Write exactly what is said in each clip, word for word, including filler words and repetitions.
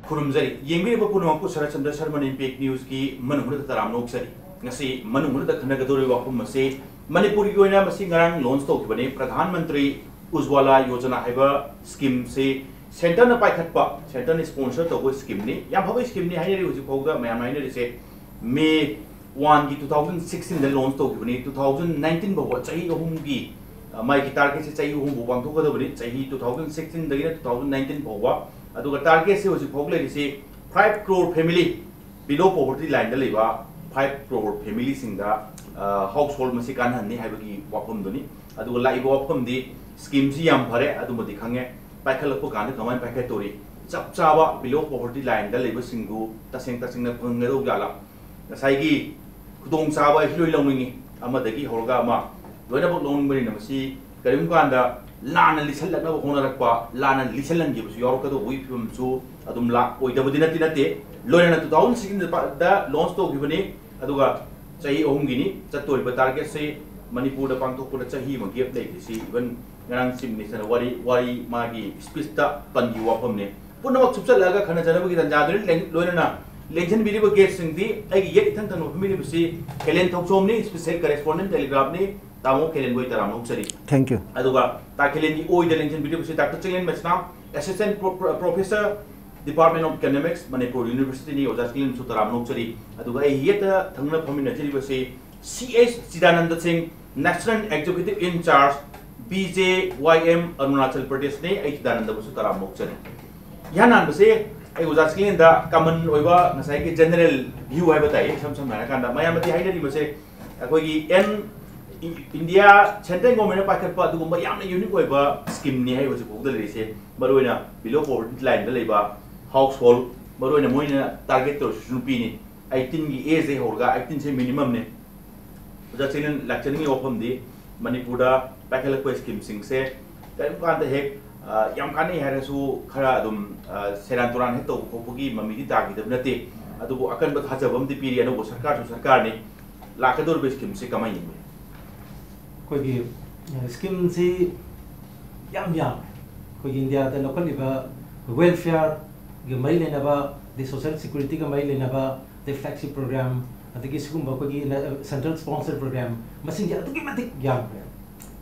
ꯈꯨꯔꯨꯝꯖꯔꯤ꯫ ꯌꯦꯡꯕꯤꯔꯤꯕ ꯄꯨꯝꯅꯃꯛꯄꯨ ꯁꯔꯠ ꯆꯟꯗ꯭ꯔ ꯁꯔꯃꯟ ꯏꯝꯄꯦꯛ ꯅ꯭ꯌꯨꯁꯀꯤ ꯃꯅꯨꯡꯗ ꯇꯔꯥꯝꯅ ꯑꯣꯛꯆꯔꯤ꯫ ꯉꯁꯤ ꯃꯅꯨꯡꯗ ꯈꯟꯅꯒꯗꯧꯔꯤꯕ ꯋꯥꯐꯝ ꯑꯁꯤ ꯃꯅꯤꯄꯨꯔꯒꯤ ꯑꯣꯏꯅ ꯃꯁꯤ ꯉꯔꯥꯡ ꯂꯣꯟꯆ ꯇꯧꯈꯤꯕꯅꯤ꯫ ꯄ꯭ꯔꯙꯥꯟ ꯃꯟꯇ꯭ꯔꯤ ꯎꯖ꯭ꯋꯥꯂꯥ ꯌꯣꯖꯅꯥ ꯍꯥꯏꯕ ꯁ꯭ꯀꯤꯝꯁꯤ ꯁꯦꯟꯇꯔꯅ ꯄꯥꯏꯈꯠꯄ, ꯁꯦꯟꯇꯔꯅ ꯁ꯭ꯄꯣꯟꯁꯔ ꯇꯧꯕ ꯁ꯭ꯀꯤꯝꯅꯤ꯫ ꯌꯥꯝ ꯐꯕ ꯁ꯭ꯀꯤꯝꯅꯤ ꯍꯥꯏꯅꯔꯤ ꯍꯧꯖꯤꯛ ꯐꯥꯎꯗ ꯃꯌꯥꯝꯅ ꯍꯥꯏꯅꯔꯤꯁꯦ꯫ ꯃꯦ ꯋꯥꯟꯒꯤ ꯇꯨ ꯊꯥꯎꯖꯟ ꯁꯤꯛꯁꯇꯤꯟꯗ ꯂꯣꯟꯆ ꯇꯧꯈꯤꯕꯅꯤ꯫ ꯇꯨ ꯊꯥꯎꯖꯟ ꯅꯥꯏꯟꯇꯤꯟ ꯐꯥꯎꯕ ꯆꯍꯤ ꯑꯍꯨꯝꯒꯤ, ꯑ, ꯃꯥꯒꯤ ꯇꯥꯔꯒꯦꯠꯁꯦ ꯆꯍꯤ ꯑꯍꯨꯝ ꯐꯥꯎ ꯄꯥꯡꯊꯣꯛꯀꯗꯕꯅꯤ꯫ ꯆꯍꯤ ꯇꯨ ꯊꯥꯎꯖꯟ ꯁꯤꯛꯁꯇꯤꯟꯗꯒꯤꯅ ꯇꯨ ꯊꯥꯎꯖꯟ ꯅꯥꯏꯟꯇꯤꯟ ꯐꯥꯎꯕ꯫ ꯑꯗꯨꯒ ꯇꯥꯔꯒꯦꯠꯁꯦ ꯍꯧꯖꯤꯛ ꯐꯥꯎ ꯂꯩꯔꯤꯁꯤ five crore family, below poverty ꯂꯥꯏꯟꯗ ꯂꯩꯕ ꯐꯥꯏꯚ ꯀ꯭ꯔꯣꯔ ꯐꯦꯃꯤꯂꯤꯁꯤꯡꯗ, ꯑ, ꯍꯥꯎꯁ ꯍꯣꯜ ꯃꯁꯤ ꯀꯥꯟꯅꯍꯟꯅꯤ ꯍꯥꯏꯕꯒꯤ ꯋꯥꯐꯝꯗꯨꯅꯤ꯫ ꯑꯗꯨꯒ ꯂꯥꯛꯏꯕ ꯋꯥꯐꯝꯗꯤ ꯁ꯭ꯀꯤꯝꯁꯤ ꯌꯥꯝ ꯐꯔꯦ, ꯑꯗꯨꯃꯗꯤ ꯈꯪꯉꯦ꯫ ꯄꯥꯏꯈꯠꯂꯛꯄ ꯀꯥꯟꯗ ꯀꯃꯥꯏꯅ ꯄꯥꯏꯈꯠꯇꯧꯔꯤ? ꯆꯞ ꯆꯥꯕ ꯕꯤꯂꯣ ꯄꯣꯚꯔꯇꯤ ꯂꯥꯏꯟꯗ ꯂꯩꯕꯁꯤꯡꯗꯨ ꯇꯁꯦꯡ ꯇꯁꯦꯡꯅ ꯐꯪꯒꯗꯧ ꯖꯥꯠꯂꯥ? ꯉꯁꯥꯏꯒꯤ ꯈꯨꯗꯣꯡꯆꯥꯕ ꯑꯩꯁꯨ ꯂꯣꯏ ꯂꯧꯅꯤꯡꯉꯤ, ꯑꯃꯗꯒꯤ ꯍꯧꯔꯒ ꯑꯃ ꯂꯣꯏꯅꯃꯛ ꯂꯧꯅꯤꯡꯕꯅꯤꯅ ꯃꯁꯤ ꯀꯔꯤꯒꯨꯝꯕ ꯀꯥꯟꯗ ꯂꯥꯟꯅ ꯂꯤꯁꯜꯂꯛꯅꯕ ꯍꯣꯠꯅꯔꯛꯄ, ꯂꯥꯟꯅ ꯂꯤꯁꯜꯍꯟꯈꯤꯕꯁꯨ ꯌꯥꯎꯔꯛꯀꯗꯧꯕꯒꯤ ꯐꯤꯕꯝꯁꯨ ꯑꯗꯨꯝ ꯂꯥꯛꯑꯣꯏꯗꯕꯗꯤ ꯅꯠꯇꯤ ꯅꯠꯇꯦ꯫ ꯂꯣꯏꯅꯅ ꯇꯨ ꯊꯥꯎꯖꯟ ꯁꯤꯛꯁꯇꯤꯟꯗ ꯂꯣꯟꯆ ꯇꯧꯈꯤꯕꯅꯤ, ꯑꯗꯨꯒ ꯆꯍꯤ ꯑꯍꯨꯝꯒꯤꯅꯤ ꯆꯠꯇꯣꯔꯤꯕ ꯇꯥꯔꯒꯦꯠꯁꯤ꯫ ꯃꯅꯤꯄꯨꯔꯗ ꯄꯥꯡꯊꯣꯛꯄꯗ ꯆꯍꯤ ꯑꯃ ꯒꯦꯞ ꯂꯩꯔꯤꯁꯤ ꯏꯚꯟ ꯉꯔꯥꯡ ꯆꯤꯐ ꯃꯤꯅꯤꯁꯇꯔꯅ ꯋꯥꯔꯤ, ꯋꯥꯔꯤ ꯃꯥꯒꯤ ꯁ꯭ꯄꯤꯆꯇ ꯄꯟꯈꯤꯕ ꯋꯥꯐꯝꯅꯤ꯫ ꯄꯨꯝꯅꯃꯛ ꯆꯨꯞꯆꯜꯂꯛꯑꯒ ꯈꯟꯅꯖꯅꯕꯒꯤ ꯇꯥꯟꯖꯥꯗꯨꯅꯤ꯫ ꯂꯦꯡ-, ꯂꯣꯏꯅꯅ ꯂꯦꯡꯁꯤꯟꯕꯤꯔꯤꯕ ꯒꯦꯁꯁꯤꯡꯗꯤ ꯑꯩꯒꯤ ꯌꯦꯠ ꯏꯊꯪ ꯊꯪꯕ ꯐꯝꯕꯤꯔꯤꯕꯁꯤ ꯈꯦꯂꯦꯟ ꯊꯧꯆꯣꯝꯅꯤ, ꯁ꯭ꯄꯤꯁꯦꯜ ꯀꯔꯦꯁꯄꯣꯟꯗꯦꯟ ꯇꯦꯂꯤꯒ꯭ꯔꯥꯐꯅꯤ꯫ ꯇꯥꯃꯣ ꯈꯦꯂꯦꯟꯕꯨ ꯑꯩ ꯇꯔꯥꯝꯅ ꯑꯣꯛꯆꯔꯤ꯫ Thank you. ꯑꯗꯨꯒ ꯇꯥ ꯈꯦꯂꯦꯟꯒꯤ ꯑꯣꯏꯗ ꯂꯦꯡꯁꯤꯟꯕꯤꯔꯤꯕꯁꯤ doctor Chinglen Meisnam, assistant pro-, pro-, professor, department of economics, Manipur ꯌꯨꯅꯤꯚꯔꯁꯤꯇꯤꯅꯤ꯫ ꯑꯣꯖꯥ ꯆꯤꯡꯂꯦꯟꯕꯨꯁꯨ ꯇꯔꯥꯝꯅ ꯑꯣꯛꯆꯔꯤ꯫ ꯑꯗꯨꯒ ꯑꯩ ꯌꯦꯠꯇ ꯊꯪꯅ ꯐꯝꯃꯤꯟꯅꯖꯔꯤꯕꯁꯤ ꯁꯤ ꯑꯩꯆ ꯆꯤꯗꯥꯅꯟꯗ ꯁꯤꯡ, ꯅꯦꯁꯅꯦꯜ ꯑꯦꯛꯖꯤꯀ꯭ꯌꯨꯇꯤꯚ ꯏꯟ ꯆꯥꯔꯖ, ꯕꯤ ꯖꯦ ꯋꯥꯏ ꯑꯦꯝ, ꯑꯔꯨꯅꯥꯆꯜ ꯄ꯭ꯔꯗꯦꯁꯅꯤ꯫ ꯑꯩ ꯆꯤꯗꯥꯅꯟꯗꯕꯨꯁꯨ ꯇꯔꯥꯝꯅ ꯑꯣꯛꯆꯔꯤ꯫ ꯏꯍꯥꯟ ꯍꯥꯟꯕꯁꯦ ꯑꯩ ꯑꯣꯖꯥ ꯆꯤꯡꯂꯦꯟꯗ ꯀꯃꯟ ꯑꯣꯏꯕ ꯉꯁꯥꯏꯒꯤ ꯖꯦꯅꯔꯦꯜ ꯚ꯭ꯌꯨ ꯍꯥꯏꯕ ꯇꯥꯏ, ꯏꯁꯝ ꯁꯝꯅ ꯍꯥꯏꯔꯀꯥꯟꯗ ꯃꯌꯥꯝꯅꯗꯤ ꯍꯥꯏꯅꯔꯤꯕꯁꯦ ꯑꯩꯈꯣꯏꯒꯤ ꯑꯦꯟ ꯏꯟꯗꯤꯌꯥ ꯁꯦꯟꯇ꯭ꯔꯦꯜ ꯒꯣꯔꯃꯦꯟꯅ ꯄꯥꯏꯈꯠꯄ ꯑꯗꯨꯒꯨꯝꯕ ꯌꯥꯝꯅ ꯌꯨꯅꯤꯛ ꯑꯣꯏꯕ ꯁ꯭ꯀꯤꯝꯅꯤ ꯍꯥꯏ ꯍꯧꯖꯤꯛ ꯐꯥꯎꯗ ꯂꯩꯔꯤꯁꯦ꯫ ꯃꯔꯨꯑꯣꯏꯅ ꯕꯤꯂꯣ ꯄꯣꯚꯔꯇꯤ ꯂꯥꯏꯟꯗ ꯂꯩꯕ ꯍꯥꯎꯁ ꯍꯣꯜ, ꯃꯔꯨꯑꯣꯏꯅ ꯃꯣꯏꯅ ꯇꯥꯔꯒꯦꯠ ꯇꯧꯔꯤꯁꯤꯁꯨ ꯅꯨꯄꯤꯅꯤ꯫ ꯑꯩꯠꯇꯤꯟꯒꯤ ꯑꯦꯖꯇꯒꯤ ꯍꯧꯔꯒ, ꯑꯩꯠꯇꯤꯟꯁꯦ ꯃꯤꯅꯤꯃꯝꯅꯤ꯫ ꯑꯣꯖꯥ ꯆꯤꯡꯂꯦꯟ ꯂꯥꯛꯆꯅꯤꯡꯉꯤ ꯋꯥꯐꯝꯗꯤ ꯃꯅꯤꯄꯨꯔꯗ ꯄꯥꯏꯈꯠꯂꯛꯄ ꯁ꯭ꯀꯤꯝꯁꯤꯡꯁꯦ ꯀꯔꯤꯒꯨꯝꯕ ꯀꯥꯟꯗ ꯍꯦꯛ, ꯑ, ꯌꯥꯝ ꯀꯥꯟꯅꯩ ꯍꯥꯏꯔꯁꯨ ꯈꯔ ꯑꯗꯨꯝ, ꯑ, ꯁꯦꯔꯥꯟ ꯇꯨꯔꯥꯟ ꯍꯦꯛ ꯇꯧꯕ ꯈꯣꯠꯄꯒꯤ ꯃꯃꯤꯗꯤ ꯇꯥꯈꯤꯗꯕ ꯅꯠꯇꯦ꯫ ꯑꯗꯨꯕꯨ ꯑꯀꯟꯕ ꯊꯥꯖꯕ ꯑꯃꯗꯤ ꯄꯤꯔꯤ, ꯑꯅꯧꯕ ꯁꯔꯀꯥꯔꯁꯨ ꯁꯔꯀꯥꯔꯅꯤ꯫ ꯂꯥꯛꯀꯗꯧꯔꯤꯕ ꯁ꯭ꯀꯤꯝꯁꯦ ꯀꯃꯥꯏꯅ ꯌꯦꯡꯕꯤ? ꯑꯩꯈꯣꯏꯒꯤ, ꯑ, ꯁ꯭ꯀꯤꯝꯁꯤ ꯌꯥꯝ ꯌꯥꯝꯃꯦ꯫ ꯑꯩꯈꯣꯏꯒꯤ ꯏꯟꯗꯤꯌꯥꯗ ꯂꯧꯈꯠꯂꯤꯕ ꯋꯦꯜꯐꯤꯌꯔ ꯃꯔꯤ ꯂꯩꯅꯕ, ꯑꯗꯩ social security ꯒ ꯃꯔꯤ ꯂꯩꯅꯕ, ꯑꯗꯩ flagship program, ꯑꯗꯒꯤ ꯁꯤꯒꯨꯝꯕ ꯑꯩꯈꯣꯏꯒꯤ central sponsor program, ꯃꯁꯤꯡꯁꯦ ꯑꯗꯨꯛꯀꯤ ꯃꯇꯤꯛ ꯌꯥꯝꯈ꯭ꯔꯦ꯫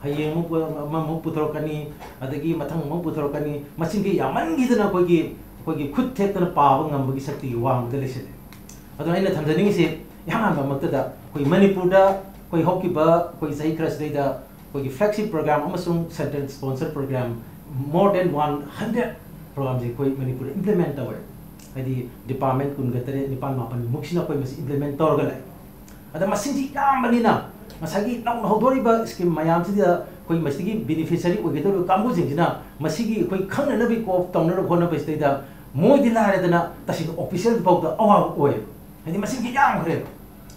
ꯍꯌꯦꯡ ꯑꯃꯨꯛ ꯄꯨ-, ꯑꯃꯃꯨꯛ ꯄꯨꯊꯣꯔꯛꯀꯅꯤ, ꯑꯗꯒꯤ ꯃꯊꯪ ꯑꯃꯨꯛ ꯄꯨꯊꯣꯔꯛꯀꯅꯤ, ꯃꯁꯤꯡꯁꯦ ꯌꯥꯝꯃꯟꯈꯤꯗꯅ ꯑꯩꯈꯣꯏꯒꯤ, ꯑꯩꯈꯣꯏꯒꯤ ꯈꯨꯠ ꯊꯦꯛꯇꯅ ꯄꯥꯕ ꯉꯝꯕꯒꯤ ꯁꯛꯇꯤꯒꯤ ꯋꯥꯡꯃꯗ ꯂꯩꯁꯤꯜꯂꯦ꯫ ꯑꯗꯨꯅ ꯑꯩꯅ ꯊꯝꯖꯅꯤꯡꯉꯤꯁꯤ, ꯏꯍꯥꯟ ꯍꯥꯟꯕꯃꯛꯇꯗ ꯑꯩꯈꯣꯏ ꯃꯅꯤꯄꯨꯔꯗ ꯑꯩꯈꯣꯏ ꯍꯧꯈꯤꯕ ꯑꯩꯈꯣꯏ ꯆꯍꯤ ꯈꯔꯁꯤꯗꯩꯗ ꯑꯩꯈꯣꯏꯒꯤ flagship program ꯑꯃꯁꯨꯡ central sponsor program more than one hundred program ꯁꯦ ꯑꯩꯈꯣꯏ ꯃꯅꯤꯄꯨꯔꯗ implement ꯇꯧꯔꯦ꯫ ꯍꯥꯏꯗꯤ department ꯀꯨꯟꯒ ꯇꯔꯦꯠ, ꯅꯤꯄꯥꯜ, ꯃꯥꯄꯜ ꯃꯨꯛꯁꯤꯅ ꯑꯩꯈꯣꯏ ꯃꯁꯤ implement ꯇꯧꯔꯒ ꯂꯩ꯫ ꯑꯗ ꯃꯁꯤꯡꯁꯤ ꯌꯥꯝꯕꯅꯤꯅ ꯉꯁꯥꯏꯒꯤ ꯅꯧꯅ ꯍꯧꯗꯣꯔꯤꯕ scheme ꯃꯌꯥꯝꯁꯤꯗ ꯑꯩꯈꯣꯏ ꯃꯁꯤꯒꯤ beneficiary ꯑꯣꯏꯒꯗꯧꯔꯤꯕ ꯀꯥꯡꯕꯨꯁꯤꯡꯁꯤꯅ ꯃꯁꯤꯒꯤ ꯑꯩꯈꯣꯏ ꯈꯪꯅꯅꯕꯒꯤ ꯀꯣꯞ ꯇꯧꯅꯅꯕ ꯍꯣꯠꯅꯕꯁꯤꯗꯩꯗ ꯃꯣꯏꯗꯤ ꯂꯥꯏꯔꯗꯅ ꯇꯁꯦꯡꯅ official ꯐꯥꯎꯗ ꯑꯋꯥꯕ ꯑꯣꯏꯌꯦꯕ꯫ ꯍꯥꯏꯗꯤ ꯃꯁꯤꯡꯁꯤ ꯌꯥꯝꯈ꯭ꯔꯦꯕ꯫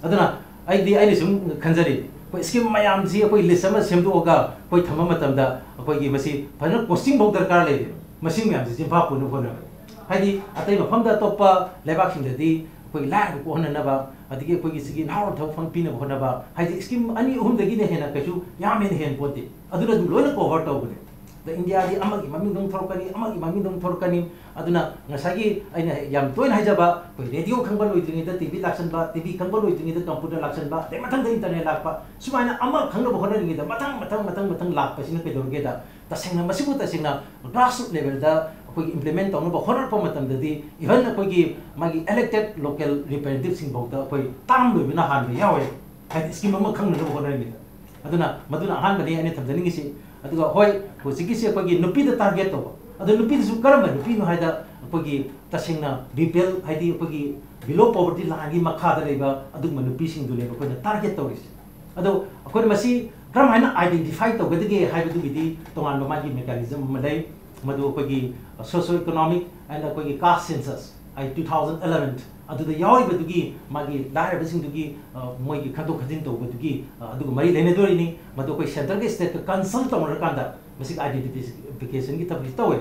ꯑꯗꯨꯅ ꯑꯩꯗꯤ, ꯑꯩꯅ ꯁꯨꯝ ꯈꯟꯖꯔꯤ, ꯑꯩꯈꯣꯏ scheme ꯃꯌꯥꯝꯁꯤ ꯑꯩꯈꯣꯏ list ꯑꯃ ꯁꯦꯝꯗꯣꯛꯑꯒ ꯑꯩꯈꯣꯏ ꯊꯝꯕ ꯃꯇꯝꯗ ꯑꯩꯈꯣꯏꯒꯤ ꯃꯁꯤ ꯐꯖꯅ costing ꯐꯥꯎ ꯗꯔꯀꯥꯔ ꯂꯩꯔꯦꯕ꯫ ꯃꯁꯤꯡ ꯃꯌꯥꯝꯁꯤ ꯆꯤꯟꯐꯥ ꯄꯨꯅꯕ ꯍꯣꯠꯅꯕ꯫ ꯍꯥꯏꯗꯤ ꯑꯇꯩ ꯃꯐꯝꯗ, ꯑꯇꯣꯞꯄ ꯂꯩꯕꯥꯛꯁꯤꯡꯗꯗꯤ ꯑꯩꯈꯣꯏ ꯂꯥꯏꯔꯕ ꯀꯣꯛꯍꯟꯅꯅꯕ, ꯑꯗꯒꯤ ꯑꯩꯈꯣꯏꯒꯤ ꯁꯤꯒꯤ ꯅꯍꯥꯔꯣꯜ ꯊꯕꯛ ꯐꯪ ꯄꯤꯅꯕ ꯍꯣꯠꯅꯕ, ꯍꯥꯏꯗꯤ scheme ꯑꯅꯤ ꯑꯍꯨꯝꯗꯒꯤꯅ ꯍꯦꯟꯅ ꯀꯩꯁꯨ ꯌꯥꯝ ꯍꯦꯟꯅ ꯍꯦꯟ ꯄꯣꯠꯇꯦ꯫ ꯑꯗꯨꯅ ꯑꯗꯨꯝ ꯂꯣꯏꯅ cover ꯇꯧꯕꯅꯦ꯫ ꯑꯗ ꯏꯟꯗꯤꯌꯥꯗꯤ ꯑꯃꯒꯤ ꯃꯃꯤꯡꯗ ꯑꯃꯨꯛ ꯊꯣꯔꯛꯀꯅꯤ, ꯑꯃꯒꯤ ꯃꯃꯤꯡꯗ ꯑꯃꯨꯛ ꯊꯣꯔꯛꯀꯅꯤ꯫ ꯑꯗꯨꯅ ꯉꯁꯥꯏꯒꯤ ꯑꯩꯅ ꯌꯥꯝ ꯇꯣꯏꯅ ꯍꯥꯏꯖꯕ, ꯑꯩꯈꯣꯏ radio ꯈꯪꯕ ꯂꯣꯏꯗ꯭ꯔꯤꯉꯩꯗ T V ꯂꯥꯛꯁꯟꯕ, T V ꯈꯪꯕ ꯂꯣꯏꯗ꯭ꯔꯤꯉꯩꯗ computer ꯂꯥꯛꯁꯟꯕ, ꯑꯗꯩ ꯃꯊꯪꯗ internet ꯂꯥꯛꯄ, ꯁꯨꯃꯥꯏꯅ ꯑꯃ ꯈꯪꯅꯕ ꯍꯣꯠꯅꯔꯤꯉꯩꯗ ꯃꯊꯪ, ꯃꯊꯪ, ꯃꯊꯪ, ꯃꯊꯪ ꯂꯥꯛꯄꯁꯤꯅ ꯀꯩꯗꯧꯔꯒꯦꯗ, ꯇꯁꯦꯡꯅ ꯃꯁꯤꯕꯨ ꯇꯁꯦꯡꯅ grassroot level ꯗ ꯑꯩꯈꯣꯏꯒꯤ implement ꯇꯧꯅꯕ ꯍꯣꯠꯅꯔꯛꯄ ꯃꯇꯝꯗꯗꯤ, even ꯑꯩꯈꯣꯏꯒꯤ ꯃꯥꯒꯤ elected local representative ꯁꯤꯡ ꯐꯥꯎꯗ ꯑꯩꯈꯣꯏ term ꯂꯣꯏꯕꯅ ꯍꯥꯟꯕ ꯌꯥꯎꯋꯦ꯫ ꯍꯥꯏꯗꯤ scheme ꯑꯃ ꯈꯪꯅꯅꯕ ꯍꯣꯠꯅꯔꯤꯉꯩꯗ꯫ ꯑꯗꯨꯅ ꯃꯗꯨꯅ ꯑꯍꯥꯟꯕꯅꯤ ꯑꯩꯅ ꯊꯝꯖꯅꯤꯡꯉꯤꯁꯤ꯫ ꯑꯗꯨꯒ ꯍꯣꯏ, ꯍꯧꯖꯤꯛꯀꯤꯁꯤ ꯑꯩꯈꯣꯏꯒꯤ ꯅꯨꯄꯤꯗ target ꯇꯧꯕ꯫ ꯑꯗꯣ ꯅꯨꯄꯤꯗꯨꯁꯨ ꯀꯔꯝꯕ ꯅꯨꯄꯤꯅꯣ ꯍꯥꯏꯗ, ꯑꯩꯈꯣꯏꯒꯤ ꯇꯁꯦꯡꯅ B P L, ꯍꯥꯏꯗꯤ ꯑꯩꯈꯣꯏꯒꯤ below poverty line ꯒꯤ ꯃꯈꯥꯗ ꯂꯩꯕ ꯑꯗꯨꯒꯨꯝꯕ ꯅꯨꯄꯤꯁꯤꯡꯗꯨꯅꯦꯕ ꯑꯩꯈꯣꯏꯅ target ꯇꯧꯔꯤꯁꯦ꯫ ꯑꯗꯣ ꯑꯩꯈꯣꯏꯅ ꯃꯁꯤ ꯀꯔꯝ ꯍꯥꯏꯅ identify ꯇꯧꯒꯗꯒꯦ ꯍꯥꯏꯕꯗꯨꯒꯤꯗꯤ ꯇꯣꯉꯥꯟꯕ ꯃꯥꯒꯤ mechanism ꯑꯃ ꯂꯩ꯫ ꯃꯗꯨ ꯑꯩꯈꯣꯏꯒꯤ socio economic and ꯑꯩꯈꯣꯏꯒꯤ caste census, ꯑꯩ two thousand eleven ꯑꯗꯨꯗ ꯌꯥꯎꯔꯤꯕꯗꯨꯒꯤ ꯃꯥꯒꯤ ꯂꯥꯏꯔꯕꯁꯤꯡꯗꯨꯒꯤ, ꯑ, ꯃꯣꯏꯒꯤ ꯈꯟꯗꯣꯛ ꯈꯟꯖꯤꯟ ꯇꯧꯕꯗꯨꯒꯤ, ꯑ, ꯑꯗꯨꯒ ꯃꯔꯤ ꯂꯩꯅꯗꯣꯔꯤꯅꯤ꯫ ꯃꯗꯨ ꯑꯩꯈꯣꯏ centre ꯒ state ꯀ consult ꯇꯧꯅꯔꯀꯥꯟꯗ ꯃꯁꯤꯒꯤ identification ꯒꯤ ꯊꯕꯛꯁꯤ ꯇꯧꯋꯦ꯫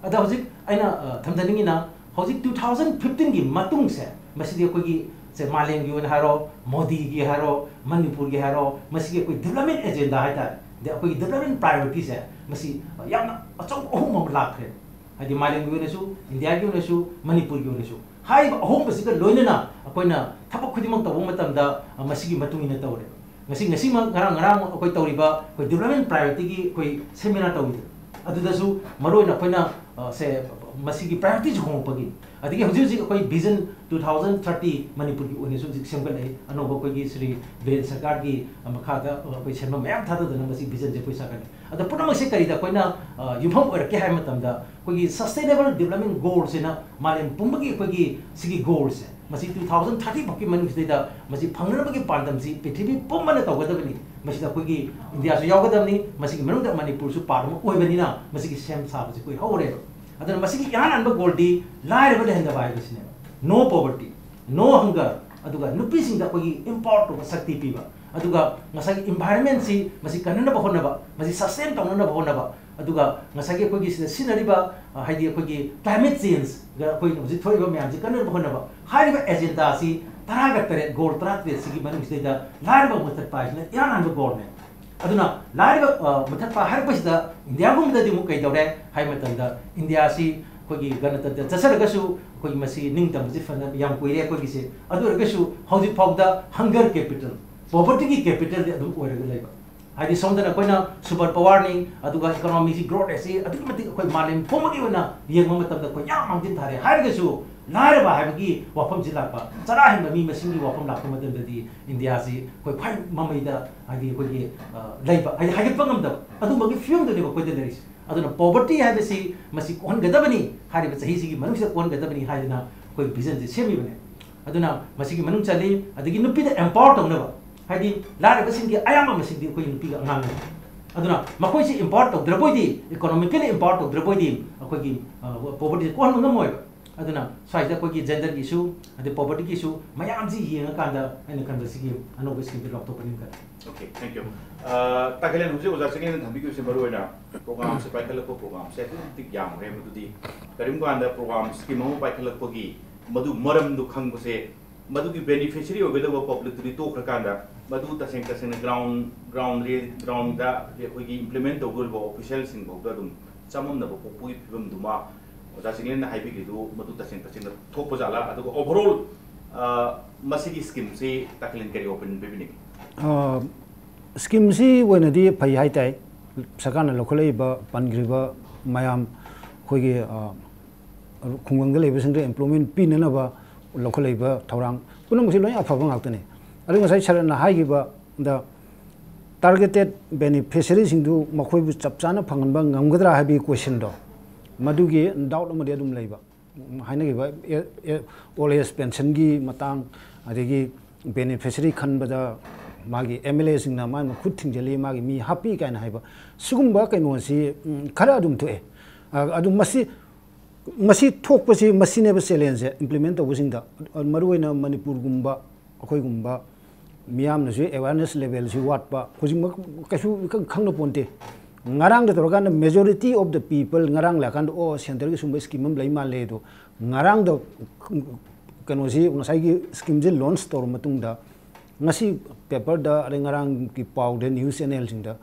ꯑꯗ ꯍꯧꯖꯤꯛ ꯑꯩꯅ, ꯑ, ꯊꯝꯖꯅꯤꯡꯉꯤꯅ, ꯍꯧꯖꯤꯛ two thousand fifteen ꯒꯤ ꯃꯇꯨꯡꯁꯦ, ꯃꯁꯤꯗꯤ ꯑꯩꯈꯣꯏꯒꯤ, ꯁꯦ, ꯃꯥꯂꯦꯝꯒꯤ ꯑꯣꯏꯅ ꯍꯥꯏꯔꯣ, ꯃꯣꯗꯤꯒꯤ ꯍꯥꯏꯔꯣ, ꯃꯅꯤꯄꯨꯔꯒꯤ ꯍꯥꯏꯔꯣ, ꯃꯁꯤꯒꯤ ꯑꯩꯈꯣꯏ development agenda ꯍꯥꯏꯇꯥꯔꯦ, ꯑꯗꯩ ꯑꯩꯈꯣꯏꯒꯤ development priority ꯁꯦ, ꯃꯁꯤ ꯌꯥꯝꯅ ꯑꯆꯧꯕ ꯑꯍꯣꯡꯕ ꯑꯃ ꯂꯥꯛꯈ꯭ꯔꯦ꯫ ꯍꯥꯏꯗꯤ ꯃꯥꯂꯦꯝꯒꯤ ꯑꯣꯏꯅꯁꯨ, ꯏꯟꯗꯤꯌꯥꯒꯤ ꯑꯣꯏꯅꯁꯨ, ꯃꯅꯤꯄꯨꯔꯒꯤ ꯑꯣꯏꯅꯁꯨ꯫ ꯍꯥꯏꯔꯤꯕ ꯑꯍꯣꯡꯕꯁꯤꯒ ꯂꯣꯏꯅꯅ ꯑꯩꯈꯣꯏꯅ ꯊꯕꯛ ꯈꯨꯗꯤꯡꯃꯛ ꯇꯧꯕ ꯃꯇꯝꯗ, ꯑ, ꯃꯁꯤꯒꯤ ꯃꯇꯨꯡ ꯏꯟꯅ ꯇꯧꯔꯦꯕ꯫ ꯉꯁꯤ, ꯉꯁꯤꯃꯛ, ꯉꯔꯥꯡ, ꯉꯔꯥꯡ ꯑꯩꯈꯣꯏ ꯇꯧꯔꯤꯕ ꯑꯩꯈꯣꯏ development priorityꯒꯤ ꯑꯩꯈꯣꯏ seminar ꯇꯧꯔꯤꯗꯅ, ꯑꯗꯨꯗꯁꯨ ꯃꯔꯨꯑꯣꯏꯅ ꯑꯩꯈꯣꯏꯅ, ꯑ, ꯁꯦ, ꯃꯁꯤꯒꯤ priorityꯁꯤ ꯍꯣꯡꯉꯛꯄꯒꯤ, ꯑꯗꯒꯤ ꯍꯧꯖꯤꯛ ꯍꯧꯖꯤꯛ ꯑꯩꯈꯣꯏ vision two thousand thirty ꯃꯅꯤꯄꯨꯔꯒꯤ ꯑꯣꯏꯅꯁꯨ ꯍꯧꯖꯤꯛ ꯁꯦꯝꯒꯠꯂꯛꯏ꯫ ꯑꯅꯧꯕ ꯑꯩꯈꯣꯏꯒꯤ ꯁ꯭ꯔꯤ ꯕꯤꯔꯦꯟ ꯁꯔꯀꯥꯔꯒꯤ, ꯑ, ꯃꯈꯥꯗ, ꯑ, ꯑꯩꯈꯣꯏ ꯁꯦꯟꯐꯝ ꯃꯌꯥꯝ ꯊꯥꯗꯗꯅ ꯃꯁꯤ visionꯁꯦ ꯑꯩꯈꯣꯏ ꯁꯥꯒꯠꯂꯤ꯫ ꯑꯗꯣ ꯄꯨꯝꯅꯃꯛꯁꯦ ꯀꯔꯤꯗ ꯑꯩꯈꯣꯏꯅ, ꯑ, ꯌꯨꯝꯐꯝ ꯑꯣꯏꯔꯛꯀꯦ ꯍꯥꯏꯕ ꯃꯇꯝꯗ, ꯑꯩꯈꯣꯏꯒꯤ sustainable development goalꯁꯤꯅ ꯃꯥꯂꯦꯝ ꯄꯨꯝꯕꯒꯤ ꯑꯩꯈꯣꯏꯒꯤ ꯁꯤꯒꯤ goalꯁꯦ, ꯃꯁꯤ two thousand thirty ꯐꯥꯎꯒꯤ ꯃꯅꯨꯡꯁꯤꯗꯩꯗ ꯃꯁꯤ ꯐꯪꯅꯅꯕꯒꯤ ꯄꯥꯟꯗꯝꯁꯤ ꯄ꯭ꯔꯤꯊꯤꯕꯤ ꯄꯨꯝꯕꯅ ꯇꯧꯒꯗꯕꯅꯤ꯫ ꯃꯁꯤꯗ ꯑꯩꯈꯣꯏꯒꯤ ꯏꯟꯗꯤꯌꯥꯁꯨ ꯌꯥꯎꯒꯗꯕꯅꯤ, ꯃꯁꯤꯒꯤ ꯃꯅꯨꯡꯗ ꯃꯅꯤꯄꯨꯔꯁꯨ part ꯑꯃ ꯑꯣꯏꯕꯅꯤꯅ ꯃꯁꯤꯒꯤ ꯁꯦꯝ ꯁꯥꯕꯁꯤ ꯑꯩꯈꯣꯏ ꯍꯧꯔꯦꯕ꯫ ꯑꯗꯨꯅ ꯃꯁꯤꯒꯤ ꯏꯍꯥꯟ ꯍꯥꯟꯕ goalꯗꯤ ꯂꯥꯏꯔꯕ ꯂꯩꯍꯟꯗꯕ ꯍꯥꯏꯕꯁꯤꯅꯦꯕ꯫ No poverty, no hunger, ꯑꯗꯨꯒ ꯅꯨꯄꯤꯁꯤꯡꯗ ꯑꯩꯈꯣꯏꯒꯤ empower ꯇꯧꯕ ꯁꯛꯇꯤ ꯄꯤꯕ, ꯑꯗꯨꯒ ꯉꯁꯥꯏꯒꯤ environmentꯁꯤ ꯃꯁꯤ ꯀꯟꯅꯅꯕ ꯍꯣꯠꯅꯕ, ꯃꯁꯤ sustain ꯇꯧꯅꯅꯕ ꯍꯣꯠꯅꯕ, ꯑꯗꯨꯒ ꯉꯁꯥꯏꯒꯤ ꯑꯩꯈꯣꯏꯒꯤ ꯁꯤꯗ ꯁꯤꯖꯤꯟꯅꯔꯤꯕ, ꯑ, ꯍꯥꯏꯗꯤ ꯑꯩꯈꯣꯏꯒꯤ climate changeꯒ ꯑꯩꯈꯣꯏꯅ ꯍꯧꯖꯤꯛ ꯊꯣꯛꯏꯕ ꯃꯌꯥꯝꯁꯤ ꯀꯟꯅꯅꯕ ꯍꯣꯠꯅꯕ꯫ ꯍꯥꯏꯔꯤꯕ agendaꯁꯤ ꯇꯔꯥꯒ ꯇꯔꯦꯠ, goal ꯇꯔꯥꯇꯔꯦꯠꯁꯤꯒꯤ ꯃꯅꯨꯡꯁꯤꯗꯩꯗ ꯂꯥꯏꯔꯕ ꯃꯨꯊꯠꯄ ꯍꯥꯏꯁꯤꯅ ꯏꯍꯥꯟ ꯍꯥꯟꯕ goalꯅꯦ꯫ ꯑꯗꯨꯅ ꯂꯥꯏꯔꯕ, ꯑ, ꯃꯨꯊꯠꯄ ꯍꯥꯏꯔꯛꯄꯁꯤꯗ ꯏꯟꯗꯤꯌꯥꯒꯨꯝꯕꯗꯗꯤ ꯑꯃꯨꯛ ꯀꯩꯗꯧꯔꯦ ꯍꯥꯏꯕ ꯃꯇꯝꯗ, ꯏꯟꯗꯤꯌꯥꯁꯤ ꯑꯩꯈꯣꯏꯒꯤ ꯒꯅꯇꯟꯇ꯭ꯔ ꯆꯠꯆꯔꯒꯁꯨ ꯑꯩꯈꯣꯏꯒꯤ ꯃꯁꯤ ꯅꯤꯡꯇꯝꯕꯁꯤ ꯐꯅ ꯌꯥꯝ ꯀꯨꯏꯔꯦ ꯑꯩꯈꯣꯏꯒꯤꯁꯦ꯫ ꯑꯗꯨ ꯑꯣꯏꯔꯒꯁꯨ ꯍꯧꯖꯤꯛ ꯐꯥꯎꯗ hunger capital, povertyꯒꯤ capitalꯗꯤ ꯑꯗꯨꯝ ꯑꯣꯏꯔꯒ ꯂꯩꯕ꯫ ꯍꯥꯏꯗꯤ ꯁꯣꯝꯗꯅ ꯑꯩꯈꯣꯏꯅ super powerꯅꯤ, ꯑꯗꯨꯒ economyꯁꯤ growth rateꯁꯤ ꯑꯗꯨꯛꯀꯤ ꯃꯇꯤꯛ ꯑꯩꯈꯣꯏ ꯃꯥꯂꯦꯝ ꯄꯨꯝꯕꯒꯤ ꯑꯣꯏꯅ ꯌꯦꯡꯕ ꯃꯇꯝꯗ ꯑꯩꯈꯣꯏ ꯌꯥꯝ ꯃꯥꯡꯖꯤꯟ ꯊꯥꯔꯦ ꯍꯥꯏꯔꯒꯁꯨ, ꯂꯥꯏꯔꯕ ꯍꯥꯏꯕꯒꯤ ꯋꯥꯐꯝꯁꯤ ꯂꯥꯛꯄ, ꯆꯔꯥ ꯍꯦꯟꯕ ꯃꯤ ꯃꯁꯤꯡꯒꯤ ꯋꯥꯐꯝ ꯂꯥꯛꯄ ꯃꯇꯝꯗꯗꯤ ꯏꯟꯗꯤꯌꯥꯁꯤ ꯑꯩꯈꯣꯏ ꯈ꯭ꯋꯥꯏ ꯃꯃꯩꯗ, ꯍꯥꯏꯗꯤ ꯑꯩꯈꯣꯏꯒꯤ, ꯑ, ꯂꯩꯕ, ꯍꯥꯏꯗꯤ ꯍꯥꯏꯒꯠꯄ ꯉꯝꯗꯕ ꯑꯗꯨꯝꯕꯒꯤ ꯐꯤꯕꯝꯗꯨꯅꯦꯕ ꯑꯩꯈꯣꯏꯗ ꯂꯩꯔꯤꯁꯦ꯫ ꯑꯗꯨꯅ poverty ꯍꯥꯏꯕꯁꯤ ꯃꯁꯤ ꯀꯣꯛꯍꯟꯒꯗꯕꯅꯤ, ꯍꯥꯏꯔꯤꯕ ꯆꯍꯤꯁꯤꯒꯤ ꯃꯅꯨꯡꯁꯤꯗ ꯀꯣꯛꯍꯟꯒꯗꯕꯅꯤ ꯍꯥꯏꯗꯅ ꯑꯩꯈꯣꯏ visionꯁꯦ ꯁꯦꯝꯃꯤꯕꯅꯦ꯫ ꯑꯗꯨꯅ ꯃꯁꯤꯒꯤ ꯃꯅꯨꯡ ꯆꯜꯂꯤ꯫ ꯑꯗꯒꯤ ꯅꯨꯄꯤꯗ empower ꯇꯧꯅꯕ, ꯍꯥꯏꯗꯤ ꯂꯥꯏꯔꯕꯁꯤꯡꯒꯤ ꯑꯌꯥꯝꯕ ꯃꯁꯤꯡꯗꯤ ꯑꯩꯈꯣꯏ ꯅꯨꯄꯤꯒ ꯑꯉꯥꯡꯅꯤ꯫ ꯑꯗꯨꯅ ꯃꯈꯣꯏꯁꯤ empower ꯇꯧꯗ꯭ꯔꯕꯣꯏꯗꯤ, economically empower ꯇꯧꯗ꯭ꯔꯕꯣꯏꯗꯤ ꯑꯩꯈꯣꯏꯒꯤ, ꯑ, povertyꯁꯦ ꯀꯣꯛꯍꯟꯕ ꯉꯝꯃꯣꯏꯕ꯫ ꯑꯗꯨꯅ ꯁ꯭ꯋꯥꯏꯁꯤꯗ ꯑꯩꯈꯣꯏꯒꯤ genderꯒꯤ issue, ꯑꯗꯩ povertyꯒꯤ issue ꯃꯌꯥꯝꯁꯤ ꯌꯦꯡꯉꯀꯥꯟꯗ ꯑꯩꯅ ꯈꯟꯕ ꯁꯤꯒꯤ ꯑꯅꯧꯕ schemeꯁꯦ ꯂꯥꯎꯊꯣꯛꯄꯅꯤ ꯈꯜꯂꯤ꯫ Okay, thank you. ꯑ, ꯇꯥꯈꯦꯜꯂꯦꯟ, ꯍꯧꯖꯤꯛ ꯑꯣꯖꯥ ꯆꯤꯡꯂꯦꯟꯅ ꯊꯝꯕꯤꯈꯤꯕꯁꯦ ꯃꯔꯨ ꯑꯣꯏꯅ programꯁꯦ ꯄꯥꯏꯈꯠꯂꯛꯄ programꯁꯦ ꯑꯗꯨꯛꯀꯤ ꯃꯇꯤꯛ ꯌꯥꯝꯈ꯭ꯔꯦ꯫ ꯃꯗꯨꯗꯤ ꯀꯔꯤꯒꯨꯝꯕ ꯀꯥꯟꯗ program scheme ꯑꯃ ꯄꯥꯏꯈꯠꯂꯛꯄꯒꯤ ꯃꯗꯨ ꯃꯔꯝꯗꯨ ꯈꯪꯕꯁꯦ, ꯃꯗꯨꯒꯤ beneficiary ꯑꯣꯏꯒꯗꯕ publicꯇꯨꯗꯤ ꯇꯣꯛꯈ꯭ꯔꯀꯥꯟꯗ, ꯃꯗꯨ ꯇꯁꯦꯡ ꯇꯁꯦꯡꯅ ground, ground ꯔꯦ-, groundꯗ ꯑꯩꯈꯣꯏꯒꯤ implement ꯇꯧꯗꯧꯔꯤꯕ officialꯁꯤꯡ ꯐꯥꯎꯗ ꯑꯗꯨꯝ ꯆꯃꯝꯅꯕ ꯄꯣꯛꯄꯒꯤ ꯐꯤꯕꯝꯗꯨꯃ ꯑꯣꯖꯥ ꯆꯤꯡꯂꯦꯟꯅ ꯍꯥꯏꯕꯤꯔꯤꯗꯨ ꯃꯗꯨ ꯇꯁꯦꯡ ꯇꯁꯦꯡꯅ ꯊꯣꯛꯄ ꯖꯥꯠꯂꯥ? ꯑꯗꯨꯒ overall, ꯑ, ꯃꯁꯤꯒꯤ scheme ꯁꯤ ꯇꯥꯀꯂꯤꯟ ꯀꯔꯤ opinion ꯄꯤꯕꯤꯅꯤꯡꯉꯤ? ꯑ, scheme ꯁꯤ ꯑꯣꯏꯅꯗꯤ ꯐꯩ ꯍꯥꯏ ꯇꯥꯏ꯫ ꯁꯔꯀꯥꯔꯅ ꯂꯧꯈꯠꯂꯛꯏꯕ, ꯄꯟꯈ꯭ꯔꯤꯕ ꯃꯌꯥꯝ, ꯑꯩꯈꯣꯏꯒꯤ, ꯑ, ꯈꯨꯡꯒꯪꯗ ꯂꯩꯕꯁꯤꯡꯗ employment ꯄꯤꯅꯅꯕ ꯂꯧꯈꯠꯂꯛꯏꯕ ꯊꯧꯔꯥꯡ ꯄꯨꯝꯅꯃꯛꯁꯤ ꯂꯣꯏ ꯑꯐꯕ ꯉꯥꯛꯇꯅꯤ꯫ ꯑꯗꯨ ꯉꯁꯥꯏ ꯁꯥꯔꯅ ꯍꯥꯏꯈꯤꯕꯗ, targeted beneficiary ꯁꯤꯡꯗꯨ ꯃꯈꯣꯏꯕꯨ ꯆꯞ ꯆꯥꯅ ꯐꯪꯍꯟꯕ ꯉꯝꯒꯗ꯭ꯔꯥ ꯍꯥꯏꯕꯒꯤ question ꯗꯣ, ꯃꯗꯨꯒꯤ doubt ꯑꯃꯗꯤ ꯑꯗꯨꯝ ꯂꯩꯕ꯫ ꯍꯥꯏꯅꯈꯤꯕ ꯑꯦ-, ꯑꯦ-, old age pension ꯒꯤ ꯃꯇꯥꯡ, ꯑꯗꯒꯤ beneficiary ꯈꯟꯕꯗ ꯃꯥꯒꯤ M L A ꯁꯤꯡꯅ ꯃꯥꯒꯤ ꯃꯈꯨꯠ ꯊꯤꯡꯖꯤꯜꯂꯤ, ꯃꯥꯒꯤ ꯃꯤ ꯍꯥꯞꯄꯤ ꯀꯥꯏꯅ ꯍꯥꯏꯕ, ꯁꯤꯒꯨꯝꯕ ꯀꯩꯅꯣꯁꯤ, ꯎꯝ, ꯈꯔ ꯑꯗꯨꯝ ꯊꯣꯛꯑꯦ꯫ ꯑ, ꯑꯗꯨ ꯃꯁꯤ, ꯃꯁꯤ ꯊꯣꯛꯄꯁꯤ, ꯃꯁꯤꯅꯦꯕ challenge ꯁꯦ implement ꯇꯧꯕꯁꯤꯡꯗ꯫ ꯃꯔꯨꯑꯣꯏꯅ ꯃꯅꯤꯄꯨꯔꯒꯨꯝꯕ, ꯑꯩꯈꯣꯏꯒꯨꯝꯕ ꯃꯤꯌꯥꯝꯅꯁꯨ awareness level ꯁꯤ ꯋꯥꯠꯄ, ꯍꯧꯖꯤꯛꯃꯛ ꯀꯩꯁꯨ ꯏꯈꯪ ꯈꯪꯅ ꯄꯣꯟꯇꯦ꯫ ꯉꯔꯥꯡꯗ ꯇꯧꯔꯀꯥꯟꯗ majority of the people ꯉꯔꯥꯡ ꯂꯥꯛꯀꯥꯟꯗ, "ꯑꯣ, centre ꯒꯤ ꯁꯨꯝꯕ scheme ꯑꯃ ꯂꯩ ꯃꯥꯜꯂꯦ" ꯑꯗꯣ, ꯉꯔꯥꯡꯗ ꯀꯩꯅꯣꯁꯤ, ꯉꯁꯥꯏꯒꯤ scheme ꯁꯤ launch ꯇꯧꯔ ꯃꯇꯨꯡꯗ, ꯉꯁꯤ paper ꯗ, ꯑꯗꯩ ꯉꯔꯥꯡꯒꯤ ꯄꯥꯎꯗ, news channel ꯁꯤꯡꯗ,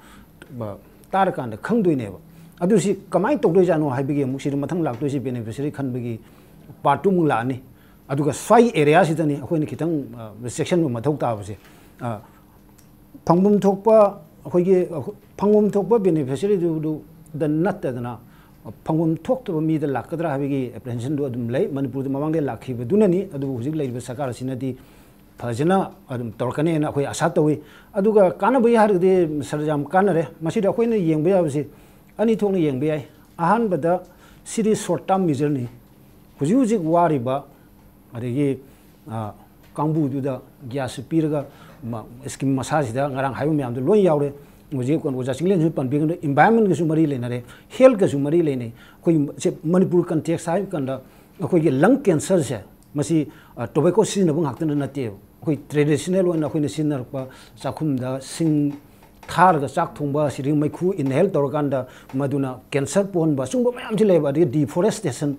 ꯕ-, ꯇꯥꯔꯀꯥꯟꯗ ꯈꯪꯗꯣꯏꯅꯦꯕ꯫ ꯑꯗꯨ ꯁꯤ ꯀꯃꯥꯏꯅ ꯇꯧꯗꯣꯏꯖꯥꯠꯅꯣ ꯍꯥꯏꯕꯒꯤ ꯑꯃꯨꯛ ꯁꯤꯗ ꯃꯊꯪ ꯂꯥꯛꯇꯣꯏꯁꯤ beneficiary ꯈꯟꯕꯒꯤ part ꯇꯨ ꯑꯃꯨꯛ ꯂꯥꯛꯑꯅꯤ꯫ ꯑꯗꯨꯒ ꯁ꯭ꯋꯥꯏ area ꯁꯤꯗꯅꯤ ꯑꯩꯈꯣꯏꯅ ꯈꯤꯇꯪ, ꯑ, restriction ꯃꯊꯧ ꯇꯥꯕꯁꯦ꯫ ꯑ, ꯐꯪꯐꯝ ꯊꯣꯛꯄ, ꯑꯩꯈꯣꯏꯒꯤ, ꯑ, ꯐꯪꯐꯝ ꯊꯣꯛꯄ beneficiary ꯗꯨ, ꯗꯨ ꯗ ꯅꯠꯇꯗꯅ, ꯐꯪꯐꯝ ꯊꯣꯛꯇꯕ ꯃꯤꯗ ꯂꯥꯛꯀꯗ꯭ꯔꯥ ꯍꯥꯏꯕꯒꯤ apprehension ꯗꯨ ꯑꯗꯨꯝ ꯂꯩ꯫ ꯃꯅꯤꯄꯨꯔꯗ ꯃꯃꯥꯡꯗ ꯂꯥꯛꯈꯤꯕꯗꯨꯅꯅꯤ, ꯑꯗꯨꯕꯨ ꯍꯧꯖꯤꯛ ꯂꯩꯔꯤꯕ ꯁꯔꯀꯥꯔ ꯑꯁꯤꯅꯗꯤ ꯐꯖꯅ ꯑꯗꯨꯝ ꯇꯧꯔꯛꯀꯅꯦꯅ ꯑꯩꯈꯣꯏ ꯑꯥꯁꯥ ꯇꯧꯏ꯫ ꯑꯗꯨꯒ ꯀꯥꯟꯅꯕꯒꯤ ꯍꯥꯏꯔꯒꯗꯤ, ꯁꯥꯔ, ꯌꯥꯝ ꯀꯥꯟꯅꯔꯦ꯫ ꯃꯁꯤꯗ ꯑꯩꯈꯣꯏꯅ ꯌꯦꯡꯕ ꯌꯥꯕꯁꯤ ꯑꯅꯤ ꯊꯣꯛꯅ ꯌꯦꯡꯕ ꯌꯥꯏ꯫ ꯑꯍꯥꯟꯕꯗ, ꯁꯤꯗꯤ short term measure ꯅꯤ꯫ ꯍꯧꯖꯤꯛ ꯍꯧꯖꯤꯛ ꯋꯥꯔꯤꯕ, ꯑꯗꯒꯤ, ꯑ, ꯀꯥꯡꯕꯨꯗꯨꯗ gas ꯁꯨ ꯄꯤꯔꯒ, ꯃ-, scheme ꯃꯁꯥꯁꯤꯗ ꯉꯔꯥꯡ ꯍꯥꯏꯕ ꯃꯌꯥꯝꯗꯣ ꯂꯣꯏ ꯌꯥꯎꯔꯦ꯫ ꯍꯧꯖꯤꯛ ꯑꯣꯖꯥ ꯆꯤꯡꯂꯦꯟꯁꯨ ꯄꯟꯕꯤꯈ꯭ꯔꯦ, environment ꯀꯁꯨ ꯃꯔꯤ ꯂꯩꯅꯔꯦ, health ꯀꯁꯨ ꯃꯔꯤ ꯂꯩꯅꯩ꯫ ꯑꯩꯈꯣꯏ ꯁꯦ ꯃꯅꯤꯄꯨꯔ context ꯍꯥꯏꯕ ꯀꯥꯟꯗ, ꯑꯩꯈꯣꯏꯒꯤ lung cancer ꯁꯦ, ꯃꯁꯤ, ꯑ, tobacco ꯁꯤꯖꯤꯟꯅꯕ ꯉꯥꯛꯇꯅ ꯅꯠꯇꯦꯕ꯫ ꯑꯩꯈꯣꯏ traditional ꯑꯣꯏꯅ ꯑꯩꯈꯣꯏꯅ ꯁꯤꯖꯤꯟꯅꯔꯛꯄ ꯆꯥꯛꯈꯨꯝꯗ ꯁꯤꯡ ꯊꯥꯔꯒ ꯆꯥꯛ ꯊꯣꯡꯕ, ꯑꯁꯤꯗꯒꯤ ꯃꯩꯈꯨ inhale ꯇꯧꯔꯀꯥꯟꯗ ꯃꯗꯨꯅ cancer ꯄꯣꯛꯍꯟꯕ, ꯁꯤꯒꯨꯝꯕ ꯃꯌꯥꯝꯁꯤ ꯂꯩꯌꯦꯕ꯫ ꯑꯗꯒꯤ deforestation,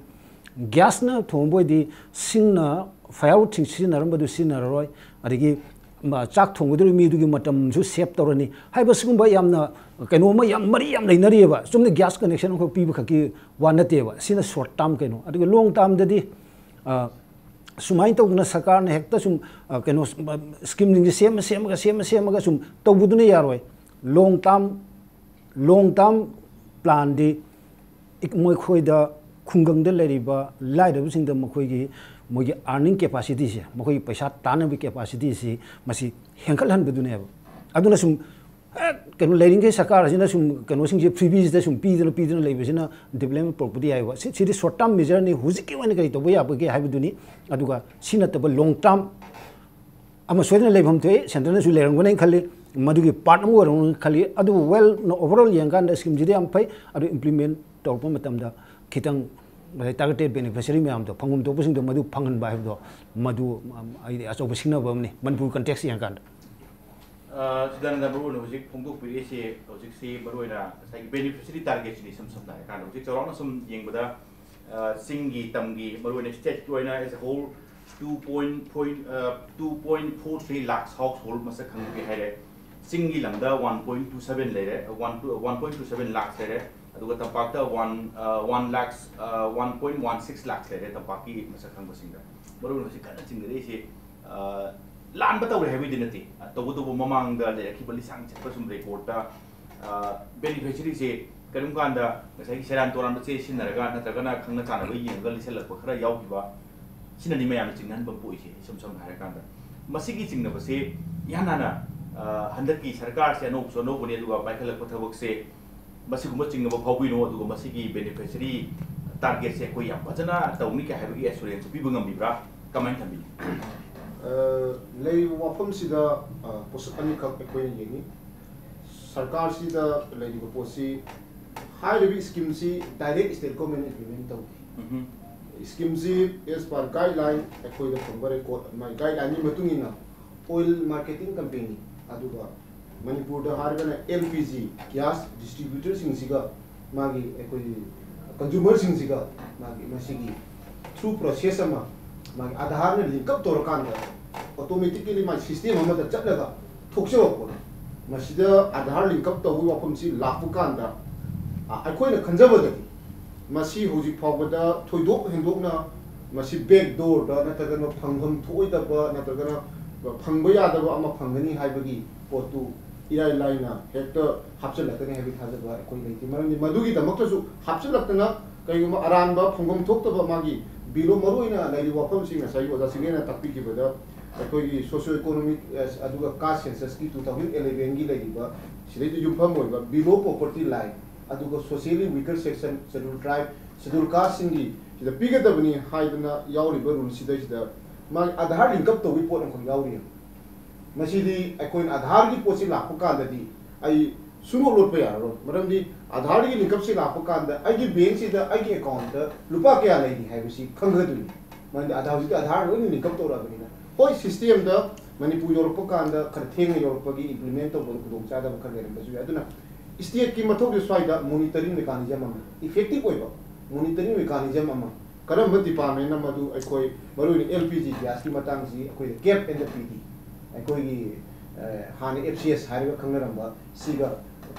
gas ꯅ ꯊꯣꯡꯕ ꯑꯣꯏꯗꯤ ꯁꯤꯡꯅ firewood ꯁꯤꯡ ꯁꯤꯖꯤꯟꯅꯔꯝꯕꯗꯨ ꯁꯤꯖꯤꯟꯅꯔꯔꯣꯏ꯫ ꯑꯗꯒꯤ ꯃ-, ꯆꯥꯛ ꯊꯣꯡꯒꯗꯧꯔꯤꯕ ꯃꯤꯗꯨꯒꯤ ꯃꯇꯝꯁꯨ save ꯇꯧꯔꯅꯤ ꯍꯥꯏꯕ ꯁꯤꯒꯨꯝꯕ ꯌꯥꯝꯅ ꯀꯩꯅꯣ ꯑꯃ ꯌꯥꯝ ꯃꯔꯤ ꯌꯥꯝ ꯂꯩꯅꯔꯤꯑꯕ꯫ ꯆꯨꯝꯅ gas connection ꯑꯃꯈꯛ ꯄꯤꯕ ꯈꯛꯀꯤ ꯋꯥ ꯅꯠꯇꯦꯕ꯫ ꯁꯤꯅ short term ꯀꯩꯅꯣ꯫ ꯑꯗꯨꯒ long termꯗꯗꯤ, ꯑ, ꯁꯨꯃꯥꯏꯅ ꯇꯧꯗꯅ ꯁꯔꯀꯥꯔꯅ ꯍꯦꯛꯇ ꯁꯨꯝ, ꯑ, ꯀꯩꯅꯣ, ꯑ, schemeꯁꯤꯡꯁꯦ ꯁꯦꯝꯃ ꯁꯦꯝꯃꯒ, ꯁꯦꯝꯃ ꯁꯦꯝꯃꯒ ꯁꯨꯝ ꯇꯧꯕꯗꯨꯅ ꯌꯥꯔꯣꯏ꯫ Long term, long term planꯗꯤ ꯏꯛ-, ꯃꯈꯣꯏꯗ, ꯈꯨꯡꯒꯪꯗ ꯂꯩꯔꯤꯕ ꯂꯥꯏꯔꯕꯁꯤꯡꯗ ꯃꯈꯣꯏꯒꯤ, ꯃꯣꯏꯒꯤ earning capacityꯁꯦ, ꯃꯈꯣꯏꯒꯤ ꯄꯩꯁꯥ ꯇꯥꯟꯅꯕꯒꯤ capacityꯁꯤ ꯃꯁꯤ ꯍꯦꯟꯒꯠꯍꯟꯕꯗꯨꯅꯦꯕ꯫ ꯑꯗꯨꯅ ꯁꯨꯝ ꯍꯦꯛ ꯀꯩꯅꯣ ꯂꯩꯔꯤꯉꯩ ꯁꯔꯀꯥꯔ ꯑꯁꯤꯅ ꯁꯨꯝ ꯀꯩꯅꯣꯁꯤꯡꯁꯦ freebiesꯗ ꯁꯨꯝ ꯄꯤꯗꯅ, ꯄꯤꯗꯅ ꯂꯩꯕꯁꯤꯅ development ꯄꯨꯔꯛꯄꯗꯤ ꯌꯥꯏꯑꯕ꯫ ꯁꯤ, ꯁꯤꯗꯤ short term measureꯅꯤ, ꯍꯧꯖꯤꯛꯀꯤ ꯑꯣꯏꯅ ꯀꯔꯤ ꯇꯧꯕ ꯌꯥꯕꯒꯦ ꯍꯥꯏꯕꯗꯨꯅꯤ꯫ ꯑꯗꯨꯒ ꯁꯤ ꯅꯠꯇꯕ long term ꯑꯃ ꯁꯣꯏꯗꯅ ꯂꯩꯐꯝ ꯊꯣꯛꯏ, centreꯅꯁꯨ ꯂꯩꯔꯝꯒꯅꯤ ꯈꯜꯂꯤ, ꯃꯗꯨꯒꯤ part ꯑꯃ ꯑꯣꯏꯔꯝꯒꯅꯤ ꯈꯜꯂꯤ꯫ ꯑꯗꯨꯕꯨ well overall ꯌꯦꯡꯀꯥꯟꯗ schemeꯁꯤꯗꯤ ꯌꯥꯝ ꯐꯩ, ꯑꯗꯨ implement ꯇꯧꯔꯛꯄ ꯃꯇꯝꯗ ꯈꯤꯇꯪ ꯉꯁꯥꯏ targeted beneficiary ꯃꯌꯥꯝꯗꯣ, ꯐꯪꯐꯝ ꯊꯣꯛꯄꯁꯤꯡꯗꯣ ꯃꯗꯨ ꯐꯪꯍꯟꯕ ꯍꯥꯏꯕꯗꯣ, ꯃꯗꯨ, ꯎꯝ, ꯑꯩꯗꯤ ꯑꯆꯧꯕ ꯁꯤꯡꯅꯕ ꯑꯃꯅꯤ ꯃꯅꯤꯄꯨꯔ context ꯌꯦꯡꯀꯥꯟꯗ꯫ ꯑ, ꯁꯤꯗ ꯃꯔꯨ ꯑꯣꯏꯅ ꯍꯧꯖꯤꯛ ꯐꯣꯡꯗꯣꯛꯄꯤꯔꯛꯏꯁꯤ, ꯍꯧꯖꯤꯛꯁꯤ ꯃꯔꯨ ꯑꯣꯏꯅ ꯉꯁꯥꯏꯒꯤ beneficiary targetꯁꯤꯅꯤ꯫ ꯏꯁꯝ ꯁꯝꯅ ꯍꯥꯏꯔꯀꯥꯟꯗ ꯍꯧꯖꯤꯛ ꯆꯥꯎꯔꯥꯛꯅ ꯁꯨꯝ ꯌꯦꯡꯕꯗ, ꯑ, ꯆꯤꯡꯒꯤ ꯇꯝꯒꯤ ꯃꯔꯨ ꯑꯣꯏꯅ stateꯀꯤ ꯑꯣꯏꯅ as a whole two point four, ꯑ, two point four three lakhs household ꯃꯁꯛ ꯈꯪꯕꯒꯦ ꯍꯥꯏꯔꯦ꯫ ꯆꯤꯡꯒꯤ ꯂꯝꯗ one point two seven ꯂꯩꯔꯦ, one two, one point two seven lakhs ꯂꯩꯔꯦ꯫ ꯑꯗꯨꯒ ꯇꯝꯄꯥꯛꯇ one, ꯑ, one lakhs, ꯑ, one point one six lakhs ꯂꯩꯔꯦ ꯇꯝꯄꯥꯛꯀꯤ ꯃꯁꯛ ꯈꯪꯕꯁꯤꯡꯗ꯫ ꯃꯔꯨ ꯑꯣꯏꯅ ꯍꯧꯖꯤꯛ ꯀꯟꯅ ꯆꯤꯡꯅꯔꯛꯏꯁꯤ, ꯑ, ꯂꯥꯟꯕ ꯇꯧꯔꯦ ꯍꯥꯏꯕꯒꯤꯗꯤ ꯅꯠꯇꯦ꯫ ꯑ, ꯇꯧꯕꯇꯕꯨ ꯃꯃꯥꯡꯗ ꯂꯩꯔꯛꯈꯤꯕ ꯂꯤꯁꯥꯡ ꯆꯠꯄ ꯁꯨꯝ recordꯇ, ꯑ, beneficiaryꯁꯦ ꯀꯔꯤꯒꯨꯝꯕ ꯀꯥꯟꯗ ꯉꯁꯥꯏꯒꯤ ꯁꯦꯔꯥꯟ ꯇꯨꯔꯥꯟꯕ ꯆꯦ ꯁꯤꯖꯤꯟꯅꯔꯒ ꯅꯠꯇ꯭ꯔꯒꯅ ꯈꯪꯅ ꯆꯥꯟꯅꯕ ꯌꯦꯡꯉꯒ ꯂꯤꯁꯜꯂꯛꯄ ꯈꯔ ꯌꯥꯎꯈꯤꯕ, ꯁꯤꯅꯅꯤ ꯃꯌꯥꯝꯅ ꯆꯤꯡꯅꯍꯟꯕ ꯄꯣꯛꯏꯁꯦ꯫ ꯏꯁꯝ ꯁꯝꯅ ꯍꯥꯏꯔꯀꯥꯟꯗ ꯃꯁꯤꯒꯤ ꯆꯤꯡꯅꯕꯁꯦ ꯏꯍꯥꯟ ꯍꯥꯟꯅ, ꯑ, ꯍꯟꯗꯛꯀꯤ ꯁꯔꯀꯥꯔꯁꯦ ꯑꯅꯧꯕꯁꯨ ꯑꯅꯧꯕꯅꯤ, ꯑꯗꯨꯒ ꯄꯥꯏꯈꯠꯂꯛꯄ ꯊꯕꯛꯁꯦ ꯃꯁꯤꯒꯨꯝꯕ ꯆꯤꯡꯅꯕ ꯐꯥꯎꯕꯤꯅꯣ, ꯑꯗꯨꯒ ꯃꯁꯤꯒꯤ beneficiary targetꯁꯦ ꯑꯩꯈꯣꯏ ꯌꯥꯝ ꯐꯖꯅ ꯇꯧꯅꯤ ꯀꯥꯏ ꯍꯥꯏꯕꯒꯤ assurance ꯄꯤꯕ ꯉꯝꯕꯤꯕ꯭ꯔꯥ? ꯀꯃꯥꯏꯅ ꯊꯝꯕꯤꯅꯤ? ꯑ, ꯂꯩꯔꯤꯕ ꯋꯥꯐꯝꯁꯤꯗ, ꯑ, ꯄꯣꯠꯁꯛ ꯑꯅꯤꯈꯛ ꯑꯩꯈꯣꯏꯅ ꯌꯦꯡꯉꯤ꯫ ꯁꯔꯀꯥꯔꯁꯤꯗ ꯂꯩꯔꯤꯕ ꯄꯣꯠꯁꯤ, ꯍꯥꯏꯔꯤꯕ schemeꯁꯤ direct state government implement ꯇꯧꯗꯦ꯫ ꯎꯝꯍꯨꯝ. Schemeꯁꯤ as per guideline, ꯑꯩꯈꯣꯏꯗ ꯐꯪꯕ record, ꯃꯥꯒꯤ guidelineꯒꯤ ꯃꯇꯨꯡ ꯏꯟꯅ oil marketing company, ꯑꯗꯨꯒ ꯃꯅꯤꯄꯨꯔꯗ ꯍꯥꯏꯔꯒꯅ LPG gas distributorꯁꯤꯡꯁꯤꯒ ꯃꯥꯒꯤ ꯑꯩꯈꯣꯏꯒꯤ consumerꯁꯤꯡꯁꯤꯒ ꯃꯥꯒꯤ ꯃꯁꯤꯒꯤ through process ꯑꯃ ꯃꯥꯒꯤ ꯑꯥꯙꯥꯔꯅ link up ꯇꯧꯔꯀꯥꯟꯗ ꯑꯣꯇꯣꯃꯦꯇꯤꯀꯦꯂꯤ ꯃꯥꯏ ꯁꯤꯁꯇꯦꯝ ꯑꯃꯗ ꯆꯠꯂꯒ ꯊꯣꯛꯆꯕ ꯄꯣꯠꯅꯤ꯫ ꯃꯁꯤꯗ ꯑꯥꯙꯥꯔ ꯂꯤꯡꯀꯞ ꯇꯧꯕꯒꯤ ꯋꯥꯐꯝꯁꯤ ꯂꯥꯛꯄ ꯀꯥꯟꯗ, ꯑ, ꯑꯩꯈꯣꯏꯅ ꯈꯟꯖꯕꯗꯗꯤ ꯃꯁꯤ ꯍꯧꯖꯤꯛ ꯐꯥꯎꯕꯗ ꯊꯣꯏꯗꯣꯛ ꯍꯦꯟꯗꯣꯛꯅ ꯃꯁꯤ ꯕꯦꯛ ꯗꯣꯔꯗ ꯅꯠꯇ꯭ꯔꯒꯅ ꯐꯪꯐꯝ ꯊꯣꯛꯑꯣꯏꯗꯕ ꯅꯠꯇ꯭ꯔꯒꯅ ꯐꯪꯕ ꯌꯥꯗꯕ ꯑꯃ ꯐꯪꯒꯅꯤ ꯍꯥꯏꯕꯒꯤ ꯄꯣꯠꯇꯨ ꯏꯔꯥꯏ ꯂꯥꯏꯅ ꯍꯦꯛꯇ ꯍꯥꯞꯆꯤꯜꯂꯛꯀꯅꯤ ꯍꯥꯏꯕꯒꯤ ꯊꯥꯖꯕ ꯑꯩꯈꯣꯏ ꯂꯩꯇꯦ꯫ ꯃꯔꯝꯗꯤ ꯃꯗꯨꯒꯤꯗꯃꯛꯇꯁꯨ ꯍꯥꯞꯆꯤꯜꯂꯛꯇꯅ ꯀꯔꯤꯒꯨꯝꯕ ꯑꯔꯥꯟꯕ ꯐꯪꯐꯝ ꯊꯣꯛꯇꯕ ꯃꯥꯒꯤ ꯕꯤꯂꯣ, ꯃꯔꯨꯑꯣꯏꯅ ꯂꯩꯔꯤꯕ ꯋꯥꯐꯝꯁꯤꯡ ꯉꯁꯥꯏꯒꯤ ꯑꯣꯖꯥ ꯁꯤꯡꯒꯦꯅ ꯇꯥꯛꯄꯤꯈꯤꯕꯗ ꯑꯩꯈꯣꯏꯒꯤ ꯁꯣꯁꯤꯌꯣ ꯏꯀꯣꯅꯣꯃꯤꯛ, ꯑ, ꯑꯗꯨꯒ ꯀꯥꯁ ꯁꯦꯟꯁꯁꯀꯤ ꯇꯨ ꯊꯥꯎꯖꯟ ꯑꯦꯂꯦꯚꯦꯟꯒꯤ ꯂꯩꯔꯤꯕ ꯁꯤꯗꯩꯗ ꯌꯨꯝꯐꯝ ꯑꯣꯏꯕ ꯕꯤꯂꯣ ꯄꯣꯄꯔꯇꯤ ꯂꯥꯏꯟ, ꯑꯗꯨꯒ ꯁꯣꯁꯤꯌꯦꯂꯤ ꯋꯤꯀꯔ ꯁꯦꯛꯁꯟ, ꯁꯦꯗꯨꯜ ꯇ꯭ꯔꯥꯏꯕ, ꯁꯦꯗꯨꯜ ꯀꯥꯁꯁꯤꯡꯒꯤ ꯁꯤꯗ ꯄꯤꯒꯗꯕꯅꯤ ꯍꯥꯏꯗꯅ ꯌꯥꯎꯔꯤꯕ ꯔꯨꯜꯁꯤꯗꯩꯁꯤꯗ ꯃꯥꯒꯤ ꯑꯥꯙꯥꯔ ꯂꯤꯡꯀꯞ ꯇꯧꯕꯒꯤ ꯄꯣꯠ ꯑꯃꯈꯛ ꯌꯥꯎꯔꯤꯑꯕ꯫ ꯃꯁꯤꯗꯤ ꯑꯩꯈꯣꯏꯅ ꯑꯥꯙꯥꯔꯒꯤ ꯄꯣꯠꯁꯤ ꯂꯥꯛꯄ ꯀꯥꯟꯗꯗꯤ ꯑꯩ ꯁꯨꯡꯂꯣꯠ ꯂꯣꯠꯄ ꯌꯥꯔꯔꯣꯏ꯫ ꯃꯔꯝꯗꯤ ꯑꯥꯙꯥꯔꯒꯤ ꯂꯤꯡꯀꯞꯁꯤ ꯂꯥꯛꯄ ꯀꯥꯟꯗ ꯑꯩꯒꯤ ꯕꯦꯡꯁꯤꯗ ꯑꯩꯒꯤ ꯑꯦꯀꯥꯎꯟꯇ ꯂꯨꯄꯥ ꯀꯌꯥ ꯂꯩꯔꯤ ꯍꯥꯏꯕꯁꯤ ꯈꯪꯒꯗꯣꯏꯅꯤ꯫ ꯃꯔꯝꯗꯤ ꯑꯥꯙꯥꯔ, ꯍꯧꯖꯤꯛꯇꯤ ꯑꯥꯙꯥꯔ ꯂꯣꯏꯅ ꯂꯤꯡꯀꯞ ꯇꯧꯔꯛꯑꯕꯅꯤꯅ꯫ ꯍꯣꯏ, ꯁꯤꯁꯇꯦꯝꯗ ꯃꯅꯤꯄꯨꯔ ꯌꯧꯔꯛꯄ ꯀꯥꯟꯗ ꯈꯔ ꯊꯦꯡꯅ ꯌꯧꯔꯛꯄꯒꯤ ꯏꯝꯄ꯭ꯂꯤꯃꯦꯟ ꯇꯧꯕꯗ ꯈꯨꯗꯣꯡꯆꯥꯗꯕ ꯈꯔ ꯂꯩꯔꯝꯕꯁꯨ ꯌꯥꯏ꯫ ꯑꯗꯨꯅ ꯁ꯭ꯇꯦꯠꯀꯤ ꯃꯊꯧꯁꯦ ꯁ꯭ꯋꯥꯏꯗ ꯃꯣꯅꯤꯇꯔꯤꯡ ꯃꯦꯀꯥꯅꯤꯖꯝ ꯑꯃ, ꯏꯐꯦꯛꯇꯤꯚ ꯑꯣꯏꯕ ꯃꯣꯅꯤꯇꯔꯤꯡ ꯃꯦꯀꯥꯅꯤꯖꯝ ꯑꯃ, ꯀꯔꯝꯕ ꯗꯤꯄꯥꯔꯠꯃꯦꯟ ꯑꯃ, ꯑꯗꯨ ꯑꯩꯈꯣꯏ ꯃꯔꯨꯑꯣꯏꯅ ꯑꯦꯜ ꯄꯤ ꯖꯤ ꯒ꯭ꯌꯥꯁꯀꯤ ꯃꯇꯥꯡꯁꯤ ꯑꯩꯈꯣꯏ ꯀꯦꯞ ꯑꯦꯟ ꯗ ꯄꯤ ꯗꯤ, ꯑꯩꯈꯣꯏꯒꯤ, ꯑ, ꯍꯥꯟꯅ ꯑꯦꯐ ꯁꯤ ꯑꯦꯁ ꯍꯥꯏꯔꯒ ꯈꯪꯅꯔꯝꯕ ꯁꯤꯒ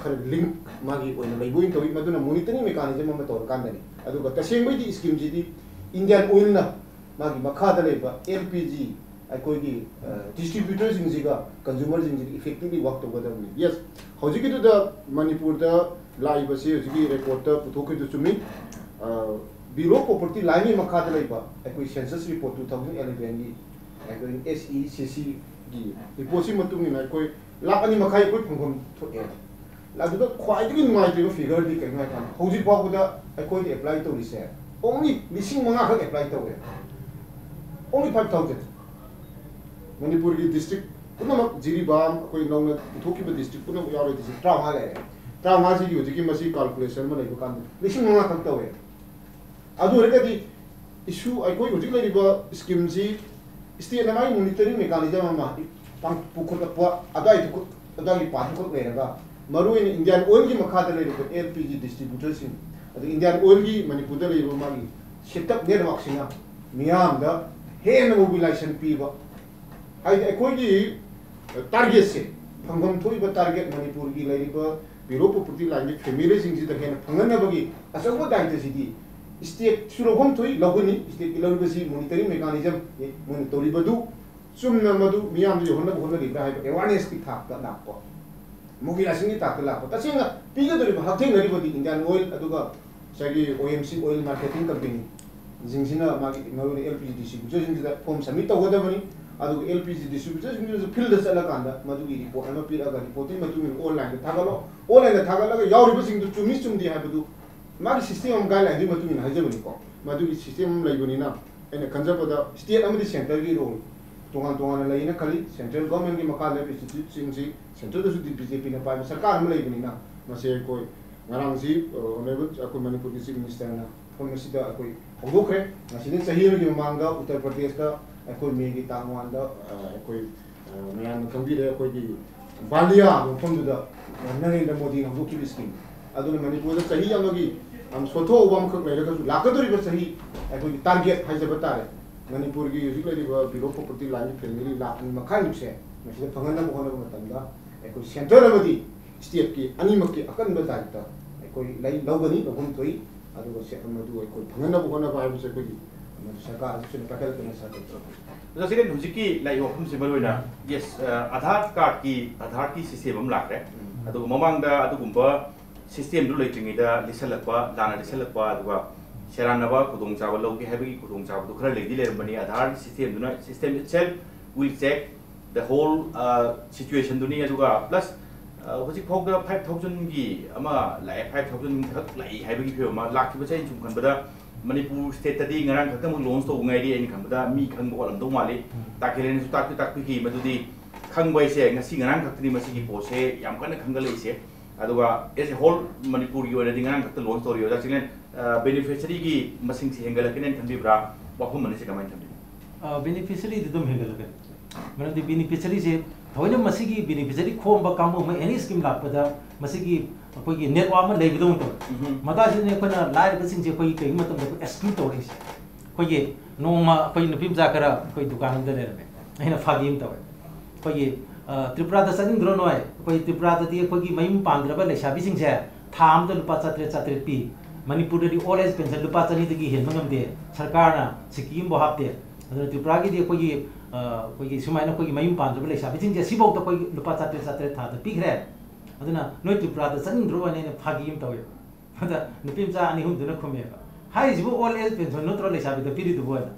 ꯈꯔ ꯂꯤꯡ ꯃꯥꯒꯤ ꯑꯣꯏꯅ ꯂꯩꯕ ꯑꯣꯏꯅ ꯇꯧꯏ꯫ ꯃꯗꯨꯅ ꯃꯣꯅꯤꯇꯔꯤꯡ ꯃꯦꯀꯥꯅꯤꯖꯝ ꯑꯃ ꯇꯧꯔꯀꯥꯟꯗꯅꯤ꯫ ꯑꯗꯨꯒ ꯇꯁꯦꯡꯕꯩꯗꯤ ꯁ꯭ꯀꯤꯝꯁꯤꯗꯤ ꯏꯟꯗꯤꯌꯥꯟ ꯑꯣꯏꯜꯅ ꯃꯥꯒꯤ ꯃꯈꯥꯗ ꯂꯩꯕ ꯑꯦꯜ ꯄꯤ ꯖꯤ, ꯑꯩꯈꯣꯏꯒꯤ, ꯑ, ꯗꯤꯁꯇ꯭ꯔꯤꯕ꯭ꯌꯨꯇꯔꯁꯤꯡꯁꯤꯒ ꯀꯟꯖꯨꯃꯔꯁꯤꯡꯁꯤꯒ ꯏꯐꯦꯛꯇꯤꯚꯂꯤ ꯋꯥꯔꯛ ꯇꯧꯒꯗꯕꯅꯤ꯫ ꯌꯦꯁ, ꯍꯧꯖꯤꯛꯀꯤꯗꯨꯗ ꯃꯅꯤꯄꯨꯔꯗ ꯂꯥꯛꯏꯕꯁꯤ ꯍꯧꯖꯤꯛꯀꯤ ꯔꯦꯀꯣꯔꯠꯇ ꯄꯨꯊꯣꯛꯈꯤꯕꯗꯨ ꯆꯨꯝꯃꯤ꯫ ꯑ, ꯕꯤꯂꯣ ꯄꯣꯄꯔꯇꯤ ꯂꯥꯏꯟꯒꯤ ꯃꯈꯥꯗ ꯂꯩꯕ ꯑꯩꯈꯣꯏ ꯁꯦꯟꯁꯁ ꯔꯤꯄꯣꯔꯠ ꯇꯨ ꯊꯥꯎꯖꯟ ꯑꯦꯂꯦꯚꯦꯟꯒꯤ ꯑꯩꯈꯣꯏ ꯑꯦꯁ ꯏ ꯁꯤ ꯁꯤꯒꯤ ꯔꯤꯄꯣꯔꯠꯁꯤ ꯃꯇꯨꯡ ꯏꯟꯅ ꯑꯩꯈꯣꯏ ꯂꯥꯈ ꯑꯅꯤ ꯃꯈꯥꯏ ꯑꯩꯈꯣꯏ ꯐꯪꯐꯝ ꯊꯣꯛꯑꯦ꯫ ꯑꯗꯨꯗ ꯈ꯭ꯋꯥꯏꯗꯒꯤ ꯅꯨꯡꯉꯥꯏꯇ꯭ꯔꯤꯕ ꯐꯤꯒꯔꯗꯤ ꯀꯩꯅꯣ ꯍꯥꯏ ꯀꯥꯟꯗ, ꯍꯧꯖꯤꯛ ꯐꯥꯎꯕꯗ ꯑꯩꯈꯣꯏꯗ ꯑꯦꯄ꯭ꯂꯥꯏ ꯇꯧꯔꯤꯁꯦ ꯑꯣꯡꯂꯤ ꯂꯤꯁꯤꯡ ꯃꯉꯥ ꯈꯛ ꯑꯦꯄ꯭ꯂꯥꯏ ꯇꯧꯋꯦ꯫ ꯑꯣꯡꯂꯤ ꯐꯥꯏꯚ ꯊꯥꯎꯖꯟ꯫ ꯃꯅꯤꯄꯨꯔꯒꯤ ꯗꯤꯁꯇ꯭ꯔꯤꯛ ꯄꯨꯝꯅꯃꯛ, ꯖꯤꯔꯤꯕꯥꯝ, ꯑꯩꯈꯣꯏ ꯅꯧꯅ ꯄꯨꯊꯣꯛꯈꯤꯕ ꯗꯤꯁꯇ꯭ꯔꯤꯛ ꯄꯨꯝꯅꯃꯛ ꯌꯥꯎꯔꯦ, ꯗꯤꯁꯇ꯭ꯔꯤꯛ ꯇꯔꯥꯃꯉꯥ ꯂꯩꯔꯦ꯫ ꯇꯔꯥꯃꯉꯥꯁꯤꯒꯤ ꯍꯧꯖꯤꯛꯀꯤ ꯃꯁꯤ ꯀꯥꯜꯀꯨꯂꯦꯁꯟ ꯑꯃ ꯂꯩꯕ ꯀꯥꯟꯗ ꯂꯤꯁꯤꯡ ꯃꯉꯥ ꯈꯛ ꯇꯧꯋꯦ꯫ ꯑꯗꯨ ꯑꯣꯏꯔꯒꯗꯤ ꯏꯁꯨ, ꯑꯩꯈꯣꯏ ꯍꯧꯖꯤꯛ ꯂꯩꯔꯤꯕ ꯁ꯭ꯀꯤꯝꯁꯤ ꯁ꯭ꯇꯦꯠꯅ ꯃꯥꯒꯤ ꯃꯣꯅꯤꯇꯔꯤꯡ ꯃꯦꯀꯥꯅꯤꯖꯝ ꯑꯃ ꯄꯥꯡ-, ꯄꯨꯈꯠꯂꯛꯄ ꯑꯗꯨꯋꯥꯏꯗꯨ ꯈꯛ, ꯑꯗꯨꯋꯥꯏꯒꯤ ꯄꯥꯔꯠꯇꯨ ꯈꯛ ꯂꯩꯔꯒ, ꯃꯔꯨꯑꯣꯏꯅ ꯏꯟꯗꯤꯌꯥꯟ ꯑꯣꯏꯜꯒꯤ ꯃꯈꯥꯗ ꯂꯩꯔꯤꯕ ꯑꯦꯜ ꯄꯤ ꯖꯤ ꯗꯤꯁꯇ꯭ꯔꯤꯕ꯭ꯌꯨꯇꯔꯁꯤꯡ, ꯑꯗ ꯏꯟꯗꯤꯌꯥꯟ ꯑꯣꯏꯜꯒꯤ ꯃꯅꯤꯄꯨꯔꯗ ꯂꯩꯔꯤꯕ ꯃꯥꯒꯤ ꯁꯦꯠꯇꯞ ꯅꯦꯠꯋꯥꯔꯛꯁꯤꯅ ꯃꯤꯌꯥꯝꯗ ꯍꯦꯟꯅ ꯃꯣꯕꯤꯂꯥꯏꯖꯦꯁꯟ ꯄꯤꯕ, ꯍꯥꯏꯗꯤ ꯑꯩꯈꯣꯏꯒꯤ ꯇꯥꯔꯒꯦꯠꯁꯦ, ꯐꯪꯐꯝ ꯊꯣꯛꯏꯕ ꯇꯥꯔꯒꯦꯠ, ꯃꯅꯤꯄꯨꯔꯒꯤ ꯂꯩꯔꯤꯕ ꯕꯤꯂꯣ ꯄꯣꯚꯔꯇꯤ ꯂꯥꯏꯟꯒꯤ ꯐꯦꯃꯤꯂꯤꯁꯤꯡꯁꯤꯗ ꯍꯦꯟꯅ ꯐꯪꯍꯟꯅꯕꯒꯤ ꯑꯆꯧꯕ ꯗꯥꯏꯇꯁꯤꯗꯤ ꯁ꯭ꯇꯦꯠꯁꯨ ꯂꯧꯐꯝ ꯊꯣꯛꯏ, ꯂꯧꯒꯅꯤ꯫ ꯁ꯭ꯇꯦꯠꯀꯤ ꯂꯧꯔꯤꯕꯁꯤ ꯃꯣꯅꯤꯇꯔꯤꯡ ꯃꯦꯀꯥꯅꯤꯖꯝ, ꯃꯣꯏꯅ ꯇꯧꯔꯤꯕꯗꯨ ꯆꯨꯝꯅ ꯃꯗꯨ ꯃꯤꯌꯥꯝꯗ ꯌꯧꯍꯟꯅꯕ ꯍꯣꯠꯅꯔꯤꯕ꯭ꯔꯥ ꯍꯥꯏꯕ ꯑꯦꯋꯥꯔꯅꯦꯁꯀꯤ ꯊꯥꯛꯇ ꯂꯥꯛꯄ, ꯃꯣꯕꯤꯂꯥꯏꯖꯦꯁꯟꯒꯤ ꯊꯥꯛꯇ ꯂꯥꯛꯄ꯫ ꯇꯁꯦꯡꯅ ꯄꯤꯒꯗꯧꯔꯤꯕ, ꯍꯛꯊꯦꯡꯅꯔꯤꯕꯗꯤ ꯏꯟꯗꯤꯌꯥꯟ ꯑꯣꯏꯜ ꯑꯗꯨꯒ ꯉꯁꯥꯏꯒꯤ ꯑꯣ ꯑꯦꯝ ꯁꯤ ꯑꯣꯏꯜ ꯃꯥꯔꯀꯦꯇꯤꯡ ꯀꯝꯄꯦꯅꯤꯁꯤꯡꯁꯤꯅ ꯃꯥꯒꯤ ꯃꯔꯨꯑꯣꯏꯅ ꯑꯦꯜ ꯄꯤ ꯖꯤ ꯗꯤꯁꯇ꯭ꯔꯤꯕ꯭ꯌꯨꯇꯔꯁꯤꯡꯁꯤꯗ ꯐꯣꯔꯝ ꯁꯕꯃꯤꯠ ꯇꯧꯒꯗꯕꯅꯤ꯫ ꯑꯗꯨꯒ ꯑꯦꯜ ꯄꯤ ꯖꯤ ꯗꯤꯁꯇ꯭ꯔꯤꯕ꯭ꯌꯨꯇꯔꯁꯤꯡꯗꯨꯁꯨ ꯐꯤꯜꯗ ꯆꯠꯂꯀꯥꯟꯗ ꯃꯗꯨꯒꯤ ꯔꯤꯄꯣꯔꯠ ꯑꯃ ꯄꯤꯔꯛꯑꯒ, ꯔꯤꯄꯣꯔꯠꯇꯨꯒꯤ ꯃꯇꯨꯡ ꯏꯟꯅ ꯑꯣꯟꯂꯥꯏꯟꯗ ꯊꯥꯒꯠꯂꯣ꯫ ꯑꯣꯟꯂꯥꯏꯟꯗ ꯊꯥꯒꯠꯂꯒ ꯌꯥꯎꯔꯤꯕꯁꯤꯡꯗꯨ ꯆꯨꯝꯃꯤ ꯆꯨꯝꯗꯦ ꯍꯥꯏꯕꯗꯨ ꯃꯥꯒꯤ ꯁꯤꯁꯇꯦꯝ ꯑꯃ, ꯒꯥꯏꯗꯂꯥꯏꯟꯗꯨꯒꯤ ꯃꯇꯨꯡ ꯏꯟꯅ ꯍꯥꯏꯖꯕꯅꯤꯀꯣ, ꯃꯗꯨꯒꯤ ꯁꯤꯁꯇꯦꯝ ꯑꯃ ꯂꯩꯕꯅꯤꯅ, ꯑꯩꯅ ꯈꯟꯖꯕꯗ ꯁ꯭ꯇꯦꯠ ꯑꯃꯗꯤ ꯁꯦꯟꯇꯔꯒꯤ ꯔꯣꯜ ꯇꯣꯉꯥꯟ ꯇꯣꯉꯥꯟꯅ ꯂꯩꯌꯦꯅ ꯈꯜꯂꯤ꯫ ꯁꯦꯟꯇ꯭ꯔꯦꯜ ꯒꯚꯔꯟꯃꯦꯟꯠꯀꯤ ꯃꯈꯥ ꯂꯩꯕ ꯏꯟꯁꯇꯤꯇ꯭ꯌꯨꯠꯁꯤꯡꯁꯤ, ꯁꯦꯟꯇ꯭ꯔꯦꯜꯗꯁꯨ ꯕꯤ ꯖꯦ ꯄꯤꯅ ꯄꯥꯏꯕ ꯁꯔꯀꯥꯔ ꯑꯃ ꯂꯩꯕꯅꯤꯅ, ꯃꯁꯤ ꯑꯩꯈꯣꯏ ꯉꯔꯥꯡꯁꯤ, ꯑ, ꯑꯣꯅꯔꯦꯕꯜ ꯑꯩꯈꯣꯏ ꯃꯅꯤꯄꯨꯔꯒꯤ ꯆꯤꯐ ꯃꯤꯅꯤꯁꯇꯔꯅ ꯃꯐꯝ ꯑꯁꯤꯗ ꯑꯩꯈꯣꯏ ꯍꯧꯗꯣꯛꯈ꯭ꯔꯦ꯫ ꯉꯁꯤꯗꯒꯤ ꯆꯍꯤ ꯑꯃꯒꯤ ꯃꯃꯥꯡꯗ ꯎꯠꯇꯔ ꯄ꯭ꯔꯗꯦꯁꯇ ꯑꯩꯈꯣꯏ ꯃꯦꯒꯤ ꯇꯥꯡ ꯋꯥꯟꯗ, ꯑ, ꯑꯩꯈꯣꯏ, ꯑ, ꯃꯌꯥꯝꯅ ꯈꯪꯕꯤꯔꯦ, ꯑꯩꯈꯣꯏꯒꯤ ꯕꯥꯂꯤꯌꯥ ꯃꯐꯝꯗꯨꯗ ꯅꯔꯦꯟꯗ꯭ꯔ ꯃꯣꯗꯤꯅ ꯍꯧꯗꯣꯛꯈꯤꯕ ꯁ꯭ꯀꯤꯝ꯫ ꯑꯗꯨꯅ ꯃꯅꯤꯄꯨꯔꯗ ꯆꯍꯤ ꯑꯃꯒꯤ ꯌꯥꯝ ꯁꯣꯟꯊꯣꯛꯍꯧꯕ ꯑꯃꯈꯛ ꯂꯩꯔꯒꯁꯨ, ꯂꯥꯛꯀꯗꯧꯔꯤꯕ ꯆꯍꯤ ꯑꯩꯈꯣꯏꯒꯤ ꯇꯥꯔꯒꯦꯠ ꯍꯥꯏꯖꯕ ꯇꯥꯔꯦ, ꯃꯅꯤꯄꯨꯔꯒꯤ ꯍꯧꯖꯤꯛ ꯂꯩꯔꯤꯕ ꯕꯤꯂꯣ ꯄꯣꯚꯔꯇꯤ ꯂꯥꯏꯟꯒꯤ ꯐꯦꯃꯤꯂꯤ ꯂꯥꯈ ꯑꯅꯤ ꯃꯈꯥꯏꯃꯨꯛꯁꯦ ꯃꯁꯤꯗ ꯐꯪꯍꯟꯅꯕ ꯍꯣꯠꯅꯕ ꯃꯇꯝꯗ ꯑꯩꯈꯣꯏ ꯁꯦꯟꯇꯔ ꯑꯃꯗꯤ ꯁ꯭ꯇꯦꯠꯀꯤ ꯑꯅꯤꯃꯛꯀꯤ ꯑꯀꯟꯕ ꯗꯥꯏꯇ ꯑꯩꯈꯣꯏ ꯂꯩ, ꯂꯧꯒꯅꯤ, ꯂꯧꯐꯝ ꯊꯣꯛꯏ꯫ ꯑꯗꯨꯒ ꯁꯦ-, ꯃꯗꯨ ꯑꯩꯈꯣꯏ ꯐꯪꯍꯟꯅꯕ ꯍꯣꯠꯅꯕ ꯍꯥꯏꯕꯁꯦ ꯑꯩꯈꯣꯏꯒꯤ ꯃꯗꯨ ꯁꯔꯀꯥꯔ ꯑꯁꯤꯅ ꯄꯥꯏꯈꯠꯂꯛꯀꯅꯤ ꯁꯔꯀꯥꯔ꯫ ꯑꯗꯣ ꯁꯦꯀꯦꯟ, ꯍꯧꯖꯤꯛꯀꯤ ꯂꯥꯛꯏꯕ ꯋꯥꯐꯝꯁꯤ ꯃꯔꯨꯑꯣꯏꯅ, ꯌꯦꯁ, ꯑ, ꯑꯥꯙꯥꯔ ꯀꯥꯔꯗꯀꯤ, ꯑꯥꯙꯥꯔꯒꯤ ꯁꯤꯁꯇꯦꯝ ꯑꯃ ꯂꯥꯛꯈ꯭ꯔꯦ꯫ ꯎꯝ꯫ ꯑꯗꯨꯒ ꯃꯃꯥꯡꯗ ꯑꯗꯨꯒꯨꯝꯕ ꯁꯤꯁꯇꯦꯝꯗꯨ ꯂꯩꯇ꯭ꯔꯤꯉꯩꯗ ꯂꯤꯁꯜꯂꯛꯄ, ꯂꯥꯟꯅ ꯂꯤꯁꯜꯂꯛꯄ, ꯑꯗꯨꯒ ꯁꯦꯔꯥꯟꯅꯕ ꯈꯨꯗꯣꯡꯆꯥꯕ ꯂꯧꯒꯦ ꯍꯥꯏꯕꯒꯤ ꯈꯨꯗꯣꯡꯆꯥꯕꯗꯨ ꯈꯔ ꯂꯩꯗꯤ ꯂꯩꯔꯝꯕꯅꯤ꯫ ꯑꯥꯙꯥꯔꯒꯤ ꯁꯤꯁꯇꯦꯝꯗꯨꯅ, system itself will check the whole, ꯑ, situation ꯗꯨꯅꯤ꯫ ꯑꯗꯨꯒ plus, ꯑ, ꯍꯧꯖꯤꯛ ꯐꯥꯎꯗ five thousand ꯒꯤ ꯑꯃ ꯂꯥꯛꯑꯦ, five thousand ꯈꯛ ꯂꯥꯛꯏ ꯍꯥꯏꯕꯒꯤ ꯐꯤꯕꯝ ꯑꯃ ꯂꯥꯛꯈꯤꯕꯁꯦ꯫ ꯑꯩꯅ ꯁꯨꯝ ꯈꯟꯕꯗ ꯃꯅꯤꯄꯨꯔ state ꯇꯗꯤ ꯉꯔꯥꯡ ꯈꯛꯇꯃꯛ launch ꯇꯧꯕ ꯉꯥꯏꯔꯤ꯫ ꯑꯩꯅ ꯈꯟꯕꯗ ꯃꯤ ꯈꯪꯕ ꯋꯥꯠꯂꯝꯗꯧ ꯃꯥꯜꯂꯤ꯫ ꯎꯝ꯫ ꯇꯥꯀꯦꯂꯦꯟꯅꯁꯨ ꯇꯥꯛꯇꯤ ꯇꯥꯛꯄꯤꯈꯤ ꯃꯗꯨꯗꯤ ꯈꯪꯕ ꯍꯥꯏꯁꯦ ꯉꯁꯤ ꯉꯔꯥꯡ ꯈꯛꯇꯅꯤ ꯃꯁꯤꯒꯤ ꯄꯣꯠꯁꯦ ꯌꯥꯝ ꯀꯟꯅ ꯈꯪꯒꯠꯂꯛꯏꯁꯦ꯫ ꯑꯗꯨꯒ as a whole ꯃꯅꯤꯄꯨꯔꯒꯤ ꯑꯣꯏꯅꯗꯤ ꯉꯔꯥꯡ ꯈꯛꯇ launch ꯇꯧꯔꯤ꯫ ꯑꯣꯖꯥ ꯆꯤꯡꯂꯦꯟ, ꯑ, beneficiary ꯒꯤ ꯃꯁꯤꯡꯁꯤ ꯍꯦꯟꯒꯠꯂꯛꯀꯅꯦꯅ ꯈꯟꯕꯤꯕ꯭ꯔꯥ? ꯋꯥꯐꯝ ꯑꯅꯤꯁꯤ ꯀꯃꯥꯏꯅ ꯊꯝꯕꯤꯅꯤ? ꯑ, beneficiary ꯗꯤ ꯑꯗꯨꯝ ꯍꯦꯟꯒꯠꯂꯛꯀꯅꯤ꯫ ꯃꯔꯝꯗꯤ beneficiary ꯁꯦ ꯊꯑꯣꯏꯅ ꯃꯁꯤꯒꯤ beneficiary ꯈꯣꯝꯕ ꯀꯥꯡꯕꯨ ꯑꯃ any scheme ꯂꯥꯛꯄꯗ ꯃꯁꯤꯒꯤ ꯑꯩꯈꯣꯏꯒꯤ network ꯑꯃ ꯂꯩꯕꯗꯧꯅ ꯇꯧꯋꯦ꯫ ꯎꯝꯍꯨꯝ꯫ ꯃꯇꯥꯡꯁꯤꯗꯅꯦ ꯑꯩꯈꯣꯏꯅ ꯂꯥꯏꯔꯕꯁꯤꯡꯁꯦ ꯑꯩꯈꯣꯏꯒꯤ ꯀꯩꯒꯨꯝꯕ ꯃꯇꯝꯗ ꯑꯩꯈꯣꯏ exclude ꯇꯧꯔꯛꯏꯁꯦ꯫ ꯑꯩꯈꯣꯏꯒꯤ ꯅꯣꯡꯃ ꯑꯩꯈꯣꯏ ꯅꯨꯄꯤ ꯃꯆꯥ ꯈꯔ ꯑꯩꯈꯣꯏ ꯗꯨꯀꯥꯟ ꯑꯃꯗ ꯂꯩꯔꯝꯃꯦ꯫ ꯑꯩꯅ ꯐꯥꯒꯤ ꯑꯃ ꯇꯧꯋꯦ꯫ ꯑꯩꯈꯣꯏꯒꯤ, ꯑ, "ꯇ꯭ꯔꯤꯄꯨꯔꯥꯗ ꯆꯠꯅꯤꯡꯗ꯭ꯔꯣ ꯅꯣꯏ? ꯑꯩꯈꯣꯏ ꯇ꯭ꯔꯤꯄꯨꯔꯥꯗꯗꯤ ꯑꯩꯈꯣꯏꯒꯤ ꯃꯌꯨꯝ ꯄꯥꯟꯗ꯭ꯔꯕ ꯂꯩꯁꯥꯕꯤꯁꯤꯡꯁꯦ ꯊꯥ ꯑꯃꯗ ꯂꯨꯄꯥ ꯆꯥꯇ꯭ꯔꯦꯠ, ꯆꯥꯇ꯭ꯔꯦꯠ ꯄꯤ꯫ ꯃꯅꯤꯄꯨꯔꯗꯗꯤ old age pension ꯂꯨꯄꯥ ꯆꯅꯤꯗꯒꯤ ꯍꯦꯟꯕ ꯉꯝꯗꯦ꯫ ꯁꯔꯀꯥꯔꯅ ꯁꯤꯀꯤ ꯑꯃꯐꯥꯎ ꯍꯥꯞꯇꯦ꯫ ꯑꯗꯨꯅ ꯇ꯭ꯔꯤꯄꯨꯔꯥꯒꯤꯗꯤ ꯑꯩꯈꯣꯏꯒꯤ, ꯑ, ꯑꯩꯈꯣꯏꯒꯤ ꯁꯨꯃꯥꯏꯅ ꯑꯩꯈꯣꯏꯒꯤ ꯃꯌꯨꯝ ꯄꯥꯟꯗ꯭ꯔꯕ ꯂꯩꯁꯥꯕꯤꯁꯤꯡꯁꯦ ꯁꯤꯐꯥꯎꯗ ꯑꯩꯈꯣꯏ ꯂꯨꯄꯥ ꯆꯥꯇ꯭ꯔꯦꯠ, ꯆꯥꯇ꯭ꯔꯦꯠ ꯊꯥꯗ ꯄꯤꯈ꯭ꯔꯦ꯫ ꯑꯗꯨꯅ ꯅꯣꯏ ꯇ꯭ꯔꯤꯄꯨꯔꯥꯗ ꯆꯠꯅꯤꯡꯗ꯭ꯔꯣ?" ꯍꯥꯏꯅ ꯑꯩꯅ ꯐꯥꯒꯤ ꯑꯃ ꯇꯧꯋꯦꯕ꯫ ꯑꯗ ꯅꯨꯄꯤ ꯃꯆꯥ ꯑꯅꯤ ꯑꯍꯨꯝꯗꯨꯅ ꯈꯨꯝꯃꯦꯕ, "ꯍꯥꯏꯔꯤꯁꯤꯕꯨ old age pension ꯅꯠꯇ꯭ꯔꯣ ꯂꯩꯁꯥꯕꯤꯗ ꯄꯤꯔꯤꯗꯨꯕꯨ?" ꯍꯥꯏꯅ꯫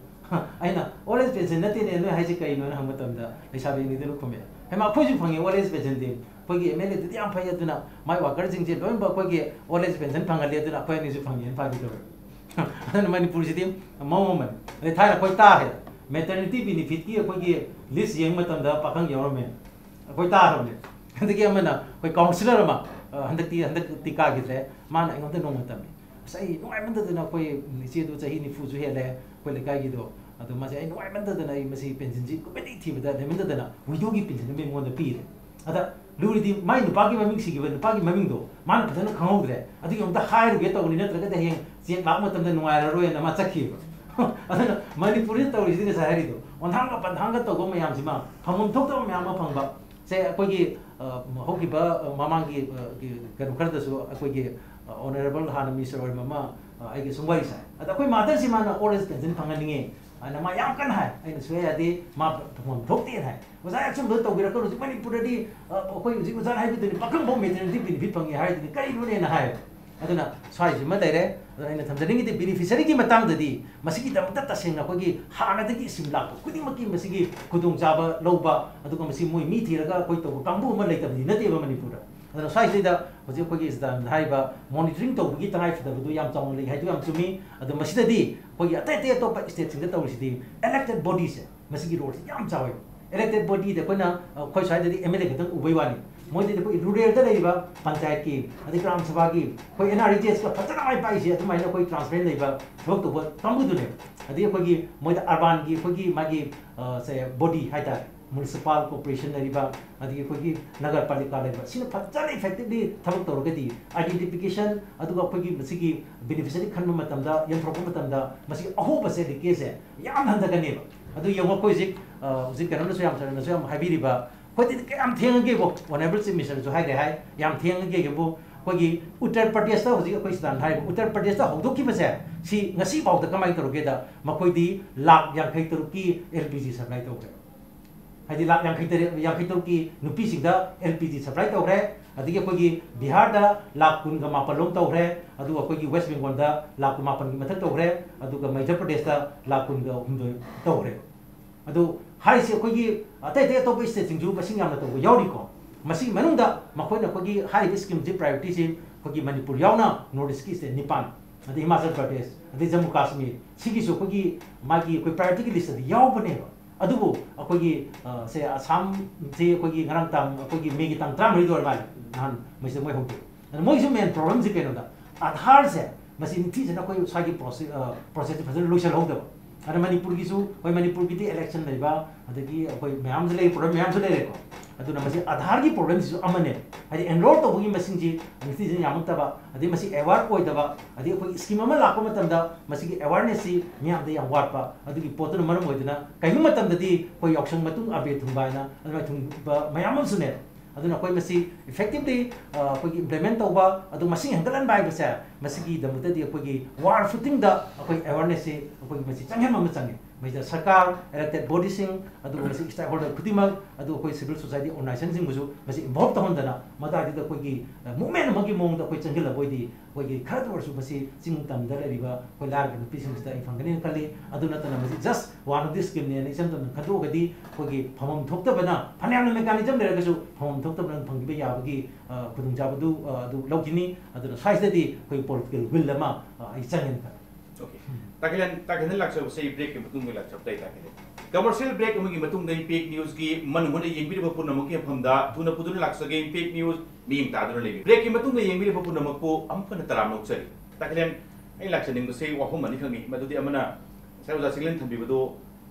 "ꯑꯩꯅ old age pension ꯅꯠꯇꯦꯅꯦ, ꯅꯣꯏ ꯍꯥꯏꯁꯦ ꯀꯩꯅꯣ?" ꯍꯥꯏꯅ ꯍꯪꯕ ꯃꯇꯝꯗ ꯂꯩꯁꯥꯕꯤ ꯑꯅꯤꯗꯨꯅ ꯈꯨꯝꯃꯦ, "ꯍꯩꯃꯥ, ꯑꯩꯈꯣꯏꯁꯨ ꯐꯪꯉꯦ old age pension ꯗꯤ, ꯑꯩꯈꯣꯏꯒꯤ ꯑꯦꯝ ꯑꯦꯜ ꯑꯦꯗꯨꯗꯤ ꯌꯥꯝ ꯐꯩ, ꯑꯗꯨꯅ ꯃꯥꯏ ꯋꯥꯀꯔꯁꯤꯡꯁꯦ ꯂꯣꯏꯅꯃꯛ ꯑꯩꯈꯣꯏꯒꯤ old age pension ꯐꯪꯍꯜꯂꯦ, ꯑꯗꯨꯅ ꯑꯩꯈꯣꯏ ꯑꯅꯤꯁꯨ ꯐꯪꯉꯦꯅ" ꯐꯥꯒꯤ ꯇꯧꯋꯦ꯫ ꯑꯗꯨꯅ ꯃꯅꯤꯄꯨꯔꯁꯤꯗꯤ ꯃꯑꯣꯡ ꯑꯃꯅꯤ꯫ ꯑꯗꯩ ꯊꯥꯏꯅ ꯑꯩꯈꯣꯏ ꯇꯥꯈ꯭ꯔꯦ, maternity benefit ꯀꯤ ꯑꯩꯈꯣꯏꯒꯤ list ꯌꯦꯡꯕ ꯃꯇꯝꯗ ꯄꯥꯈꯪ ꯌꯥꯎꯔꯝꯃꯦ꯫ ꯑꯩꯈꯣꯏ ꯇꯥꯈ꯭ꯔꯕꯅꯦ꯫ ꯑꯗꯒꯤ ꯑꯃꯅ ꯑꯩꯈꯣꯏ councillor ꯑꯃ, ꯑ, ꯍꯟꯗꯛꯇꯤ, ꯍꯟꯗꯛꯇꯤ ꯀꯥꯈꯤꯗ꯭ꯔꯦ, ꯃꯥꯅ ꯑꯩꯉꯣꯟꯗ ꯅꯣꯡꯃ ꯇꯝꯃꯤ꯫ "ꯑꯁ, ꯑꯩ ꯅꯨꯡꯉꯥꯏꯃꯟꯗꯗꯅ ꯑꯩꯈꯣꯏ ꯏꯆꯦꯗꯨ ꯆꯍꯤ ꯅꯤꯐꯨꯁꯨ ꯍꯦꯜꯂꯦ, ꯑꯩꯈꯣꯏ ꯂꯩꯀꯥꯏꯒꯤꯗꯣ꯫ ꯑꯗꯣ ꯃꯥꯁꯦ ꯑꯩ ꯅꯨꯡꯉꯥꯏꯃꯟꯗꯗꯅ ꯑꯩ ꯃꯁꯤ pension ꯁꯤ ꯀꯨꯏꯃꯟꯗꯩ ꯊꯤꯕꯗ ꯂꯩꯃꯟꯗꯗꯅ widow ꯒꯤ pension ꯑꯃ ꯑꯩꯉꯣꯟꯗ ꯄꯤꯔꯦ꯫ ꯑꯗ ꯂꯨꯔꯤꯗꯤ ꯃꯥꯏ ꯅꯨꯄꯥꯒꯤ ꯃꯃꯤꯡ, ꯁꯤꯈꯤꯕ ꯅꯨꯄꯥꯒꯤ ꯃꯃꯤꯡꯗꯣ ꯃꯥꯅ ꯐꯖꯅ ꯈꯪꯍꯧꯗ꯭ꯔꯦ꯫ ꯑꯗꯨꯒꯤ ꯑꯃꯨꯛꯇ ꯍꯥꯏꯔꯨꯒꯦ ꯇꯧꯕꯅꯤ, ꯅꯠꯇ꯭ꯔꯒꯗꯤ ꯍꯌꯦꯡ cheque ꯂꯥꯛꯄ ꯃꯇꯝꯗ ꯅꯨꯡꯉꯥꯏꯔꯔꯣꯏꯅ ꯃꯥ ꯆꯠꯈꯤꯕ"꯫ ꯑꯗꯨꯅ ꯃꯅꯤꯄꯨꯔꯗ ꯇꯧꯔꯤꯁꯤꯗꯤ ꯉꯁꯥꯏ ꯍꯥꯏꯔꯤꯗꯣ, ꯑꯣꯟꯊꯥꯡꯒ ꯄꯟꯊꯥꯡꯒ ꯇꯧꯕ ꯃꯌꯥꯝꯁꯤꯃ, ꯐꯪꯐꯝ ꯊꯣꯛꯇꯕ ꯃꯌꯥꯝ ꯑꯃ ꯐꯪꯕ꯫ ꯁꯦ, ꯑꯩꯈꯣꯏꯒꯤ, ꯑ, ꯍꯧꯈꯤꯕ, ꯑ, ꯃꯃꯥꯡꯒꯤ, ꯑ, ꯒꯤ ꯀꯩꯅꯣ ꯈꯔꯗꯁꯨ ꯑꯩꯈꯣꯏꯒꯤ, ꯑ, honourable ꯍꯥꯟꯅ minister ꯑꯣꯏꯔꯝꯕ ꯑꯃ, ꯑ, ꯑꯩꯒ ꯁꯨꯝ ꯋꯥꯔꯤ ꯁꯥꯏ꯫ ꯑꯗ ꯑꯩꯈꯣꯏ mother ꯁꯤ ꯃꯥꯅ old age pension ꯐꯪꯍꯟꯅꯤꯡꯉꯦ ꯍꯥꯏꯅ ꯃꯥ ꯌꯥꯝ ꯀꯟꯅ ꯍꯥꯏ꯫ ꯑꯩꯅ ꯁꯨꯡꯌꯥ ꯌꯥꯗꯦ, ꯃꯥ ꯐꯪꯐꯝ ꯊꯣꯛꯇꯦꯅ ꯍꯥꯏ꯫ ꯑꯣꯖꯥ, ꯑꯆꯨꯝꯕꯗꯣ ꯇꯧꯕꯤꯔꯛꯀꯅꯨ꯫ ꯍꯧꯖꯤꯛ ꯃꯅꯤꯄꯨꯔꯗꯗꯤ, ꯑ, ꯑꯩꯈꯣꯏ ꯍꯧꯖꯤꯛ ꯑꯣꯖꯥꯅ ꯍꯥꯏꯕꯗꯨꯅꯤ, ꯄꯥꯈꯪꯐꯥꯎ maternity benefit ꯐꯪꯉꯤ ꯍꯥꯏꯔꯤꯗꯨꯅꯤ, ꯀꯔꯤꯅꯣꯅꯦꯅ ꯍꯥꯏ꯫ ꯑꯗꯨꯅ ꯁ꯭ꯋꯥꯏꯁꯤꯃ ꯂꯩꯔꯦ꯫ ꯑꯗꯨꯅ ꯑꯩꯅ ꯊꯝꯖꯅꯤꯡꯉꯤꯗꯤ beneficiary ꯒꯤ ꯃꯇꯥꯡꯗꯗꯤ ꯃꯁꯤꯒꯤꯗꯃꯛꯇ ꯇꯁꯦꯡꯅ ꯑꯩꯈꯣꯏꯒꯤ ꯍꯥꯟꯅꯗꯒꯤ scheme ꯂꯥꯛꯄ ꯈꯨꯗꯤꯡꯃꯛꯀꯤ ꯃꯁꯤꯒꯤ ꯈꯨꯗꯣꯡꯆꯥꯕ ꯂꯧꯕ, ꯑꯗꯨꯒ ꯃꯁꯤ ꯃꯣꯏ ꯃꯤ ꯊꯤꯔꯒ ꯑꯩꯈꯣꯏ ꯇꯧꯕ ꯀꯥꯡꯕꯨ ꯑꯃ ꯂꯩꯇꯕꯗꯤ ꯅꯠꯇꯦꯕ ꯃꯅꯤꯄꯨꯔꯗ꯫ ꯑꯗꯨꯅ ꯁ꯭ꯋꯥꯏꯁꯤꯗ ꯍꯧꯖꯤꯛ ꯑꯩꯈꯣꯏꯒꯤ ꯁꯤꯗ ꯍꯥꯏꯔꯤꯕ monitoring ꯇꯧꯕꯒꯤ ꯇꯉꯥꯏ ꯐꯗꯕꯗꯨ ꯌꯥꯝ ꯆꯥꯎꯅ ꯂꯩ ꯍꯥꯏꯗꯨ ꯌꯥꯝ ꯆꯨꯝꯃꯤ꯫ ꯑꯗꯣ ꯃꯁꯤꯗꯗꯤ ꯑꯩꯈꯣꯏꯒꯤ ꯑꯇꯩ ꯑꯇꯩ ꯑꯇꯣꯞꯄ state ꯁꯤꯡꯗ ꯇꯧꯔꯤꯁꯤꯗꯤ elected body ꯁꯦ ꯃꯁꯤꯒꯤ role ꯁꯤ ꯌꯥꯝ ꯆꯥꯎꯋꯦ꯫ Elected body ꯗ ꯑꯩꯈꯣꯏꯅ, ꯑ, ꯑꯩꯈꯣꯏ ꯁ꯭ꯋꯥꯏꯗꯗꯤ ꯑꯦꯝ ꯑꯦꯜ ꯑꯦ ꯈꯛꯇꯪ ꯎꯕꯩ ꯋꯥꯅꯤ꯫ ꯃꯣꯏꯗꯗꯤ ꯑꯩꯈꯣꯏ rural ꯗ ꯂꯩꯔꯤꯕ ꯄꯟꯆꯥꯌꯠꯀꯤ, ꯑꯗꯩ ꯒ꯭ꯔꯥꯝ ꯁꯚꯥꯒꯤ, ꯑꯩꯈꯣꯏ ꯑꯦꯟ ꯑꯥꯔ ꯏ ꯖꯤ ꯑꯦꯁ ꯀ ꯐꯖꯅ ꯃꯥꯏ ꯄꯥꯛꯏꯁꯦ ꯑꯗꯨꯃꯥꯏꯅ ꯑꯩꯈꯣꯏ transparent ꯂꯩꯕ ꯊꯕꯛ ꯇꯧꯕ ꯀꯥꯡꯕꯨꯗꯨꯅꯦꯕ꯫ ꯑꯗꯩ ꯑꯩꯈꯣꯏꯒꯤ ꯃꯣꯏꯗ urban ꯒꯤ ꯑꯩꯈꯣꯏꯒꯤ ꯃꯥꯒꯤ, ꯑ, ꯁꯦ, body ꯍꯥꯏꯇꯥꯔꯦ, ꯃ꯭ꯌꯨꯅꯤꯁꯤꯄꯥꯜ ꯀꯣꯔꯄꯣꯔꯦꯁꯟ ꯂꯩꯔꯤꯕ, ꯑꯗꯒꯤ ꯑꯩꯈꯣꯏꯒꯤ ꯅꯒꯔ ꯄꯥꯂꯤꯀꯥ ꯂꯩꯔꯤꯕ, ꯁꯤꯅ ꯐꯖꯅ effectively ꯊꯕꯛ ꯇꯧꯔꯒꯗꯤ, identification, ꯑꯗꯨꯒ ꯑꯩꯈꯣꯏꯒꯤ ꯃꯁꯤꯒꯤ beneficiary ꯈꯟꯕ ꯃꯇꯝꯗ, ꯌꯦꯟꯊꯣꯔꯛꯄ ꯃꯇꯝꯗ, ꯃꯁꯤꯒꯤ ꯑꯍꯣꯕꯁꯦ, leakage ꯁꯦ ꯌꯥꯝ ꯍꯟꯊꯒꯅꯦꯕ꯫ ꯑꯗꯨ ꯌꯦꯡꯉꯣ, ꯑꯩꯈꯣꯏ ꯍꯧꯖꯤꯛ, ꯑ, ꯍꯧꯖꯤꯛ ꯀꯩꯅꯣꯅꯁꯨ ꯌꯥꯝ, ꯁꯥꯔꯅꯁꯨ ꯌꯥꯝ ꯍꯥꯏꯕꯤꯔꯤꯕ, ꯑꯩꯈꯣꯏꯗꯤ ꯀꯌꯥꯝ ꯊꯦꯡꯉꯒꯦꯕꯣ, Honourable Chief Minister ꯅꯁꯨ ꯍꯥꯏꯈ꯭ꯔꯦ ꯍꯥꯏ, ꯌꯥꯝ ꯊꯦꯡꯉꯒꯦꯕꯨ, ꯑꯩꯈꯣꯏꯒꯤ ꯎꯠꯇꯔ ꯄ꯭ꯔꯗꯦꯁꯇ ꯍꯧꯖꯤꯛ ꯑꯩꯈꯣꯏ ꯁꯤꯗꯥꯟ ꯍꯥꯏꯔꯤꯕ ꯎꯠꯇꯔ ꯄ꯭ꯔꯗꯦꯁꯇ ꯍꯧꯗꯣꯛꯈꯤꯕꯁꯦ, ꯁꯤ ꯉꯁꯤ ꯐꯥꯎꯗ ꯀꯃꯥꯏꯅ ꯇꯧꯔꯒꯦꯗ, ꯃꯈꯣꯏꯗꯤ ꯂꯥꯈ ꯌꯥꯡꯈꯩ ꯇꯔꯨꯛꯀꯤ L P G supply ꯇꯧꯈ꯭ꯔꯦ꯫ ꯍꯥꯏꯗꯤ ꯂꯥꯈ ꯌꯥꯡꯈꯩ ꯇꯔꯦꯠ, ꯌꯥꯡꯈꯩ ꯇꯔꯨꯛꯀꯤ ꯅꯨꯄꯤꯁꯤꯡꯗ L P G supply ꯇꯧꯈ꯭ꯔꯦ꯫ ꯑꯗꯒꯤ ꯑꯩꯈꯣꯏꯒꯤ ꯕꯤꯍꯥꯔꯗ ꯂꯥꯈ ꯀꯨꯟꯒ ꯃꯥꯄꯜ ꯂꯣꯝ ꯇꯧꯈ꯭ꯔꯦ꯫ ꯑꯗꯨꯒ ꯑꯩꯈꯣꯏꯒꯤ ꯋꯦꯁ ꯕꯦꯡꯒꯣꯜꯗ ꯂꯥꯈ ꯀꯨꯟꯃꯥꯄꯜꯒꯤ ꯃꯊꯛ ꯇꯧꯈ꯭ꯔꯦ꯫ ꯑꯗꯨꯒ ꯃꯙ꯭ꯌ ꯄ꯭ꯔꯗꯦꯁꯇ ꯂꯥꯈ ꯀꯨꯟꯒ ꯍꯨꯝꯗꯣꯏ ꯇꯧꯈ꯭ꯔꯦ꯫ ꯑꯗꯨ ꯍꯥꯏꯔꯤꯁꯦ ꯑꯩꯈꯣꯏꯒꯤ ꯑꯇꯩ ꯑꯇꯩ ꯑꯇꯣꯞꯄ state ꯁꯤꯡꯁꯨ ꯃꯁꯤꯡ ꯌꯥꯝꯅ ꯇꯧꯕ ꯌꯥꯎꯔꯤꯀꯣ꯫ ꯃꯁꯤꯒꯤ ꯃꯅꯨꯡꯗ ꯃꯈꯣꯏꯅ ꯑꯩꯈꯣꯏꯒꯤ ꯍꯥꯏꯔꯤꯕ scheme ꯁꯤ priority ꯁꯤ ꯑꯩꯈꯣꯏꯒꯤ ꯃꯅꯤꯄꯨꯔ ꯌꯥꯎꯅ North East ꯀꯤ state ꯅꯤꯄꯥꯟ, ꯑꯗꯩ ꯍꯤꯃꯥꯆꯜ ꯄ꯭ꯔꯗꯦꯁ, ꯑꯗꯩ ꯖꯝꯃꯨ ꯀꯥꯁꯃꯤꯔ, ꯁꯤꯒꯤꯁꯨ ꯑꯩꯈꯣꯏꯒꯤ ꯃꯥꯒꯤ ꯑꯩꯈꯣꯏ priority ꯒꯤ list ꯇꯗꯤ ꯌꯥꯎꯕꯅꯦꯕ꯫ ꯑꯗꯨꯕꯨ ꯑꯩꯈꯣꯏꯒꯤ, ꯑ, ꯁꯦ ꯑꯁꯥꯝꯁꯦ ꯑꯩꯈꯣꯏꯒꯤ ꯉꯔꯥꯡ ꯇꯥꯡ, ꯑꯩꯈꯣꯏꯒꯤ ꯃꯦꯒꯤ ꯇꯥꯡ ꯇꯔꯥꯃꯔꯤꯗ ꯑꯣꯏꯔ ꯃꯥꯜꯂꯦ, ꯅꯍꯥꯟ ꯃꯁꯤꯗ ꯃꯣꯏ ꯍꯧꯗꯣꯛꯑꯦ꯫ ꯑꯗ ꯃꯣꯏꯒꯤꯁꯨ main problem ꯁꯦ ꯀꯩꯅꯣꯗ, ꯑꯥꯙꯥꯔꯁꯦ ꯃꯁꯤ ꯅꯤꯡꯊꯤꯖꯅ ꯑꯩꯈꯣꯏ ꯁ꯭ꯋꯥꯏꯒꯤ process, ꯑ, process ꯁꯦ ꯐꯖꯅ ꯂꯣꯏꯁꯤꯜꯍꯧꯗꯕ꯫ ꯑꯗ ꯃꯅꯤꯄꯨꯔꯒꯤꯁꯨ, ꯍꯣꯏ, ꯃꯅꯤꯄꯨꯔꯒꯤꯗꯤ election ꯂꯩꯕ, ꯑꯗꯒꯤ ꯑꯩꯈꯣꯏ ꯃꯌꯥꯝꯁꯨ ꯂꯩ, problem ꯃꯌꯥꯝꯁꯨ ꯂꯩꯔꯦꯀꯣ꯫ ꯑꯗꯨꯅ ꯃꯁꯤ ꯑꯥꯙꯥꯔꯒꯤ problem ꯁꯤꯁꯨ ꯑꯃꯅꯦ꯫ ꯍꯥꯏꯗꯤ enroll ꯇꯧꯕꯒꯤ ꯃꯁꯤꯡꯁꯤ ꯅꯤꯡꯊꯤꯖꯅ ꯌꯥꯝꯃꯛꯇꯕ, ꯑꯗꯩ ꯃꯁꯤ aware ꯑꯣꯏꯗꯕ, ꯑꯗꯩ ꯑꯩꯈꯣꯏꯒꯤ scheme ꯑꯃ ꯂꯥꯛꯄ ꯃꯇꯝꯗ ꯃꯁꯤꯒꯤ awareness ꯁꯤ ꯃꯤꯌꯥꯝꯗ ꯌꯥꯝ ꯋꯥꯠꯄ, ꯑꯗꯨꯒꯤ ꯄꯣꯠꯇꯨꯅ ꯃꯔꯝ ꯑꯣꯏꯗꯨꯅ ꯀꯔꯤꯒꯨꯝꯕ ꯃꯇꯝꯗꯗꯤ ꯑꯩꯈꯣꯏ ꯌꯥꯎꯁꯪ ꯃꯇꯨꯡ ꯑꯕꯦꯔ ꯊꯨꯡꯕ ꯍꯥꯏꯅ ꯑꯗꯨꯃꯥꯏꯅ ꯊꯨꯡꯕ ꯃꯌꯥꯝ ꯑꯃꯁꯨꯅꯦ꯫ ꯑꯗꯨꯅ ꯑꯩꯈꯣꯏ ꯃꯁꯤ effectively, ꯑ, ꯑꯩꯈꯣꯏꯒꯤ implement ꯇꯧꯕ, ꯑꯗꯨ ꯃꯁꯤꯡ ꯍꯦꯟꯒꯠꯍꯟꯕ ꯍꯥꯏꯕꯁꯦ, ꯃꯁꯤꯒꯤꯗꯃꯛꯇꯗꯤ ꯑꯩꯈꯣꯏꯒꯤ war footing ꯗ ꯑꯩꯈꯣꯏ awareness ꯁꯤ ꯑꯩꯈꯣꯏꯒꯤ ꯃꯁꯤ ꯆꯪꯍꯟꯕ ꯑꯃ ꯆꯪꯉꯤ꯫ ꯃꯁꯤꯗ ꯁꯔꯀꯥꯔ, elected body ꯁꯤꯡ, ꯑꯗꯨꯒ ꯃꯁꯤ stakeholder ꯈꯨꯗꯤꯡꯃꯛ, ꯑꯗꯨ ꯑꯩꯈꯣꯏ civil society organization ꯁꯤꯡꯕꯨꯁꯨ ꯃꯁꯤ involve ꯇꯧꯍꯟꯗꯅ, ꯃꯗꯥꯏꯗꯨꯗ ꯑꯩꯈꯣꯏꯒꯤ, ꯑ, movement ꯑꯃꯒꯤ ꯃꯑꯣꯡꯗ ꯑꯩꯈꯣꯏ ꯆꯪꯁꯤꯜꯂꯕ ꯑꯣꯏꯗꯤ, ꯑꯩꯈꯣꯏꯒꯤ ꯈꯔꯇ ꯑꯣꯏꯔꯁꯨ ꯃꯁꯤ ꯆꯤꯡ ꯇꯝꯗ ꯂꯩꯔꯤꯕ ꯑꯩꯈꯣꯏ ꯂꯥꯏꯔꯕ ꯅꯨꯄꯤꯁꯤꯡꯁꯤꯗ ꯑꯩ ꯐꯪꯒꯅꯤꯅ ꯈꯜꯂꯤ꯫ ꯑꯗꯨ ꯅꯠꯇꯅ ꯃꯁꯤ just one of the scheme ꯅꯦꯅ ꯏꯆꯝ ꯆꯝꯅ ꯈꯟꯗꯣꯛꯑꯒꯗꯤ ꯑꯩꯈꯣꯏꯒꯤ ꯐꯝꯐꯝ ꯊꯣꯛꯇꯕꯅ, ꯐꯅꯌꯥꯝꯅ mechanism ꯂꯩꯔꯒꯁꯨ ꯐꯝꯐꯝ ꯊꯣꯛꯇꯕꯅ ꯐꯪꯈꯤꯕ ꯌꯥꯕꯒꯤ, ꯑ, ꯈꯨꯗꯣꯡꯆꯥꯕꯗꯨ, ꯑ, ꯑꯗꯨ ꯂꯧꯈꯤꯅꯤ꯫ ꯑꯗꯨꯅ ꯁ꯭ꯋꯥꯏꯁꯤꯗꯗꯤ ꯑꯩꯈꯣꯏ political will ꯑꯃ, ꯑ, ꯑꯩ ꯆꯪꯉꯦꯅ ꯈꯜꯂꯤ꯫ Okay꯫ ꯇꯥꯈꯦꯜ-, ꯇꯥꯈꯦꯜꯗ ꯂꯥꯛꯆꯕꯁꯦ break ꯀꯤ ꯃꯇꯨꯡꯗ ꯂꯥꯛꯆꯕ ꯇꯥꯏ ꯇꯥꯈꯦꯜꯗ꯫ Commercial break ꯑꯃꯒꯤ ꯃꯇꯨꯡꯗ Impact News ꯀꯤ ꯃꯅꯨꯡ ꯍꯨꯠꯅ ꯌꯦꯡꯕꯤꯔꯤꯕ ꯄꯨꯝꯅꯃꯛꯀꯤ ꯃꯐꯝꯗ ꯊꯨꯅ ꯄꯨꯗꯨꯅ ꯂꯥꯛꯆꯒꯦ꯫ Impact News ꯃꯤꯠꯌꯦꯡ ꯇꯥꯗꯨꯅ ꯂꯩꯕꯤꯌꯨ꯫ Break ꯀꯤ ꯃꯇꯨꯡꯗ ꯌꯦꯡꯕꯤꯔꯤꯕ ꯄꯨꯝꯅꯃꯛꯄꯨ ꯑꯃꯨꯛ ꯍꯟꯅ ꯇꯔꯥꯝꯅ ꯑꯣꯛꯆꯔꯤ꯫ ꯇꯥꯈꯦꯜ, ꯑꯩ ꯂꯥꯛꯆꯅꯤꯡꯕꯁꯦ ꯋꯥꯐꯝ ꯑꯅꯤꯈꯛꯅꯤ, ꯃꯗꯨꯗꯤ ꯑꯃꯅ ꯉꯁꯥꯏ ꯑꯣꯖꯥ ꯆꯤꯡꯂꯦꯟ ꯊꯝꯕꯤꯕꯗꯣ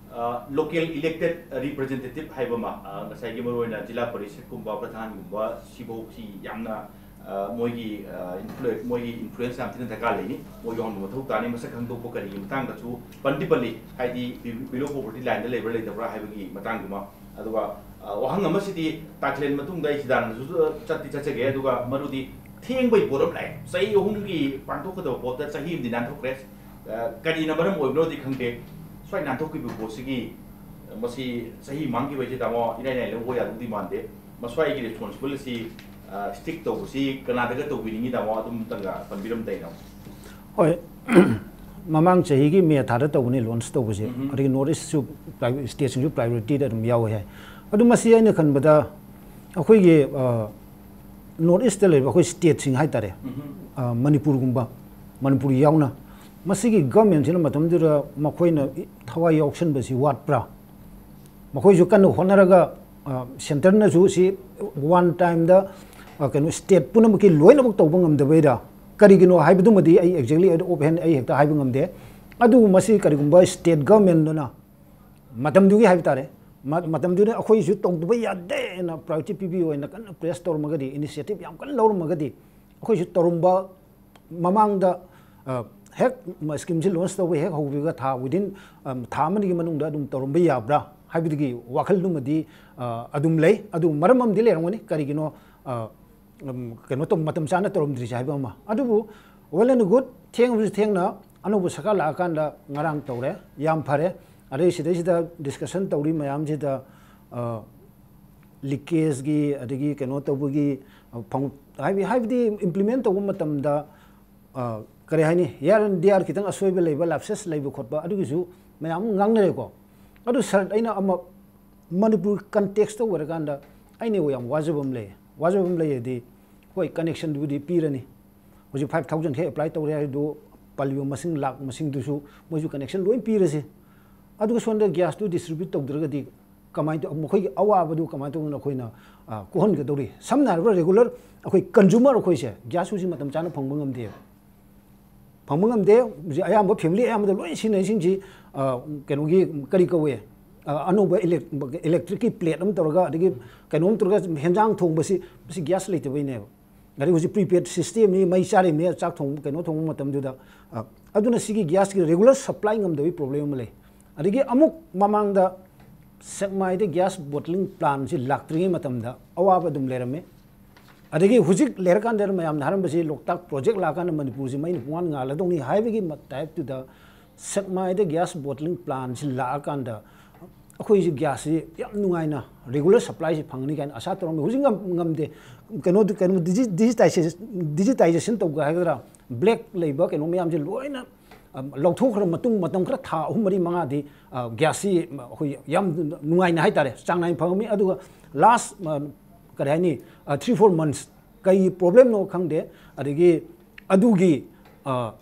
ꯂꯣꯀꯦꯜ ꯏꯂꯦꯛꯇꯦꯠ ꯔꯤꯄ꯭ꯔꯖꯦꯟꯇꯦꯇꯤꯞ ꯍꯥꯏꯕ ꯑꯃ, ꯑ, ꯉꯁꯥꯏꯒꯤ ꯃꯔꯨꯑꯣꯏꯅ ꯖꯤꯂꯥ ꯄꯔꯤꯁꯠꯀꯨꯝꯕ ꯄ꯭ꯔꯙꯥꯟꯒꯨꯝꯕ ꯁꯤꯐꯧꯁꯤ ꯌꯥꯝꯅ, ꯑ, ꯃꯣꯏꯒꯤ, ꯑ, ꯏꯟꯐ꯭ꯂꯨ-, ꯃꯣꯏꯒꯤ ꯏꯟꯐ꯭ꯂꯨꯌꯦꯟꯁ ꯌꯥꯝ ꯊꯤꯅ ꯗꯔꯀꯥꯔ ꯂꯩꯅꯤ꯫ ꯃꯣꯏ ꯌꯥꯎꯍꯟꯕ ꯃꯊꯧ ꯇꯥꯅꯤ꯫ ꯃꯁꯛ ꯈꯪꯗꯣꯛꯄ ꯀꯔꯤꯒꯤ ꯃꯇꯥꯡꯗꯁꯨ ꯄꯟꯗꯤ ꯄꯜꯂꯤ, ꯍꯥꯏꯗꯤ ꯕꯤ-, ꯕꯤꯂꯣ ꯄꯣꯚꯔꯇꯤ ꯂꯥꯏꯟꯗ ꯂꯩꯕ꯭ꯔꯥ ꯂꯩꯇꯕ꯭ꯔꯥ ꯍꯥꯏꯕꯒꯤ ꯃꯇꯥꯡꯗꯨꯃ꯫ ꯑꯗꯨꯒ, ꯑ, ꯋꯥꯍꯪ ꯑꯃꯁꯤꯗꯤ ꯇꯥꯈꯤꯂꯦꯟ ꯃꯇꯨꯡꯗ ꯑꯩ ꯁꯤꯗꯥꯅꯟꯗꯁꯨ ꯆꯠꯇꯤ ꯆꯠꯆꯒꯦ, ꯑꯗꯨꯒ ꯃꯔꯨꯗꯤ ꯊꯦꯡꯕꯩ ꯄꯣꯠ ꯑꯃ ꯂꯥꯛꯑꯦ꯫ ꯆꯍꯤ ꯑꯍꯨꯝꯒꯤ ꯄꯥꯡꯊꯣꯛꯀꯗꯕ ꯄꯣꯠꯇ ꯆꯍꯤ ꯑꯃꯗꯤ ꯅꯥꯟꯊꯣꯛꯈ꯭ꯔꯦ꯫ ꯑ, ꯀꯔꯤꯅ ꯃꯔꯝ ꯑꯣꯏꯕꯅꯣꯗꯤ ꯈꯪꯗꯦ꯫ ꯁ꯭ꯋꯥꯏ ꯅꯥꯟꯊꯣꯛꯈꯤꯕ ꯄꯣꯠꯁꯤꯒꯤ, ꯃꯁꯤ ꯆꯍꯤ ꯃꯥꯡꯈꯤꯕ ꯍꯥꯏꯁꯦ, ꯇꯥꯃꯣ, ꯏꯔꯥꯏ ꯂꯥꯏꯅ ꯂꯧꯕ ꯌꯥꯗꯧꯗꯤ ꯃꯥꯟꯗꯦ꯫ ꯃꯁ꯭ꯋꯥꯏꯒꯤ ꯔꯦꯁꯄꯣꯟꯁꯤꯕꯜ ꯑꯁꯤ, ꯑ, ꯁ꯭ꯇꯤꯛ ꯇꯧꯕꯁꯤ ꯀꯅꯥꯗꯒ ꯇꯧꯕꯤꯅꯤꯡꯉꯤ, ꯇꯥꯃꯣ? ꯑꯗꯨꯝꯇꯪꯒ ꯄꯟꯕꯤꯔꯝꯗ ꯑꯩꯅ꯫ ꯍꯣꯏ꯫ ꯃꯃꯥꯡ ꯆꯍꯤꯒꯤ ꯃꯦ ꯊꯥꯗ ꯇꯧꯕꯅꯤ ꯂꯣꯟꯁ ꯇꯧꯕꯁꯦ꯫ ꯎꯝ꯫ ꯑꯗꯒꯤ ꯅꯣꯔꯠ ꯏꯁꯁꯨ ꯄ꯭ꯔꯥꯏ-, ꯁ꯭ꯇꯦꯠꯁꯤꯡꯁꯨ ꯄ꯭ꯔꯥꯏꯌꯣꯔꯤꯇꯤꯗ ꯑꯗꯨꯝ ꯌꯥꯎꯋꯦ ꯍꯥꯏ꯫ ꯑꯗꯨ ꯃꯁꯤ ꯑꯩꯅ ꯈꯟꯕꯗ ꯑꯩꯈꯣꯏꯒꯤ, ꯑ, ꯅꯣꯔꯠ ꯏꯁꯇ ꯂꯩꯔꯤꯕ ꯑꯩꯈꯣꯏ ꯁ꯭ꯇꯦꯠꯁꯤꯡ ꯍꯥꯏꯇꯥꯔꯦ, ꯎꯝ꯫ ꯑ, ꯃꯅꯤꯄꯨꯔꯒꯨꯝꯕ, ꯃꯅꯤꯄꯨꯔ ꯌꯥꯎꯅ, ꯃꯁꯤꯒꯤ ꯒꯃꯦꯟꯁꯤꯅ ꯃꯇꯝꯗꯨꯗ ꯃꯈꯣꯏꯅ ꯏ-, ꯊꯋꯥꯏ ꯌꯥꯎꯁꯟꯕꯁꯤ ꯋꯥꯠꯄ꯭ꯔꯥ? ꯃꯈꯣꯏꯁꯨ ꯀꯟꯅ ꯍꯣꯠꯅꯔꯒ, ꯑ, ꯁꯦꯟꯇꯔꯅꯁꯨ ꯁꯤ ꯋꯥꯟ ꯇꯥꯏꯝꯗ, ꯑ, ꯀꯩꯅꯣ, ꯁ꯭ꯇꯦꯠ ꯄꯨꯝꯅꯃꯛꯀꯤ ꯂꯣꯏꯅꯃꯛ ꯇꯧꯕ ꯉꯝꯗꯕꯩꯔꯥ? ꯀꯔꯤꯒꯤꯅꯣ ꯍꯥꯏꯕꯗꯨꯃꯗꯤ ꯑꯩ ꯑꯦꯛꯖꯦꯛꯂꯤ ꯑꯣꯞ ꯍꯦꯟ ꯑꯩ ꯍꯦꯛꯇ ꯍꯥꯏꯕ ꯉꯝꯗꯦ꯫ ꯑꯗꯨꯕꯨ ꯃꯁꯤ ꯀꯔꯤꯒꯨꯝꯕ ꯁ꯭ꯇꯦꯠ ꯒꯃꯦꯟꯗꯨꯅ ꯃꯇꯝꯗꯨꯒꯤ ꯍꯥꯏꯕ ꯇꯥꯔꯦ, ꯃ-, ꯃꯇꯝꯗꯨꯗ ꯑꯩꯈꯣꯏꯁꯨ ꯇꯧꯗꯕ ꯌꯥꯗꯦꯅ ꯄ꯭ꯔꯥꯏꯌꯣꯔꯤꯇꯤ ꯄꯤꯕꯤꯌꯨ ꯍꯥꯏꯅ ꯀꯟꯅ ꯄ꯭ꯔꯦꯁ ꯇꯧꯔꯝꯃꯒꯗꯤ, ꯏꯅꯤꯁꯤꯌꯦꯇꯤꯞ ꯌꯥꯝ ꯀꯟꯅ ꯂꯧꯔꯝꯃꯒꯗꯤ, ꯑꯩꯈꯣꯏꯁꯨ ꯇꯧꯔꯝꯕ, ꯃꯃꯥꯡꯗ, ꯑ, ꯍꯦꯛ ꯁ꯭ꯀꯤꯝꯁꯤ ꯂꯣꯟꯁ ꯇꯧꯕ ꯍꯦꯛ ꯍꯧꯕꯤꯕ ꯊꯥ, ꯋꯤꯗꯤꯟ, ꯑ, ꯊꯥ ꯑꯃꯅꯤꯒꯤ ꯃꯅꯨꯡꯗ ꯑꯗꯨꯝ ꯇꯧꯔꯝꯕ ꯌꯥꯕ꯭ꯔꯥ ꯍꯥꯏꯕꯗꯨꯒꯤ ꯋꯥꯈꯜꯗꯨꯃꯗꯤ, ꯑ, ꯑꯗꯨꯝ ꯂꯩ꯫ ꯑꯗꯨ ꯃꯔꯝ ꯑꯃꯗꯤ ꯂꯩꯔꯝꯒꯅꯤ꯫ ꯀꯔꯤꯒꯤꯅꯣ, ꯑ, ꯎꯝ, ꯀꯩꯅꯣ ꯇꯧ-, ꯃꯇꯝ ꯆꯥꯅ ꯇꯧꯔꯝꯗ꯭ꯔꯤꯁꯦ ꯍꯥꯏꯕ ꯑꯃ꯫ ꯑꯗꯨꯕꯨ well and good, ꯊꯦꯡꯕꯁꯨ ꯊꯦꯡꯅ ꯑꯅꯧꯕ ꯁꯔꯀꯥꯔ ꯂꯥꯛꯑꯀꯥꯟꯗ ꯉꯔꯥꯡ ꯇꯧꯔꯦ, ꯌꯥꯝ ꯐꯔꯦ꯫ ꯑꯗꯩ ꯁꯤꯗꯩꯁꯤꯗ ꯗꯤꯁꯀꯁꯟ ꯇꯧꯔꯤ ꯃꯌꯥꯝꯁꯤꯗ, ꯑ, ꯂꯤꯀꯦꯖꯀꯤ, ꯑꯗꯒꯤ ꯀꯩꯅꯣ ꯇꯧꯕꯒꯤ, ꯑ, ꯐꯪ-, ꯍꯥꯏꯕꯗꯤ, ꯍꯥꯏꯕꯗꯤ ꯏꯝꯄ꯭ꯂꯤꯃꯦꯟ ꯇꯧꯕ ꯃꯇꯝꯗ, ꯑ, ꯀꯔꯤ ꯍꯥꯏꯅꯤ, ꯍꯤꯌꯔ ꯑꯦꯟ ꯗꯤꯌꯔ ꯈꯤꯇꯪ ꯑꯁꯣꯏꯕ ꯂꯩꯕ, ꯂꯥꯞꯁꯦꯁ ꯂꯩꯕ ꯈꯣꯠꯄ, ꯑꯗꯨꯒꯤꯁꯨ ꯃꯌꯥꯝ ꯑꯃ ꯉꯥꯡꯅꯔꯦꯀꯣ꯫ ꯑꯗꯨ ꯁꯥꯔ, ꯑꯩꯅ ꯑꯃ ꯃꯅꯤꯄꯨꯔ ꯀꯟꯇꯦꯛꯁꯇ ꯑꯣꯏꯔꯀꯥꯟꯗ ꯑꯩꯅ ꯌꯥꯝ ꯋꯥꯖꯕ ꯑꯃ ꯂꯩ꯫ ꯋꯥꯖꯕ ꯑꯃ ꯂꯩ ꯍꯥꯏꯗꯤ, ꯍꯣꯏ, ꯀꯅꯦꯛꯁꯟꯗꯨꯕꯨꯗꯤ ꯄꯤꯔꯅꯤ꯫ ꯍꯧꯖꯤꯛ ꯐꯥꯏꯚ ꯊꯥꯎꯖꯟ ꯈꯛ ꯑꯦꯄ꯭ꯂꯥꯏ ꯇꯧꯔꯦ ꯍꯥꯏꯗꯨ, ꯄꯜꯂꯤꯕ ꯃꯁꯤꯡ, ꯂꯥꯛ ꯃꯁꯤꯡꯗꯨꯁꯨ ꯃꯣꯏꯁꯨ ꯀꯅꯦꯛꯁꯟ ꯂꯣꯏ ꯄꯤꯔꯁꯤ꯫ ꯑꯗꯨꯒ ꯁꯣꯝꯗ ꯒ꯭ꯌꯥꯁꯇꯨ ꯗꯤꯁꯇ꯭ꯔꯤꯕ꯭ꯌꯨꯠ ꯇꯧꯗ꯭ꯔꯒꯗꯤ ꯀꯃꯥꯏꯅ ꯇꯧ-, ꯃꯈꯣꯏꯒꯤ ꯑꯋꯥꯕꯗꯨ ꯀꯃꯥꯏꯅ ꯇꯧꯗꯅ ꯑꯩꯈꯣꯏꯅ, ꯑ, ꯀꯣꯛꯍꯟꯒꯗꯧꯔꯤ? ꯁꯝꯅ ꯍꯥꯏꯔꯕꯗ, ꯔꯤꯒꯨꯂꯔ ꯑꯩꯈꯣꯏ ꯀꯟꯖꯨꯃꯔ ꯑꯩꯈꯣꯏꯁꯦ ꯒ꯭ꯌꯥꯁ ꯍꯧꯖꯤꯛ ꯃꯇꯝ ꯆꯥꯅ ꯐꯪꯕ ꯉꯝꯗꯦꯕ꯫ ꯐꯪꯕ ꯉꯝꯗꯦ꯫ ꯍꯧꯖꯤꯛ ꯑꯌꯥꯝꯕ family ꯑꯌꯥꯝꯕꯗ ꯂꯣꯏ ꯁꯤꯖꯤꯟꯅꯩꯁꯤꯡꯁꯤ, ꯑ, ꯀꯩꯅꯣꯒꯤ ꯀꯔꯤ ꯀꯧꯋꯦ? ꯑ, ꯑꯅꯧꯕ elec-, electricꯀꯤ plate ꯑꯃ ꯇꯧꯔꯒ, ꯑꯗꯒꯤ ꯀꯩꯅꯣꯝ ꯇꯧꯔꯒ ꯍꯦꯟꯖꯥꯡ ꯊꯣꯡꯕꯁꯤ, ꯃꯁꯤ gas ꯂꯩꯇꯕꯩꯅꯦꯕ꯫ ꯑꯗꯩ ꯍꯧꯖꯤꯛ prepaid systemꯅꯤ, ꯃꯩ ꯆꯥꯔꯤꯕꯅꯤ ꯆꯥꯛ ꯊꯣꯡꯕ, ꯀꯩꯅꯣ ꯊꯣꯡꯕ ꯃꯇꯝꯗꯨꯗ꯫ ꯑ, ꯑꯗꯨꯅ ꯁꯤꯒꯤ gasꯀꯤ regular supply ꯉꯝꯗꯕꯒꯤ problem ꯑꯃ ꯂꯩ꯫ ꯑꯗꯒꯤ ꯑꯃꯨꯛ ꯃꯃꯥꯡꯗ ꯁꯦꯛꯃꯥꯏꯗ gas bottling plantꯁꯤ ꯂꯥꯛꯇ꯭ꯔꯤꯉꯩ ꯃꯇꯝꯗ ꯑꯋꯥꯕ ꯑꯗꯨꯝ ꯂꯩꯔꯝꯃꯤ꯫ ꯑꯗꯒꯤ ꯍꯧꯖꯤꯛ ꯂꯩꯔꯀꯥꯟꯗ ꯃꯌꯥꯝꯅ ꯍꯥꯏꯔꯝꯕꯁꯤ, ꯂꯣꯛꯇꯥꯛ project ꯂꯥꯛꯀꯥꯟꯗ ꯃꯅꯤꯄꯨꯔꯁꯤ ꯃꯩꯅ ꯄꯨꯡꯉꯥꯟ ꯉꯥꯜꯂꯗꯧꯅꯤ ꯍꯥꯏꯕꯒꯤ ꯃ-, typeꯇꯨꯗ ꯁꯦꯛꯃꯥꯏꯗ gas bottling plantꯁꯤ ꯂꯥꯛꯑꯀꯥꯟꯗ ꯑꯩꯈꯣꯏꯁꯤ gasꯁꯤ ꯌꯥꯝ ꯅꯨꯡꯉꯥꯏꯅ regular supplyꯁꯤ ꯐꯪꯒꯅꯤ ꯀꯥꯏꯅ ꯑꯁꯥ ꯇꯧꯔꯝꯃꯤ꯫ ꯍꯧꯖꯤꯛ ꯉꯝ-, ꯉꯝꯗꯦ꯫ ꯀꯩꯅꯣꯗꯨ, ꯀꯩꯅꯣ, digi-, digitization, digitization ꯇꯧꯒꯦ ꯍꯥꯏꯒꯗ꯭ꯔꯥ, black ꯂꯩꯕ ꯀꯩꯅꯣ ꯃꯌꯥꯝꯁꯦ ꯂꯣꯏꯅ, ꯑ, ꯂꯧꯊꯣꯛꯈ꯭ꯔ ꯃꯇꯨꯡ, ꯃꯇꯝ ꯈꯔ, ꯊꯥ ꯑꯍꯨꯝ, ꯃꯔꯤ, ꯃꯉꯥꯗꯤ, ꯑ, gasꯁꯤ ꯑꯩꯈꯣꯏ ꯌꯥꯝ ꯅꯨꯡꯉꯥꯏꯅ ꯍꯥꯏꯇꯥꯔꯦ, ꯆꯥꯡ ꯅꯥꯏꯅ ꯐꯪꯉꯝꯃꯤ꯫ ꯑꯗꯨꯒ last, ꯑ, ꯀꯔꯤ ꯍꯥꯏꯅꯤ, ꯑ, three four months ꯀꯩ problemꯅꯣ ꯈꯪꯗꯦ꯫ ꯑꯗꯒꯤ ꯑꯗꯨꯒꯤ, ꯑ,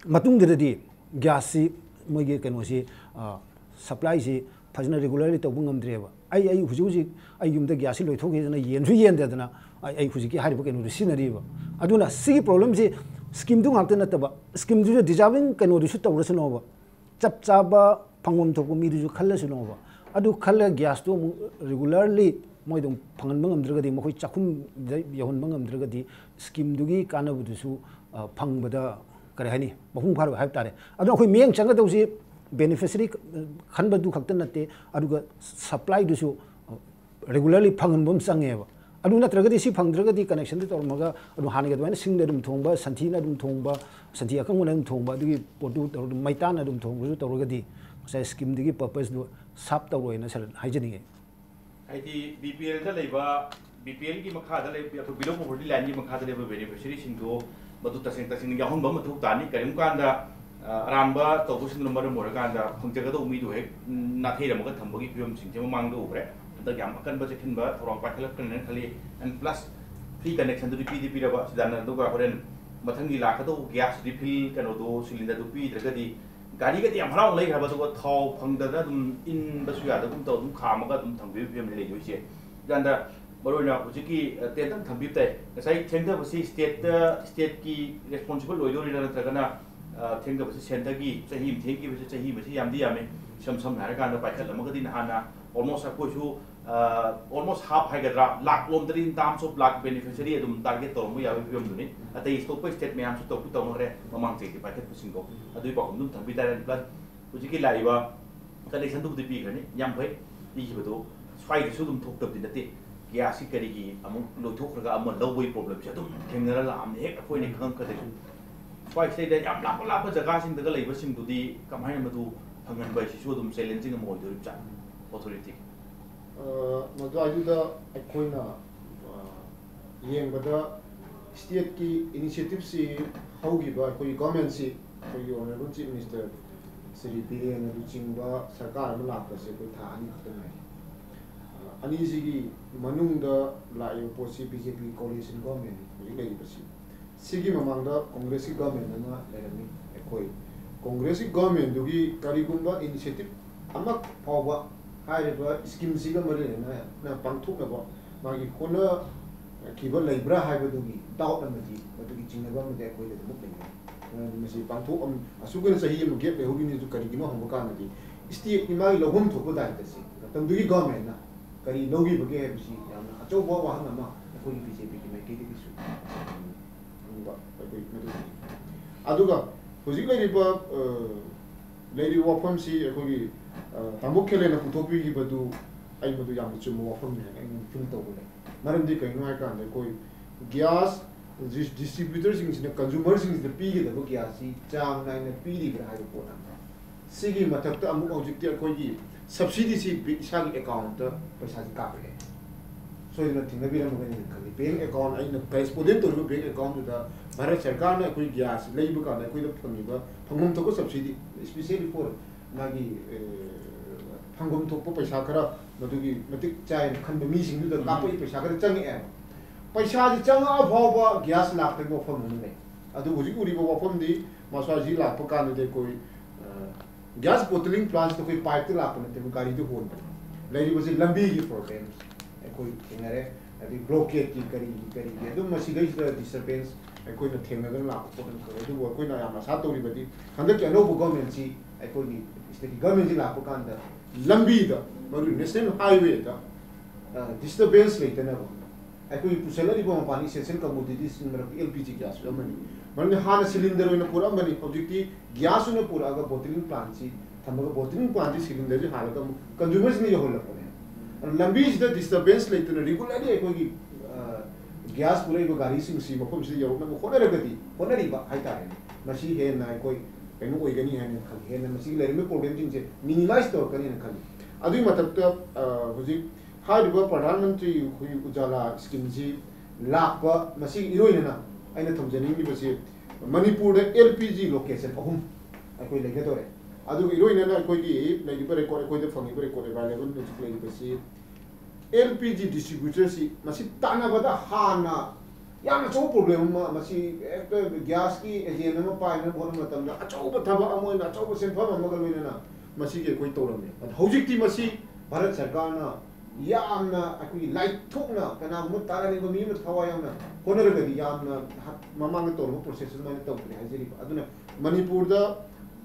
ꯃꯇꯨꯡꯗꯨꯗꯗꯤ gasꯁꯤ, ꯃꯣꯏꯒꯤ ꯀꯩꯅꯣꯁꯤ, ꯑ, supplyꯁꯤ ꯐꯖꯅ regularly ꯇꯧꯕ ꯉꯝꯗ꯭ꯔꯦꯕ꯫ ꯑꯩ, ꯑꯩ ꯍꯧꯖꯤꯛ ꯍꯧꯖꯤꯛ ꯑꯩ ꯌꯨꯝꯗ gasꯁꯤ ꯂꯣꯏꯊꯣꯛꯈꯤꯗꯅ, ꯌꯦꯟꯁꯨ ꯌꯦꯟꯗꯗꯅ, ꯑꯩ, ꯑꯩ ꯍꯧꯖꯤꯛꯀꯤ ꯍꯥꯏꯔꯤꯕ ꯀꯩꯅꯣꯗꯨ ꯁꯤꯖꯤꯟꯅꯔꯤꯕ꯫ ꯑꯗꯨꯅ ꯁꯤꯒꯤ problemꯁꯤ schemeꯗꯨ ꯉꯥꯛꯇ ꯅꯠꯇꯕ, schemeꯗꯨꯁꯨ deserving ꯀꯩꯅꯣꯗꯨꯁꯨ ꯇꯧꯔꯁꯅꯣꯕ꯫ ꯆꯞ ꯆꯥꯕ ꯐꯪꯐꯝ ꯊꯣꯛꯄ ꯃꯤꯗꯨꯁꯨ ꯈꯜꯂꯁꯅꯣꯕ꯫ ꯑꯗꯨ ꯈꯜꯂ gasꯇꯨ ꯑꯃꯨꯛ regularly ꯃꯣꯏꯗ ꯑꯃꯨꯛ ꯐꯪꯍꯟꯕ ꯉꯝꯗ꯭ꯔꯒꯗꯤ, ꯃꯈꯣꯏ ꯆꯥꯛꯈꯨꯝꯗ ꯌꯧꯍꯟꯕ ꯉꯝꯗ꯭ꯔꯒꯗꯤ, schemeꯗꯨꯒꯤ ꯀꯥꯟꯅꯕꯗꯨꯁꯨ, ꯑ, ꯐꯪꯕꯗ, ꯀꯔꯤ ꯍꯥꯏꯅꯤ, ꯃꯄꯨꯡ ꯐꯥꯔꯣꯏ ꯍꯥꯏꯕ ꯇꯥꯔꯦ꯫ ꯑꯗꯨꯅ ꯑꯩꯈꯣꯏ ꯃꯤꯠꯌꯦꯡ ꯆꯪꯒꯗꯧꯁꯤ beneficiary ꯈꯟꯕꯗꯨ ꯈꯛꯇ ꯅꯠꯇꯦ, ꯑꯗꯨꯒ supplyꯗꯨꯁꯨ, ꯑ, regularly ꯐꯪꯍꯟꯕ ꯑꯃ ꯆꯪꯉꯦꯕ꯫ ꯑꯗꯨ ꯅꯠꯇ꯭ꯔꯒꯗꯤ, ꯁꯤ ꯐꯪꯗ꯭ꯔꯒꯗꯤ, connectionꯗꯨ ꯇꯧꯔꯝꯃꯒ ꯑꯗꯨꯝ ꯍꯥꯟꯅꯒꯤ ꯑꯗꯨꯃꯥꯏꯅ ꯁꯤꯡꯅ ꯑꯗꯨꯝ ꯊꯣꯡꯕ, ꯁꯟꯊꯤꯅ ꯑꯗꯨꯝ ꯊꯣꯡꯕ, ꯁꯟꯊꯤ ꯑꯀꯪꯕꯅ ꯑꯗꯨꯝ ꯊꯣꯡꯕ, ꯑꯗꯨꯒꯤ ꯄꯣꯠꯇꯨ ꯇꯧꯔ-, ꯃꯩꯇꯥꯟꯅ ꯑꯗꯨꯝ ꯊꯣꯡꯕꯁꯨ ꯇꯧꯔꯒꯗꯤ, ꯉꯁꯥꯏ schemeꯗꯨꯒꯤ purposeꯗꯨ serve ꯇꯧꯔꯣꯏꯅ ꯁꯥꯔ ꯍꯥꯏꯖꯅꯤꯡꯉꯤ꯫ ꯍꯥꯏꯗꯤ BPLꯗ ꯂꯩꯕ, BPLꯒꯤ ꯃꯈꯥꯗ ꯂꯩꯕ, ꯑꯩꯈꯣꯏ below poverty lineꯒꯤ ꯃꯈꯥꯗ ꯂꯩꯕ beneficiaryꯁꯤꯡꯗꯣ ꯃꯗꯨ ꯇꯁꯦꯡ ꯇꯁꯦꯡꯅ ꯌꯥꯎꯍꯟꯕ ꯑꯃ ꯃꯊꯧ ꯇꯥꯅꯤ꯫ ꯀꯔꯤꯒꯨꯝꯕ ꯀꯥꯟꯗ, ꯑ, ꯑꯔꯥꯟꯕ ꯇꯧꯕꯁꯤꯡꯗꯨꯅ ꯃꯔꯝ ꯑꯣꯏꯔꯀꯥꯟꯗ ꯐꯪꯖꯒꯗꯧꯕ ꯃꯤꯗꯨ ꯍꯦꯛ, ꯎꯝ, ꯅꯥꯊꯩꯔꯝꯃꯒ ꯊꯝꯕꯒꯤ ꯐꯤꯕꯝꯁꯤꯡꯁꯦ ꯃꯃꯥꯡꯗ ꯎꯈ꯭ꯔꯦ꯫ ꯍꯟꯗꯛ ꯌꯥꯝ ꯑꯀꯟꯕ ꯆꯦꯛꯁꯤꯟꯕ ꯊꯧꯔꯥꯡ ꯄꯥꯏꯈꯠꯂꯛꯀꯅꯤꯅ ꯈꯜꯂꯤ꯫ And plus free connectionꯗꯨꯗꯤ ꯄꯤꯗꯤ ꯄꯤꯔꯕ ꯁꯤꯗꯥꯅꯟꯗ, ꯑꯗꯨꯒ ꯍꯣꯔꯦꯟ ꯃꯊꯪꯒꯤ ꯂꯥꯛꯀꯗꯧꯕ gas refill ꯀꯩꯅꯣꯗꯣ, cylinderꯗꯨ ꯄꯤꯗ꯭ꯔꯒꯗꯤ ꯒꯥꯔꯤꯒꯗꯤ ꯌꯥꯝ ꯍꯔꯥꯎꯅ ꯂꯩꯈ꯭ꯔꯕ, ꯑꯗꯨꯒ ꯊꯥꯎ ꯐꯪꯗꯗꯅ ꯑꯗꯨꯝ ꯏꯟꯕꯁꯨ ꯌꯥꯗꯒꯨꯝ ꯇꯧ, ꯑꯗꯨꯝ ꯈꯥꯝꯃꯒ ꯑꯗꯨꯝ ꯊꯝꯕꯤꯕꯒꯤ ꯐꯤꯕꯝꯅꯤ ꯂꯩꯗꯣꯏꯁꯦ꯫ ꯑꯗꯨꯀꯥꯟꯗ ꯃꯔꯨꯑꯣꯏꯅ ꯍꯧꯖꯤꯛꯀꯤ, ꯑ, ꯇꯦꯟꯇꯪ ꯊꯝꯕꯤꯕ ꯇꯥꯏ꯫ ꯉꯁꯥꯏ ꯊꯦꯡꯊꯕꯁꯤ stateꯇ, stateꯀꯤ responsible ꯑꯣꯏꯗꯣꯔꯤꯔꯥ, ꯅꯠꯇ꯭ꯔꯒꯅ, ꯑ, ꯊꯦꯡꯊꯕꯁꯤ centreꯒꯤ, ꯆꯍꯤ ꯑꯃ ꯊꯦꯡꯈꯤꯕꯁꯤ, ꯆꯍꯤ ꯑꯃꯁꯤ ꯌꯥꯝꯗꯤ ꯌꯥꯝꯃꯦ꯫ ꯏꯁꯝ ꯁꯝꯅ ꯍꯥꯏꯔꯀꯥꯟꯗ ꯄꯥꯏꯈꯠꯂꯝꯃꯒꯗꯤ ꯅꯍꯥꯟꯅ almost ꯑꯩꯈꯣꯏꯁꯨ, ꯑ, almost half ꯍꯥꯏꯒꯗ꯭ꯔꯥ, ꯂꯥꯛ ꯂꯣꯝꯗꯗꯤ in terms of lakh beneficiary ꯑꯗꯨꯝ target ꯇꯧꯔꯝꯕ ꯌꯥꯕꯒꯤ ꯐꯤꯕꯝꯗꯨꯅꯤ꯫ ꯑꯇꯩ ꯑꯇꯣꯞꯄ state ꯃꯌꯥꯝꯁꯨ ꯇꯧꯗꯤ ꯇꯧꯅꯈ꯭ꯔꯦ ꯃꯃꯥꯡ ꯆꯍꯤꯒꯤ ꯄꯥꯏꯈꯠꯄꯁꯤꯡꯗꯣ꯫ ꯑꯗꯨꯒꯤ ꯄꯥꯎꯈꯨꯝꯗꯨꯝ ꯊꯝꯕꯤ ꯇꯥꯔꯦ꯫ Plus ꯍꯧꯖꯤꯛꯀꯤ ꯂꯥꯛꯏꯕ collectionꯗꯨꯕꯨꯗꯤ ꯄꯤꯈ꯭ꯔꯅꯤ, ꯌꯥꯝ ꯐꯩ꯫ ꯄꯤꯈꯤꯕꯗꯣ ꯁ꯭ꯋꯥꯏꯗꯁꯨ ꯑꯗꯨꯝ ꯊꯣꯛꯇꯕꯗꯤ ꯅꯠꯇꯦ꯫ Gasꯁꯤ ꯀꯔꯤꯒꯤ ꯑꯃꯨꯛ ꯂꯣꯏꯊꯣꯛꯈ꯭ꯔꯒ ꯑꯃ ꯂꯧꯕꯒꯤ problemꯁꯦ ꯑꯗꯨꯝ ꯊꯦꯡꯅꯔ ꯂꯥꯛꯑꯝꯅꯤ ꯍꯦꯛ ꯑꯩꯈꯣꯏꯅ ꯈꯪꯉꯛꯀꯗꯣꯏꯁꯦ꯫ ꯁ꯭ꯋꯥꯏꯁꯤꯗꯩꯗ ꯌꯥꯝ ꯂꯥꯞꯄ ꯂꯥꯞꯄ ꯖꯒꯥꯁꯤꯡꯗꯒ ꯂꯩꯕꯁꯤꯡꯗꯨꯗꯤ ꯀꯃꯥꯏꯅ ꯃꯗꯨ ꯐꯪꯍꯟꯕ ꯍꯥꯏꯁꯤꯁꯨ ꯑꯗꯨꯝ challenging ꯑꯃ ꯑꯣꯏꯗꯣꯔꯤꯕꯖꯥꯠꯅꯤ꯫ Authority꯫ ꯑ, ꯃꯗꯨꯋꯥꯏꯗꯨꯗ ꯑꯩꯈꯣꯏꯅ, ꯑ, ꯌꯦꯡꯕꯗ stateꯀꯤ initiativeꯁꯤ ꯍꯧꯈꯤꯕ ꯑꯩꯈꯣꯏꯒꯤ governmentꯁꯤ, ꯑꯩꯈꯣꯏꯒꯤ Honourable Chief Minister ꯁ꯭ꯔꯤ ꯕꯤꯔꯦꯟꯅ ꯂꯨꯆꯤꯡꯕ ꯁꯔꯀꯥꯔ ꯑꯃ ꯂꯥꯛꯄꯁꯦ ꯑꯩꯈꯣꯏ ꯊꯥ ꯑꯅꯤ ꯈꯛꯇ ꯉꯥꯏꯔꯤ꯫ ꯑ, ꯑꯅꯤꯁꯤꯒꯤ ꯃꯅꯨꯡꯗ ꯂꯥꯛꯏꯕ ꯄꯣꯠꯁꯤ BJP coalition governmentꯅꯤ ꯍꯧꯖꯤꯛ ꯂꯩꯔꯤꯕꯁꯤ꯫ ꯁꯤꯒꯤ ꯃꯃꯥꯡꯗ Congressꯀꯤ government ꯑꯃ ꯂꯩꯔꯝꯃꯤ꯫ ꯑꯩꯈꯣꯏ Congressꯀꯤ governmentꯗꯨꯒꯤ ꯀꯔꯤꯒꯨꯝꯕ initiative ꯑꯃ ꯐꯥꯎꯕ ꯍꯥꯏꯔꯤꯕ schemeꯁꯤꯒ ꯃꯔꯤ ꯂꯩꯅꯅ ꯄꯥꯡꯊꯣꯛꯅꯕ ꯃꯥꯒꯤ ꯍꯣꯠꯅꯈꯤꯕ ꯂꯩꯕ꯭ꯔꯥ ꯍꯥꯏꯕꯗꯨꯒꯤ doubt ꯑꯃꯗꯤ ꯃꯗꯨꯒꯤ ꯆꯤꯡꯅꯕ ꯑꯃꯗꯤ ꯑꯩꯈꯣꯏꯗ ꯑꯗꯨꯃꯛ ꯂꯩꯅꯩ꯫ ꯃꯔꯝꯗꯤ ꯃꯁꯤ ꯄꯥꯡꯊꯣꯛ-, ꯑꯁꯨꯛ ꯀꯨꯏꯅ ꯆꯍꯤ ꯑꯃ gap ꯂꯩꯍꯧꯔꯤꯅꯤꯁꯨ ꯀꯔꯤꯒꯤꯅꯣ ꯍꯪꯕ ꯀꯥꯟꯗꯗꯤ stateꯀꯤ ꯃꯥꯒꯤ ꯂꯧꯐꯝ ꯊꯣꯛꯄ ꯗꯥꯏꯇꯁꯤ ꯃꯇꯝꯗꯨꯒꯤ governmentꯅ ꯀꯔꯤ ꯂꯧꯈꯤꯕꯒꯦ ꯍꯥꯏꯕꯁꯤ ꯌꯥꯝꯅ ꯑꯆꯧꯕ ꯋꯥꯍꯪ ꯑꯃ ꯑꯩꯈꯣꯏꯒꯤ BJPꯒꯤ ꯃꯥꯏꯀꯩꯗꯒꯤꯁꯨ ꯍꯪꯕ ꯑꯩꯈꯣꯏ ꯃꯗꯨ꯫ ꯑꯗꯨꯒ ꯍꯧꯖꯤꯛ ꯂꯩꯔꯤꯕ, ꯑ, ꯂꯩꯔꯤꯕ ꯋꯥꯐꯝꯁꯤ ꯑꯩꯈꯣꯏꯒꯤ, ꯑ, ꯇꯥꯃꯣ ꯈꯦꯂꯦꯅ ꯄꯨꯊꯣꯛꯄꯤꯈꯤꯕꯗꯨ ꯑꯩ ꯃꯗꯨ ꯌꯥꯝꯅ ꯆꯨꯝꯕ ꯋꯥꯐꯝꯅꯤ ꯍꯥꯏꯅ ꯑꯩꯅ feel ꯇꯧꯕ ꯂꯩ꯫ ꯃꯔꯝꯗꯤ ꯀꯩꯒꯤꯅꯣ ꯍꯥꯏ ꯀꯥꯟꯗ ꯑꯩꯈꯣꯏ gas dis-, distributorꯁꯤꯡꯁꯤꯅ consumerꯁꯤꯡꯁꯤꯗ ꯄꯤꯒꯗꯕ gasꯁꯤ ꯆꯥꯡ ꯅꯥꯏꯅ ꯄꯤꯔꯤꯕ꯭ꯔꯥ ꯍꯥꯏꯕ ꯄꯣꯠ ꯑꯃ꯫ ꯁꯤꯒꯤ ꯃꯊꯛꯇ ꯑꯃꯨꯛ ꯍꯧꯖꯤꯛꯇꯤ ꯑꯩꯈꯣꯏꯒꯤ subsidyꯁꯤ ꯕꯤ-, ꯏꯁꯥꯒꯤ accountꯇ ꯄꯩꯁꯥꯁꯤ ꯀꯥꯞꯄꯛꯑꯦ꯫ ꯁꯣꯏꯗꯅ ꯊꯦꯡꯅꯕꯤꯔꯝꯒꯅꯤ ꯈꯜꯂꯤ꯫ Bank account, ꯑꯩꯅ correspondent ꯇꯧꯔꯤꯕ bank accountꯗꯨꯗ ꯚꯥꯔꯠ ꯁꯔꯀꯥꯔꯅ ꯑꯩꯈꯣꯏ gas ꯂꯩꯕ ꯀꯥꯟꯗ ꯑꯩꯈꯣꯏꯗ ꯐꯪꯉꯤꯕ ꯐꯪꯐꯝ ꯊꯣꯛꯄ subsidy, especially for ꯃꯥꯒꯤ, ꯑꯦ, ꯐꯪꯐꯝ ꯊꯣꯛꯄ ꯄꯩꯁꯥ ꯈꯔ ꯃꯗꯨꯒꯤ ꯃꯇꯤꯛ ꯆꯥꯏꯅ ꯈꯟꯕ ꯃꯤꯁꯤꯡꯗꯨꯗ ꯎꯝ꯫ ꯀꯥꯞꯄꯛꯏ ꯄꯩꯁꯥ ꯈꯔ ꯆꯪꯉꯛꯑꯦꯕ꯫ ꯄꯩꯁꯥꯁꯤ ꯆꯪꯉꯛꯑ ꯐꯥꯎꯕ gas ꯂꯥꯛꯇꯕ ꯋꯥꯐꯝ ꯑꯃ ꯂꯩ꯫ ꯑꯗꯨ ꯍꯧꯖꯤꯛ ꯎꯔꯤꯕ ꯋꯥꯐꯝꯗꯤ ꯃꯁꯥꯁꯤ ꯂꯥꯛꯄ ꯀꯥꯟꯗꯗꯤ ꯑꯩꯈꯣꯏ, ꯑ, gas bottling plantꯁꯤꯗ ꯑꯩꯈꯣꯏ pipeꯇ ꯂꯥꯛꯄ ꯅꯠꯇꯦꯕ, ꯒꯥꯔꯤꯗ ꯍꯣꯟꯕꯅꯤ꯫ ꯂꯩꯔꯤꯕꯁꯤ ꯂꯝꯕꯤꯒꯤ problem꯫ ꯑꯩꯈꯣꯏ ꯊꯦꯡꯅꯔꯦ꯫ ꯑꯗꯩ blockade ꯀꯤ ꯀꯔꯤꯒꯤ ꯀꯔꯤꯒꯤ ꯑꯗꯨꯝ ꯃꯁꯤꯗꯩꯁꯤꯗ disturbance ꯑꯩꯈꯣꯏꯅ ꯊꯦꯡꯅꯗꯅ ꯂꯥꯛꯄ ꯄꯣꯠ ꯑꯃꯈꯛ꯫ ꯑꯗꯨꯕꯨ ꯑꯩꯈꯣꯏꯅ ꯌꯥꯝ ꯑꯁꯥ ꯇꯧꯔꯤꯕꯗꯤ ꯍꯟꯗꯛꯀꯤ ꯑꯅꯧꯕ government ꯁꯤ ꯑꯩꯈꯣꯏꯒꯤ state ꯀꯤ government ꯁꯤ ꯂꯥꯛꯄ ꯀꯥꯟꯗ ꯂꯝꯕꯤꯗ, ꯃꯔꯨꯗꯤ national highway ꯗ, ꯑ, disturbance ꯂꯩꯇꯅꯕ ꯑꯩꯈꯣꯏꯒꯤ ꯄꯨꯁꯜꯂꯛꯂꯤꯕ ꯃꯄꯥꯟꯒꯤ essential commodities ꯁꯤꯡ ꯃꯔꯛꯇ L P G gas ꯁꯨ ꯑꯃꯅꯤ꯫ ꯃꯔꯝꯗꯤ ꯍꯥꯟꯅ cylinder ꯑꯣꯏꯅ ꯄꯨꯔꯛꯑꯝꯕꯅꯤ, ꯍꯧꯖꯤꯛꯇꯤ gas ꯑꯣꯏꯅ ꯄꯨꯔꯛꯑꯒ bottling plant ꯁꯤ ꯊꯝꯃꯒ bottling plant ꯁꯤ cylinder ꯁꯤ ꯍꯥꯜꯂꯒ ꯑꯃꯨꯛ consumer ꯁꯤꯡꯗ ꯌꯧꯍꯜꯂꯛꯄꯅꯦ꯫ ꯑꯗꯨꯅ ꯂꯝꯕꯤꯁꯤꯗ disturbance ꯂꯩꯇꯅ regularly ꯑꯩꯈꯣꯏꯒꯤ, ꯑ, gas ꯄꯨꯔꯛꯏꯕ ꯒꯥꯔꯤꯁꯤꯡꯁꯤ ꯃꯐꯝꯁꯤꯗ ꯌꯧꯔꯛꯅꯕ ꯍꯣꯠꯅꯔꯒꯗꯤ, ꯍꯣꯠꯅꯔꯤꯕ ꯍꯥꯏꯇꯥꯔꯦꯅꯦ, ꯃꯁꯤ ꯍꯦꯟꯅ ꯑꯩꯈꯣꯏ ꯀꯩꯅꯣ ꯑꯣꯏꯒꯅꯤ ꯍꯥꯏꯅ ꯈꯜꯂꯤ꯫ ꯍꯦꯟꯅ ꯃꯁꯤꯒꯤ ꯂꯩꯔꯝꯃꯤꯕ problem ꯁꯤꯡꯁꯦ minimize ꯇꯧꯔꯛꯀꯅꯤ ꯍꯥꯏꯅ ꯈꯜꯂꯤ꯫ ꯑꯗꯨꯒꯤ ꯃꯊꯛꯇ, ꯑ, ꯍꯧꯖꯤꯛ ꯍꯥꯏꯔꯤꯕ ꯄ꯭ꯔꯙꯥꯟ ꯃꯟꯇ꯭ꯔꯤ ꯑꯩꯈꯣꯏ ꯎꯖꯥꯂꯥ scheme ꯁꯤ ꯂꯥꯛꯄ, ꯃꯁꯤꯒꯤ ꯏꯔꯣꯏꯅꯅ ꯑꯩꯅ ꯊꯝꯖꯅꯤꯡꯂꯤꯕꯁꯤ, ꯃꯅꯤꯄꯨꯔꯗ L P G location ꯑꯍꯨꯝ ꯑꯩꯈꯣꯏ ꯂꯩꯒꯗꯧꯔꯦ꯫ ꯑꯗꯨꯒ ꯏꯔꯣꯏꯅꯅ ꯑꯩꯈꯣꯏꯒꯤ ꯂꯩꯔꯤꯕ record, ꯑꯩꯈꯣꯏꯗ ꯐꯪꯉꯤꯕ record available ꯍꯧꯖꯤꯛ ꯂꯩꯔꯤꯕꯁꯤ, L P G distributor ꯁꯤ ꯃꯁꯤ ꯇꯥꯟꯅꯕꯗ ꯍꯥꯟꯅ ꯌꯥꯝꯅ ꯑꯆꯧꯕ problem ꯑꯃ, ꯃꯁꯤ ꯍꯦꯛꯇ gas ꯀꯤ agent ꯑꯃ ꯄꯥꯏꯅꯕ ꯍꯣꯠꯅꯕ ꯃꯇꯝꯗ ꯑꯆꯧꯕ ꯊꯕꯛ ꯑꯃ ꯑꯣꯏꯅ, ꯑꯆꯧꯕ ꯁꯦꯟꯐꯝ ꯑꯃꯒ ꯂꯣꯏꯅꯅ ꯃꯁꯤꯒꯤ ꯑꯩꯈꯣꯏ ꯇꯧꯔꯝꯃꯦ꯫ ꯑꯗꯣ ꯍꯧꯖꯤꯛꯇꯤ ꯃꯁꯤ ꯚꯥꯔꯠ ꯁꯔꯀꯥꯔꯅ ꯌꯥꯝꯅ ꯑꯩꯈꯣꯏꯒꯤ ꯂꯥꯏꯊꯣꯛꯅ, ꯀꯅꯥꯒꯨꯝꯕ ꯇꯥꯔꯛꯅꯤꯡꯕ ꯃꯤ ꯑꯃ ꯊꯋꯥꯏ ꯌꯥꯎꯅ ꯍꯣꯠꯅꯔꯒꯗꯤ ꯌꯥꯝꯅ ꯍ-, ꯃꯃꯥꯡꯗ ꯇꯧꯔꯝꯕ process ꯑꯗꯨꯃꯥꯏꯅ ꯇꯧꯗ꯭ꯔꯦ ꯍꯥꯏꯖꯔꯤꯕ꯫ ꯑꯗꯨꯅ ꯃꯅꯤꯄꯨꯔꯗ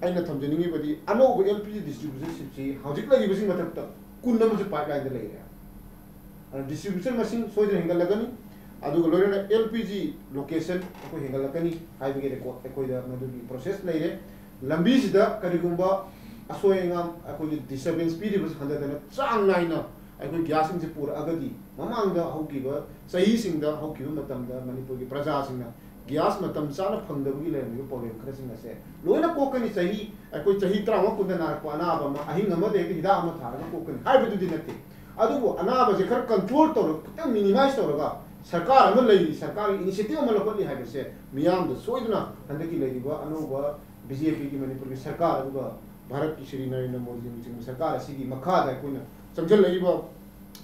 ꯑꯩꯅ ꯊꯝꯖꯅꯤꯡꯉꯤꯕꯗꯤ ꯑꯅꯧꯕ L P G distributorship ꯁꯤ ꯍꯧꯖꯤꯛ ꯂꯩꯔꯤꯕꯁꯤꯒꯤ ꯃꯊꯛꯇ ꯀꯨꯟ ꯑꯃꯁꯨ pipeline ꯗ ꯂꯩꯔꯦ꯫ ꯑꯗꯨꯅ distributor ꯃꯁꯤꯡ ꯁꯣꯏꯗꯅ ꯍꯦꯟꯒꯠꯂꯛꯀꯅꯤ꯫ ꯑꯗꯨꯒ ꯂꯣꯏꯅꯅ L P G location ꯑꯩꯈꯣꯏ ꯍꯦꯟꯒꯠꯂꯛꯀꯅꯤ ꯍꯥꯏꯕꯒꯤ record ꯑꯩꯈꯣꯏꯗ ꯃꯗꯨꯒꯤ process ꯂꯩꯔꯦ꯫ ꯂꯝꯕꯤꯁꯤꯗ ꯀꯔꯤꯒꯨꯝꯕ ꯑꯁꯣꯏ ꯑꯉꯥꯝ, ꯑꯩꯈꯣꯏꯒꯤ disturbance ꯄꯤꯔꯤꯕꯁꯤ ꯍꯟꯊꯗꯅ ꯆꯥꯡ ꯅꯥꯏꯅ ꯑꯩꯈꯣꯏ gas ꯁꯤꯡꯁꯦ ꯄꯨꯔꯛꯑꯒꯗꯤ, ꯃꯃꯥꯡꯗ ꯍꯧꯈꯤꯕ ꯆꯍꯤꯁꯤꯡꯗ, ꯍꯧꯈꯤꯕ ꯃꯇꯝꯗ ꯃꯅꯤꯄꯨꯔꯒꯤ ꯄ꯭ꯔꯖꯥꯁꯤꯡꯅ gas ꯃꯇꯝ ꯆꯥꯅ ꯐꯪꯗꯕꯒꯤ ꯂꯩꯔꯝꯃꯤꯕ problem ꯈꯔꯁꯤꯡ ꯑꯁꯦ ꯂꯣꯏꯅ ꯀꯣꯛꯀꯅꯤ꯫ ꯆꯍꯤ, ꯑꯩꯈꯣꯏ ꯆꯍꯤ ꯇꯔꯥꯃꯉꯥ ꯀꯨꯟꯗ ꯅꯥꯔꯛꯄ ꯑꯅꯥꯕ ꯑꯃ ꯑꯍꯤꯡ ꯑꯃꯗ ꯍꯦꯛꯇ ꯍꯤꯗꯥꯛ ꯑꯃ ꯊꯥꯔꯒ ꯀꯣꯛꯀꯅꯤ ꯍꯥꯏꯕꯗꯨꯗꯤ ꯅꯠꯇꯦ꯫ ꯑꯗꯨꯕꯨ ꯑꯅꯥꯕꯁꯦ ꯈꯔ control ꯇꯧꯔꯒ, ꯈꯤꯇꯪ minimize ꯇꯧꯔꯒ, ꯁꯔꯀꯥꯔ ꯑꯃ ꯂꯩꯔꯤ, ꯁꯔꯀꯥꯔꯒꯤ initiative ꯑꯃ ꯂꯧꯈꯠꯂꯤ ꯍꯥꯏꯕꯁꯦ ꯃꯤꯌꯥꯝꯗ ꯁꯣꯏꯗꯅ ꯍꯟꯗꯛꯀꯤ ꯂꯩꯔꯤꯕ ꯑꯅꯧꯕ B J P ꯒꯤ ꯃꯅꯤꯄꯨꯔꯒꯤ ꯁꯔꯀꯥꯔ, ꯑꯗꯨꯒ ꯚꯥꯔꯠꯀꯤ ꯁ꯭ꯔꯤ ꯅꯔꯦꯟꯗ꯭ꯔ ꯃꯣꯗꯤꯅꯆꯤꯡꯕ ꯁꯔꯀꯥꯔ ꯑꯁꯤꯒꯤ ꯃꯈꯥꯗ ꯑꯩꯈꯣꯏꯅ ꯆꯪꯁꯤꯜꯂꯛꯏꯕ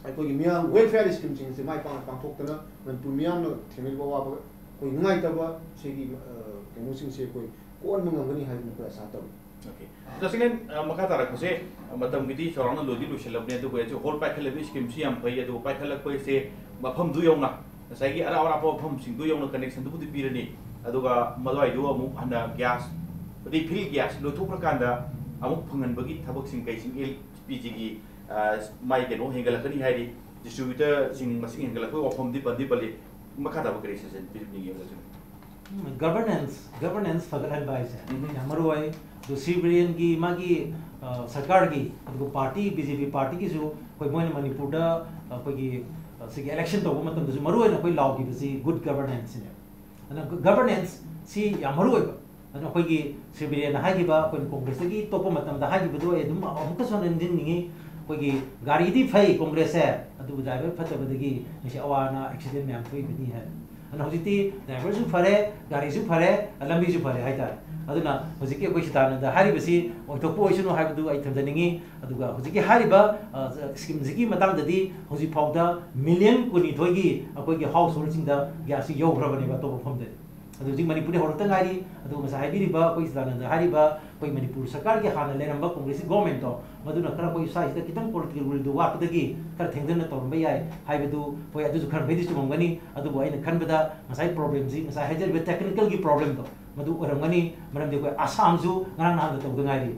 ꯑꯩꯈꯣꯏꯒꯤ ꯃꯤꯌꯥꯝ welfare scheme ꯁꯤꯡꯁꯦ ꯃꯥꯏ ꯄꯥꯛꯅ ꯄꯥꯡꯊꯣꯛꯇꯅ ꯃꯅꯤꯄꯨꯔ ꯃꯤꯌꯥꯝꯅ ꯊꯦꯡꯅꯔꯤꯕ ꯑꯋꯥꯕ, ꯑꯩꯈꯣꯏ ꯅꯨꯡꯉꯥꯏꯇꯕ, ꯁꯤꯒꯤ, ꯑ, ꯀꯩꯅꯣꯁꯤꯡꯁꯦ ꯑꯩꯈꯣꯏ ꯀꯣꯟꯕ ꯉꯝꯒꯅꯤ ꯍꯥꯏꯗꯅ ꯑꯩꯈꯣꯏ ꯑꯁꯥ ꯇꯧꯏ꯫ Okay. ꯇꯁꯦꯡꯅ, ꯑ, ꯃꯈꯥ ꯇꯥꯔꯛꯄꯁꯦ, ꯑ, ꯃꯇꯝꯒꯤꯗꯤ ꯆꯥꯎꯔꯥꯛꯅ ꯂꯣꯏꯗꯤ ꯂꯣꯏꯁꯤꯜꯂꯕꯅꯦ, ꯑꯗꯨꯕꯨ ꯑꯩꯁꯨ ꯍꯣꯜ ꯄꯥꯏꯈꯠꯂꯕ ꯁ꯭ꯀꯤꯝꯁꯤ ꯌꯥꯝ ꯐꯩ, ꯑꯗꯨꯕꯨ ꯄꯥꯏꯈꯠꯂꯛꯄꯁꯦ ꯃꯐꯝꯗꯨ ꯌꯧꯅ, ꯉꯁꯥꯏꯒꯤ ꯑꯔꯥꯞ ꯑꯔꯥꯞꯄ ꯃꯐꯝꯁꯤꯡꯗꯨ ꯌꯧꯅ ꯀꯅꯦꯛꯁꯟꯗꯨꯕꯨꯗꯤ ꯄꯤꯔꯅꯤ, ꯑꯗꯨꯒ ꯃꯗꯨꯋꯥꯏꯗꯨ ꯑꯃꯨꯛ ꯍꯟꯅ ꯒ꯭ꯌꯥꯁ, ꯑꯗꯩ ꯐꯤꯜ ꯒ꯭ꯌꯥꯁ ꯂꯣꯏꯊꯣꯛꯈ꯭ꯔꯀꯥꯟꯗ ꯑꯃꯨꯛ ꯐꯪꯍꯟꯕꯒꯤ ꯊꯕꯛꯁꯤꯡ ꯀꯩꯁꯤꯡ ꯑꯦꯜ ꯄꯤ ꯖꯤꯒꯤ, ꯑ, ꯃꯥꯏ ꯀꯩꯅꯣ ꯍꯦꯟꯒꯠꯂꯛꯀꯅꯤ ꯍꯥꯏꯔꯤ, ꯗꯤꯁꯇ꯭ꯔꯤꯕ꯭ꯌꯨꯇꯔꯁꯤꯡ ꯃꯁꯤꯡ ꯍꯦꯟꯒꯠꯂꯛꯄꯒꯤ ꯋꯥꯐꯝꯗꯤ ꯄꯟꯗꯤ ꯄꯜꯂꯤ꯫ ꯃꯈꯥ ꯇꯥꯕ ꯀꯔꯤ ꯁꯖꯦꯁꯟ ꯄꯤꯕꯤꯅꯤꯡꯉꯤ ꯑꯣꯖꯥꯁꯤꯡ? ꯒꯕꯔꯅꯦꯟꯁ ꯒꯕꯔꯅꯦꯟꯁ ꯐꯒꯠꯍꯟꯕ ꯍꯥꯏꯁꯦ ꯎꯝ꯫ ꯌꯥꯝ ꯃꯔꯨ ꯑꯣꯏ꯫ ꯑꯗꯨ ꯁꯤ ꯕꯤꯔꯦꯟꯒꯤ ꯃꯥꯒꯤ, ꯑ, ꯁꯔꯀꯥꯔꯒꯤ, ꯑꯗꯨꯒ ꯄꯥꯔꯇꯤ, ꯕꯤ ꯖꯦ ꯄꯤ ꯄꯥꯔꯇꯤꯒꯤꯁꯨ ꯑꯩꯈꯣꯏ ꯃꯣꯏꯅ ꯃꯅꯤꯄꯨꯔꯗ ꯑꯩꯈꯣꯏꯒꯤ, ꯑ, ꯁꯤꯒꯤ ꯏꯂꯦꯛꯁꯟ ꯇꯧꯕ ꯃꯇꯝꯗꯁꯨ ꯃꯔꯨ ꯑꯣꯏꯅ ꯑꯩꯈꯣꯏ ꯂꯥꯎꯈꯤꯕꯁꯤ ꯒꯨꯗ ꯒꯕꯔꯅꯦꯟꯁꯁꯤꯅꯦ꯫ ꯑꯗꯨꯅ ꯒꯕꯔꯅꯦꯟꯁꯁꯤ ꯌꯥꯝ ꯃꯔꯨ ꯑꯣꯏꯕ꯫ ꯑꯗꯨꯅ ꯑꯩꯈꯣꯏꯒꯤ ꯁꯤ ꯕꯤꯔꯦꯟꯅ ꯍꯥꯏꯈꯤꯕ, ꯑꯩꯈꯣꯏꯅ ꯀꯣꯡꯒ꯭ꯔꯦꯁꯇꯒꯤ ꯇꯣꯛꯄ ꯃꯇꯝꯗ ꯍꯥꯏꯈꯤꯕꯗꯣ ꯑꯩ ꯑꯗꯨꯝ ꯑꯃꯨꯛꯀꯁꯨ ꯍꯟꯅ ꯅꯤꯡꯁꯤꯡꯅꯤꯡꯉꯤ꯫ ꯑꯩꯈꯣꯏꯒꯤ ꯒꯥꯔꯤꯗꯤ ꯐꯩ ꯀꯣꯡꯒ꯭ꯔꯦꯁꯁꯦ, ꯑꯗꯨꯕꯨ ꯗ꯭ꯔꯥꯏꯚꯔ ꯐꯠꯇꯕꯗꯒꯤ ꯉꯁꯤ ꯑꯋꯥ ꯑꯅꯥ ꯑꯦꯛꯁꯤꯗꯦꯟ ꯃꯌꯥꯝ ꯊꯣꯛꯏꯕꯅꯤ ꯍꯥꯏ꯫ ꯑꯗꯨꯅ ꯍꯧꯖꯤꯛꯇꯤ ꯗ꯭ꯔꯥꯏꯚꯔꯁꯨ ꯐꯔꯦ, ꯒꯥꯔꯤꯁꯨ ꯐꯔꯦ, ꯂꯝꯕꯤꯁꯨ ꯐꯔꯦ ꯍꯥꯏꯇꯥꯔꯦ꯫ ꯑꯗꯨꯅ ꯍꯧꯖꯤꯛꯀꯤ ꯑꯩꯈꯣꯏ ꯁꯤꯗꯥꯅꯟꯗ ꯍꯥꯏꯔꯤꯕꯁꯤ ꯑꯣꯏꯊꯣꯛꯄ ꯑꯣꯏꯁꯅꯨ ꯍꯥꯏꯕꯗꯨ ꯑꯩ ꯊꯝꯖꯅꯤꯡꯉꯤ꯫ ꯑꯗꯨꯒ ꯍꯧꯖꯤꯛꯀꯤ ꯍꯥꯏꯔꯤꯕ, ꯑ, ꯁ꯭ꯀꯤꯝꯁꯤꯒꯤ ꯃꯇꯥꯡꯗꯗꯤ ꯍꯧꯖꯤꯛ ꯐꯥꯎꯗ ꯃꯤꯂꯤꯌꯟ ꯀꯨꯟꯅꯤꯊꯣꯏꯒꯤ ꯑꯩꯈꯣꯏꯒꯤ ꯍꯥꯎꯁ ꯍꯣꯜꯁꯤꯡꯗ ꯒ꯭ꯌꯥꯁꯁꯤ ꯌꯧꯈ꯭ꯔꯕꯅꯦꯕ ꯑꯇꯣꯞꯄ ꯃꯐꯝꯗꯗꯤ꯫ ꯑꯗꯨ ꯍꯧꯖꯤꯛ ꯃꯅꯤꯄꯨꯔꯗꯤ ꯍꯧꯔꯛꯇ ꯉꯥꯏꯔꯤ꯫ ꯑꯗꯨ ꯉꯁꯥꯏ ꯍꯥꯏꯕꯤꯔꯤꯕ ꯑꯩꯈꯣꯏ ꯁꯤꯗꯥꯅꯟꯗ ꯍꯥꯏꯔꯤꯕ ꯑꯩꯈꯣꯏ ꯃꯅꯤꯄꯨꯔ ꯁꯔꯀꯥꯔꯒꯤ ꯍꯥꯟꯅ ꯂꯩꯔꯝꯕ ꯀꯣꯡꯒ꯭ꯔꯦꯁꯀꯤ ꯒꯣꯔꯃꯦꯟꯇꯣ, ꯃꯗꯨꯅ ꯈꯔ ꯑꯩꯈꯣꯏ ꯁ꯭ꯋꯥꯏꯁꯤꯗ ꯈꯤꯇꯪ ꯄꯣꯂꯤꯇꯤꯀꯦꯜ ꯋꯤꯜꯗꯨ ꯋꯥꯠꯄꯗꯒꯤ ꯈꯔ ꯊꯦꯡꯊꯅ ꯇꯧꯔꯝꯕ ꯌꯥꯏ ꯍꯥꯏꯕꯗꯨ ꯍꯣꯏ, ꯑꯗꯨꯁꯨ ꯈꯔ ꯃꯈꯩꯗꯤ ꯆꯨꯝꯃꯝꯒꯅꯤ꯫ ꯑꯗꯨꯕꯨ ꯑꯩꯅ ꯈꯟꯕꯗ ꯉꯁꯥꯏ ꯄ꯭ꯔꯣꯕ꯭ꯂꯦꯝꯁꯤ, ꯉꯁꯥꯏ ꯍꯥꯏꯖꯔꯤꯕ ꯇꯦꯛꯅꯤꯀꯦꯜꯒꯤ ꯄ꯭ꯔꯣꯕ꯭ꯂꯦꯝꯗꯣ ꯃꯗꯨ ꯑꯣꯏꯔꯝꯒꯅꯤ꯫ ꯃꯔꯝꯗꯤ ꯑꯩꯈꯣꯏ ꯑꯁꯥꯝꯁꯨ ꯉꯔꯥꯡ ꯅꯍꯥꯟꯗ ꯇꯧꯗ ꯉꯥꯏꯔꯤ꯫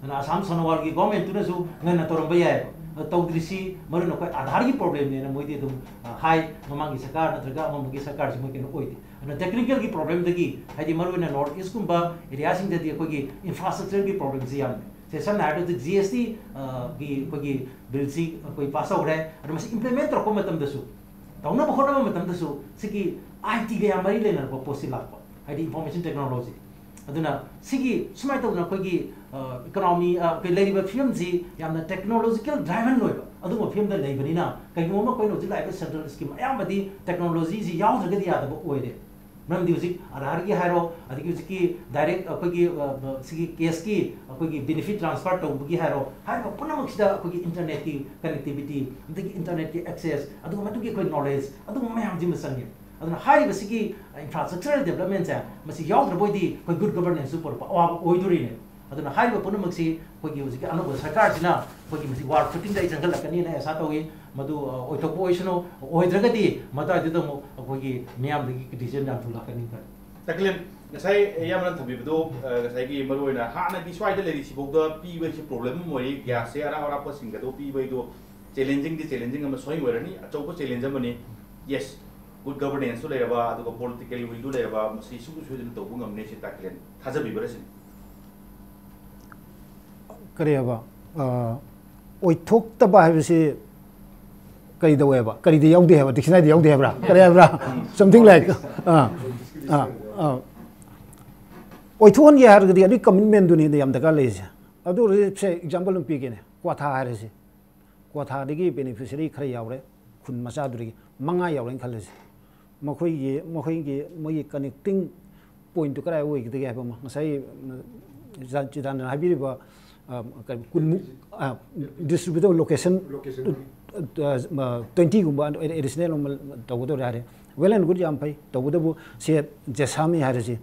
ꯑꯗꯨꯅ ꯑꯁꯥꯝ ꯁꯣꯅꯣꯋꯥꯜꯒꯤ ꯒꯣꯔꯃꯦꯟꯇꯨꯅꯁꯨ ꯉꯟꯅ ꯇꯧꯔꯝꯕ ꯌꯥꯏꯑꯕ꯫ ꯑꯗꯨ ꯇꯧꯗ꯭ꯔꯤꯁꯤ ꯃꯔꯨ ꯑꯣꯏꯅ ꯑꯩꯈꯣꯏ ꯑꯥꯙꯥꯔꯒꯤ ꯄ꯭ꯔꯣꯕ꯭ꯂꯦꯝꯅꯦꯅ ꯃꯣꯏꯗꯤ ꯑꯗꯨꯝ, ꯑ, ꯍꯥꯏ꯫ ꯃꯃꯥꯡꯒꯤ ꯁꯔꯀꯥꯔ ꯅꯠꯇ꯭ꯔꯒ ꯑꯃꯃꯒꯤ ꯁꯔꯀꯥꯔꯁꯤ ꯃꯣꯏ ꯀꯩꯅꯣ ꯑꯣꯏꯗꯦ꯫ ꯑꯗꯨꯅ ꯇꯦꯛꯅꯤꯀꯦꯜꯒꯤ ꯄ꯭ꯔꯣꯕ꯭ꯂꯦꯝꯗꯒꯤ, ꯍꯥꯏꯗꯤ ꯃꯔꯨ ꯑꯣꯏꯅ ꯅꯣꯔꯠ ꯏꯁꯀꯨꯝꯕ ꯑꯦꯔꯤꯌꯥꯁꯤꯡꯗꯗꯤ ꯑꯩꯈꯣꯏꯒꯤ ꯏꯟꯐ꯭ꯔꯥꯁ꯭ꯇ꯭ꯔꯛꯆꯔꯒꯤ ꯄ꯭ꯔꯣꯕ꯭ꯂꯦꯝꯁꯤ ꯌꯥꯝꯃꯦ꯫ ꯁꯦ ꯁꯝꯅ ꯍꯥꯏꯔꯕꯗ ꯖꯤ ꯑꯦꯁ ꯇꯤ, ꯑ, ꯒꯤ ꯑꯩꯈꯣꯏꯒꯤ ꯕꯤꯜꯁꯤ ꯑꯩꯈꯣꯏ ꯄꯥꯁ ꯇꯧꯈ꯭ꯔꯦ꯫ ꯑꯗꯣ ꯃꯁꯤ ꯏꯝꯄ꯭ꯂꯤꯃꯦꯟ ꯇꯧꯔꯛꯄ ꯃꯇꯝꯗꯁꯨ, ꯇꯧꯅꯕ ꯍꯣꯠꯅꯕ ꯃꯇꯝꯗꯁꯨ ꯁꯤꯒꯤ ꯑꯥꯏ ꯇꯤꯒ ꯌꯥꯝ ꯃꯔꯤ ꯂꯩꯅꯔꯛꯄ ꯄꯣꯠꯁꯤ ꯂꯥꯛꯄ, ꯍꯥꯏꯗꯤ ꯏꯟꯐꯣꯔꯃꯦꯁꯟ ꯇꯦꯛꯅꯣꯂꯣꯖꯤ꯫ ꯑꯗꯨꯅ ꯁꯤꯒꯤ ꯁꯨꯃꯥꯏꯅ ꯇꯧꯗꯅ ꯑꯩꯈꯣꯏꯒꯤ, ꯑ, ꯏꯀꯣꯅꯣꯃꯤ, ꯑ, ꯑꯩꯈꯣꯏ ꯂꯩꯔꯤꯕ ꯐꯤꯕꯝꯁꯤ ꯌꯥꯝꯅ ꯇꯦꯛꯅꯣꯂꯣꯖꯤꯀꯦꯜ ꯗ꯭ꯔꯥꯏꯚꯟ ꯑꯣꯏꯕ ꯑꯗꯨꯒꯨꯝꯕ ꯐꯤꯕꯝꯗ ꯂꯩꯕꯅꯤꯅ, ꯀꯩꯒꯨꯝꯕ ꯑꯃ ꯑꯩꯈꯣꯏꯅ ꯍꯧꯖꯤꯛ ꯂꯥꯛꯏꯕ ꯁꯦꯟꯇ꯭ꯔꯦꯜ ꯁ꯭ꯀꯤꯝ ꯑꯌꯥꯝꯕꯗꯤ ꯇꯦꯛꯅꯣꯂꯣꯖꯤꯁꯤ ꯌꯥꯎꯗ꯭ꯔꯒꯗꯤ ꯌꯥꯗꯕ ꯑꯣꯏꯔꯦ꯫ ꯃꯔꯝꯗꯤ ꯍꯧꯖꯤꯛ ꯑꯥꯙꯥꯔꯒꯤ ꯍꯥꯏꯔꯣ, ꯑꯗꯒꯤ ꯍꯧꯖꯤꯛꯀꯤ ꯗꯥꯏꯔꯦꯛ ꯑꯩꯈꯣꯏꯒꯤ, ꯑ, ꯑ, ꯁꯤꯒꯤ ꯀꯦꯁꯀꯤ ꯑꯩꯈꯣꯏꯒꯤ ꯕꯦꯅꯤꯐꯤꯠ ꯇ꯭ꯔꯥꯟꯁꯐꯔ ꯇꯧꯕꯒꯤ ꯍꯥꯏꯔꯣ, ꯍꯥꯏꯔꯤꯕ ꯄꯨꯝꯅꯃꯛꯁꯤꯗ ꯑꯩꯈꯣꯏꯒꯤ ꯏꯟꯇꯔꯅꯦꯠꯀꯤ ꯀꯅꯦꯛꯇꯤꯕꯤꯇꯤ, ꯑꯗꯒꯤ ꯏꯟꯇꯔꯅꯦꯠꯀꯤ ꯑꯦꯛꯁꯦꯁ, ꯑꯗꯨꯒ ꯃꯗꯨꯒꯤ ꯑꯩꯈꯣꯏ ꯅꯣꯂꯦꯖ, ꯑꯗꯨꯒꯨꯝꯕ ꯃꯌꯥꯝꯁꯤꯃ ꯆꯪꯉꯦ꯫ ꯑꯗꯨꯅ ꯍꯥꯏꯔꯤꯕꯁꯤꯒꯤ ꯏꯟꯐ꯭ꯔꯥꯁ꯭ꯇ꯭ꯔꯛꯆꯔꯦꯜ ꯗꯦꯕꯂꯞꯃꯦꯟꯁꯦ ꯃꯁꯤ ꯌꯥꯎꯗ꯭ꯔꯕ ꯑꯣꯏꯗꯤ ꯑꯩꯈꯣꯏ ꯒꯨꯗ ꯒꯕꯔꯅꯦꯟꯁꯁꯨ ꯄꯨꯔꯛꯄ ꯑꯋꯥꯕ ꯑꯣꯏꯗꯣꯔꯤꯅꯦ꯫ ꯑꯗꯨꯅ ꯍꯥꯏꯔꯤꯕ ꯄꯨꯝꯅꯃꯛꯁꯤ ꯑꯩꯈꯣꯏꯒꯤ ꯍꯧꯖꯤꯛꯀꯤ ꯑꯅꯧꯕ ꯁꯔꯀꯥꯔꯁꯤꯅ ꯑꯩꯈꯣꯏꯒꯤ ꯃꯁꯤ ꯋꯥꯔ ꯐꯨꯇꯤꯡꯗ ꯑꯩ ꯆꯪꯁꯤꯜꯂꯛꯀꯅꯤꯅ ꯑꯩ ꯑꯁꯥ ꯇꯧꯏ꯫ ꯃꯗꯨ ꯑ, ꯑꯣꯏꯊꯣꯛꯄ ꯑꯣꯏꯁꯅꯨ, ꯑꯣꯏꯗ꯭ꯔꯒꯗꯤ ꯃꯗꯨꯋꯥꯏꯗꯨꯗ ꯑꯃꯨꯛ ꯑꯩꯈꯣꯏꯒꯤ ꯃꯤꯌꯥꯝꯗꯒꯤ ꯀ꯭ꯔꯤꯇꯤꯁꯤꯖꯝ ꯌꯥꯝ ꯊꯣꯛꯂꯛꯀꯅꯤ ꯈꯜꯂꯤ꯫ ꯇꯥꯀꯂꯦꯟ, ꯉꯁꯥꯏ ꯏꯌꯥꯝꯕꯅ ꯊꯝꯕꯤꯕꯗꯨ, ꯑ, ꯉꯁꯥꯏꯒꯤ ꯃꯔꯨꯑꯣꯏꯅ ꯍꯥꯟꯅꯒꯤ ꯁ꯭ꯋꯥꯏꯗ ꯂꯩꯔꯤꯁꯤꯐꯥꯎꯗ ꯄꯤꯕ ꯍꯥꯏꯁꯤ ꯄ꯭ꯔꯣꯕ꯭ꯂꯦꯝ ꯑꯃ ꯑꯣꯏꯔꯤ꯫ ꯒ꯭ꯌꯥꯁꯁꯦ ꯑꯔꯥꯞ ꯑꯔꯥꯞꯄꯁꯤꯡꯗ ꯑꯗꯨ ꯄꯤꯕ ꯍꯥꯏꯗꯣ ꯆꯦꯂꯦꯟꯖꯤꯡꯗꯤ ꯆꯦꯂꯦꯟꯖꯤꯡ ꯑꯃ ꯁꯣꯏ ꯑꯣꯏꯔꯅꯤ, ꯑꯆꯧꯕ ꯆꯦꯂꯦꯟꯖ ꯑꯃꯅꯤ꯫ ꯌꯦꯁ, ꯒꯨꯗ ꯒꯕꯔꯅꯦꯟꯁꯁꯨ ꯂꯩꯔꯕ, ꯑꯗꯨꯒ ꯄꯣꯂꯤꯇꯤꯀꯦꯜ ꯋꯤꯜꯗꯨ ꯂꯩꯔꯕ, ꯃꯁꯤ ꯁꯨꯡꯁꯣꯏ ꯁꯣꯏꯗꯅ ꯇꯧꯕ ꯉꯝꯅꯤ ꯁꯤ ꯇꯥꯀꯂꯦꯟ ꯊꯥꯖꯕꯤꯕ꯭ꯔꯥ ꯁꯤꯅꯤ? ꯀꯔꯤ ꯍꯥꯏꯕ? ꯑ, ꯑꯣꯏꯊꯣꯛꯇꯕ ꯍꯥꯏꯕꯁꯤ ꯀꯔꯤ ꯇꯧꯋꯦꯕ? ꯀꯔꯤꯗ ꯌꯥꯎꯗꯦ ꯍꯥꯏꯕ? ꯗꯤꯛꯁꯅꯥꯔꯤꯗ ꯌꯥꯎꯗꯦ ꯍꯥꯏꯕ꯭ꯔꯥ? ꯀꯔꯤ ꯍꯥꯏꯕ꯭ꯔꯥ? Something like, ꯑꯥ, ꯑꯥ, ꯑꯥ. ꯑꯣꯏꯊꯣꯛꯍꯟꯒꯦ ꯍꯥꯏꯔꯒꯗꯤ ꯑꯗꯨꯒꯤ ꯀꯃꯤꯠꯃꯦꯟꯗꯨꯅꯤꯗ ꯌꯥꯝ ꯗꯔꯀꯥꯔ ꯂꯩꯔꯤꯁꯦ꯫ ꯑꯗꯨ ꯑꯣꯏꯔꯗꯤ ꯁꯦ ꯑꯦꯛꯖꯥꯝꯄꯜ ꯑꯃ ꯄꯤꯒꯦꯅꯦ, ꯀ꯭ꯋꯥꯊꯥ ꯍꯥꯏꯔꯁꯤ꯫ ꯀ꯭ꯋꯥꯊꯥꯗꯒꯤ ꯕꯦꯅꯤꯐꯤꯁꯔꯤ ꯈꯔ ꯌꯥꯎꯔꯦ, ꯈꯨꯟ ꯃꯆꯥꯗꯨꯗꯒꯤ ꯃꯉꯥ ꯌꯥꯎꯔꯦꯅ ꯈꯜꯂꯁꯤ꯫ ꯃꯈꯣꯏꯒꯤ, ꯃꯈꯣꯏꯒꯤ, ꯃꯣꯏꯒꯤ ꯀꯅꯦꯛꯇꯤꯡ ꯄꯣꯏꯟꯠꯇꯨ ꯀꯗꯥꯏ ꯑꯣꯏꯒꯗꯒꯦ ꯍꯥꯏꯕ ꯑꯃ, ꯉꯁꯥꯏ, ꯎꯝ, ꯆꯤꯗꯥ-, ꯆꯤꯗꯥꯟꯗꯅ ꯍꯥꯏꯕꯤꯔꯤꯕ, ꯑ, ꯀꯔꯤ, ꯀꯨꯟꯃꯨꯛ, ꯑ, ꯗꯤꯁꯇ꯭ꯔꯤꯕ꯭ꯌꯨꯇꯔ ꯂꯣꯀꯦꯁꯟ, ꯂꯣꯀꯦꯁꯟ꯫ ꯑ, ꯑ, ꯇ꯭ꯋꯦꯟꯇꯤꯒꯨꯝꯕ ꯑꯦꯗꯤꯁꯅꯦꯜ ꯑꯃ ꯇꯧꯒꯗꯧꯔꯦ ꯍꯥꯏꯔꯦ꯫ Well and good, ꯌꯥꯝ ꯐꯩ꯫ ꯇꯧꯕꯇꯕꯨ ꯁꯦ ꯖꯦꯁꯥꯃꯤ ꯍꯥꯏꯔꯁꯤ,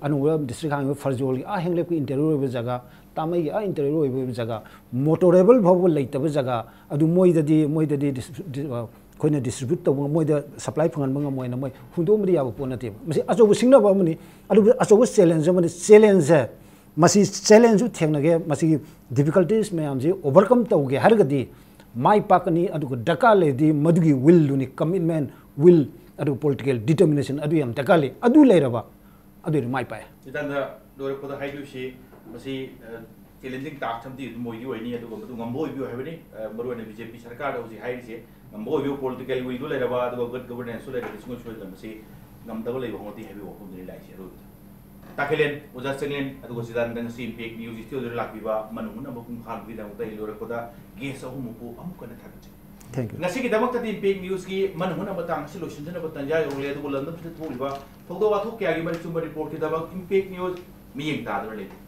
ꯑꯅꯧꯕ ꯗꯤꯁꯇ꯭ꯔꯤꯛ ꯍꯥꯡꯉꯤꯕ ꯐꯔꯖꯣꯜꯒꯤ ꯑꯥ ꯍꯦꯡꯂꯦꯞꯀꯤ ꯏꯟꯇꯤꯔꯤꯌꯔ ꯑꯣꯏꯕ ꯖꯒꯥ, ꯇꯥꯃꯩꯒꯤ ꯑꯥ ꯏꯟꯇꯤꯔꯤꯌꯔ ꯑꯣꯏꯕ ꯖꯒꯥ, ꯃꯣꯇꯣꯔꯦꯕꯜ ꯐꯥꯎꯕ ꯂꯩꯇꯕ ꯖꯒꯥ, ꯑꯗꯨ ꯃꯣꯏꯗꯗꯤ, ꯃꯣꯏꯗꯗꯤ ꯗꯤꯁ-, ꯗꯤ-, ꯑ, ꯑꯩꯈꯣꯏꯅ ꯗꯤꯁꯇ꯭ꯔꯤꯕ꯭ꯌꯨꯠ ꯇꯧꯕ, ꯃꯣꯏꯗ ꯁꯄ꯭ꯂꯥꯏ ꯐꯪꯍꯟꯕ ꯉꯝꯃꯣꯏꯅ ꯃꯣꯏ ꯍꯨꯟꯗꯣꯛꯑꯝꯕꯗꯤ ꯌꯥꯕ ꯄꯣꯠ ꯅꯠꯇꯦꯕ꯫ ꯃꯁꯤ ꯑꯆꯧꯕ ꯁꯤꯡꯅꯕ ꯑꯃꯅꯤ, ꯑꯗꯨꯕꯨ ꯑꯆꯧꯕ ꯆꯦꯂꯦꯟꯖ ꯑꯃꯅꯤ꯫ ꯆꯦꯂꯦꯟꯖꯁꯦ, ꯃꯁꯤ ꯆꯦꯂꯦꯟꯖꯁꯨ ꯊꯦꯡꯅꯒꯦ, ꯃꯁꯤꯒꯤ ꯗꯤꯐꯤꯀꯜꯇꯤꯁ ꯃꯌꯥꯝꯁꯤ ꯑꯣꯚꯔꯀꯝ ꯇꯧꯒꯦ ꯍꯥꯏꯔꯒꯗꯤ ꯃꯥꯏ ꯄꯥꯛꯀꯅꯤ꯫ ꯑꯗꯨꯒ ꯗꯔꯀꯥꯔ ꯂꯩꯔꯗꯤ ꯃꯗꯨꯒꯤ ꯋꯤꯜꯗꯨꯅꯤ, ꯀꯃꯤꯠꯃꯦꯟ, ꯋꯤꯜ, ꯑꯗꯨꯒ ꯄꯣꯂꯤꯇꯤꯀꯦꯜ ꯗꯤꯇꯔꯃꯤꯅꯦꯁꯟ ꯑꯗꯨ ꯌꯥꯝ ꯗꯔꯀꯥꯔ ꯂꯩ꯫ ꯑꯗꯨ ꯂꯩꯔꯕ ꯑꯗꯨꯗꯤ ꯃꯥꯏ ꯄꯥꯛꯑꯦ꯫ ꯆꯤꯇꯥꯟꯗ, ꯂꯣꯏꯔꯛꯄꯗ ꯍꯥꯏꯗꯣꯏꯁꯤ, ꯃꯁꯤ, ꯑ, ꯆꯦꯂꯦꯟꯖꯤꯡ ꯇꯥꯛꯁ ꯑꯃꯗꯤ ꯑꯗꯨꯝ ꯑꯣꯏꯗꯤ ꯑꯣꯏꯅꯤ, ꯑꯗꯨꯒ ꯃꯗꯨ ꯉꯝꯕ ꯑꯣꯏꯕꯤꯌꯨ ꯍꯥꯏꯕꯅꯤ꯫ ꯑ, ꯃꯔꯨꯑꯣꯏꯅ ꯕꯤ ꯖꯦ ꯄꯤ ꯁꯔꯀꯥꯔꯗ ꯍꯧꯖꯤꯛ ꯍꯥꯏꯔꯤꯁꯦ, ꯉꯝꯕ ꯑꯣꯏꯕꯤꯌꯨ, ꯄꯣꯂꯤꯇꯤꯀꯦꯜ ꯋꯤꯜꯗꯨ ꯂꯩꯔꯕ, ꯑꯗꯨꯒ ꯒꯨꯗ ꯒꯕꯔꯅꯦꯟꯁꯁꯨ ꯂꯩꯔꯕꯗꯤ ꯁꯨꯡꯁꯣꯏ ꯁꯣꯏꯗꯅ ꯃꯁꯤ ꯉꯝꯗꯕ ꯂꯩꯕ ꯍꯧꯅꯗꯦ ꯍꯥꯏꯕꯒꯤ ꯋꯥꯐꯝꯗꯨꯅꯤ ꯂꯥꯛꯏꯁꯦ꯫ ꯑꯔꯣꯏꯕꯗ ꯇꯥꯀꯂꯦꯟ, ꯑꯣꯖꯥ ꯆꯥꯀꯂꯦꯟ, ꯑꯗꯨꯒ ꯆꯤꯇꯥꯟꯗ ꯉꯁꯤ ꯏꯝꯄꯦꯛ ꯅ꯭ꯌꯨꯁ ꯁ꯭ꯇꯨꯗꯤꯑꯣꯗ ꯂꯥꯛꯄꯤꯕ ꯃꯅꯨꯡ ꯍꯨꯠꯅꯕ ꯄꯨꯡ ꯐꯥꯍꯟꯕꯒꯤꯗꯃꯛꯇ ꯑꯩ ꯂꯣꯏꯔꯛꯄꯗ ꯒꯦꯁ ꯑꯍꯨꯝꯃꯛꯄꯨ ꯑꯃꯨꯛ ꯍꯟꯅ ꯊꯥꯒꯠꯆꯔꯤ꯫ Thank you. ꯉꯁꯤꯒꯤꯗꯃꯛꯇꯗꯤ ꯏꯝꯄꯦꯛ ꯅ꯭ꯌꯨꯁꯀꯤ ꯃꯅꯨꯡ ꯍꯨꯠꯅꯕ ꯇꯥꯡ ꯑꯁꯤ ꯂꯣꯏꯁꯤꯟꯖꯅꯕ ꯇꯥꯟꯖꯥ ꯌꯧꯔꯛꯂꯦ, ꯑꯗꯨꯕꯨ ꯂꯝꯗꯝꯁꯤꯗ ꯊꯣꯛꯂꯤꯕ ꯊꯧꯗꯣꯛ ꯋꯥꯊꯣꯛ ꯀꯌꯥꯒꯤ ꯃꯔꯤꯛ ꯆꯨꯝꯕ ꯔꯤꯄꯣꯔꯠꯀꯤꯗꯃꯛ ꯏꯝꯄꯦꯛ ꯅ꯭ꯌꯨꯁ ꯃꯤꯠꯌꯦꯡ ꯇꯥꯗꯨꯅ ꯂꯩꯕꯤꯌꯨ꯫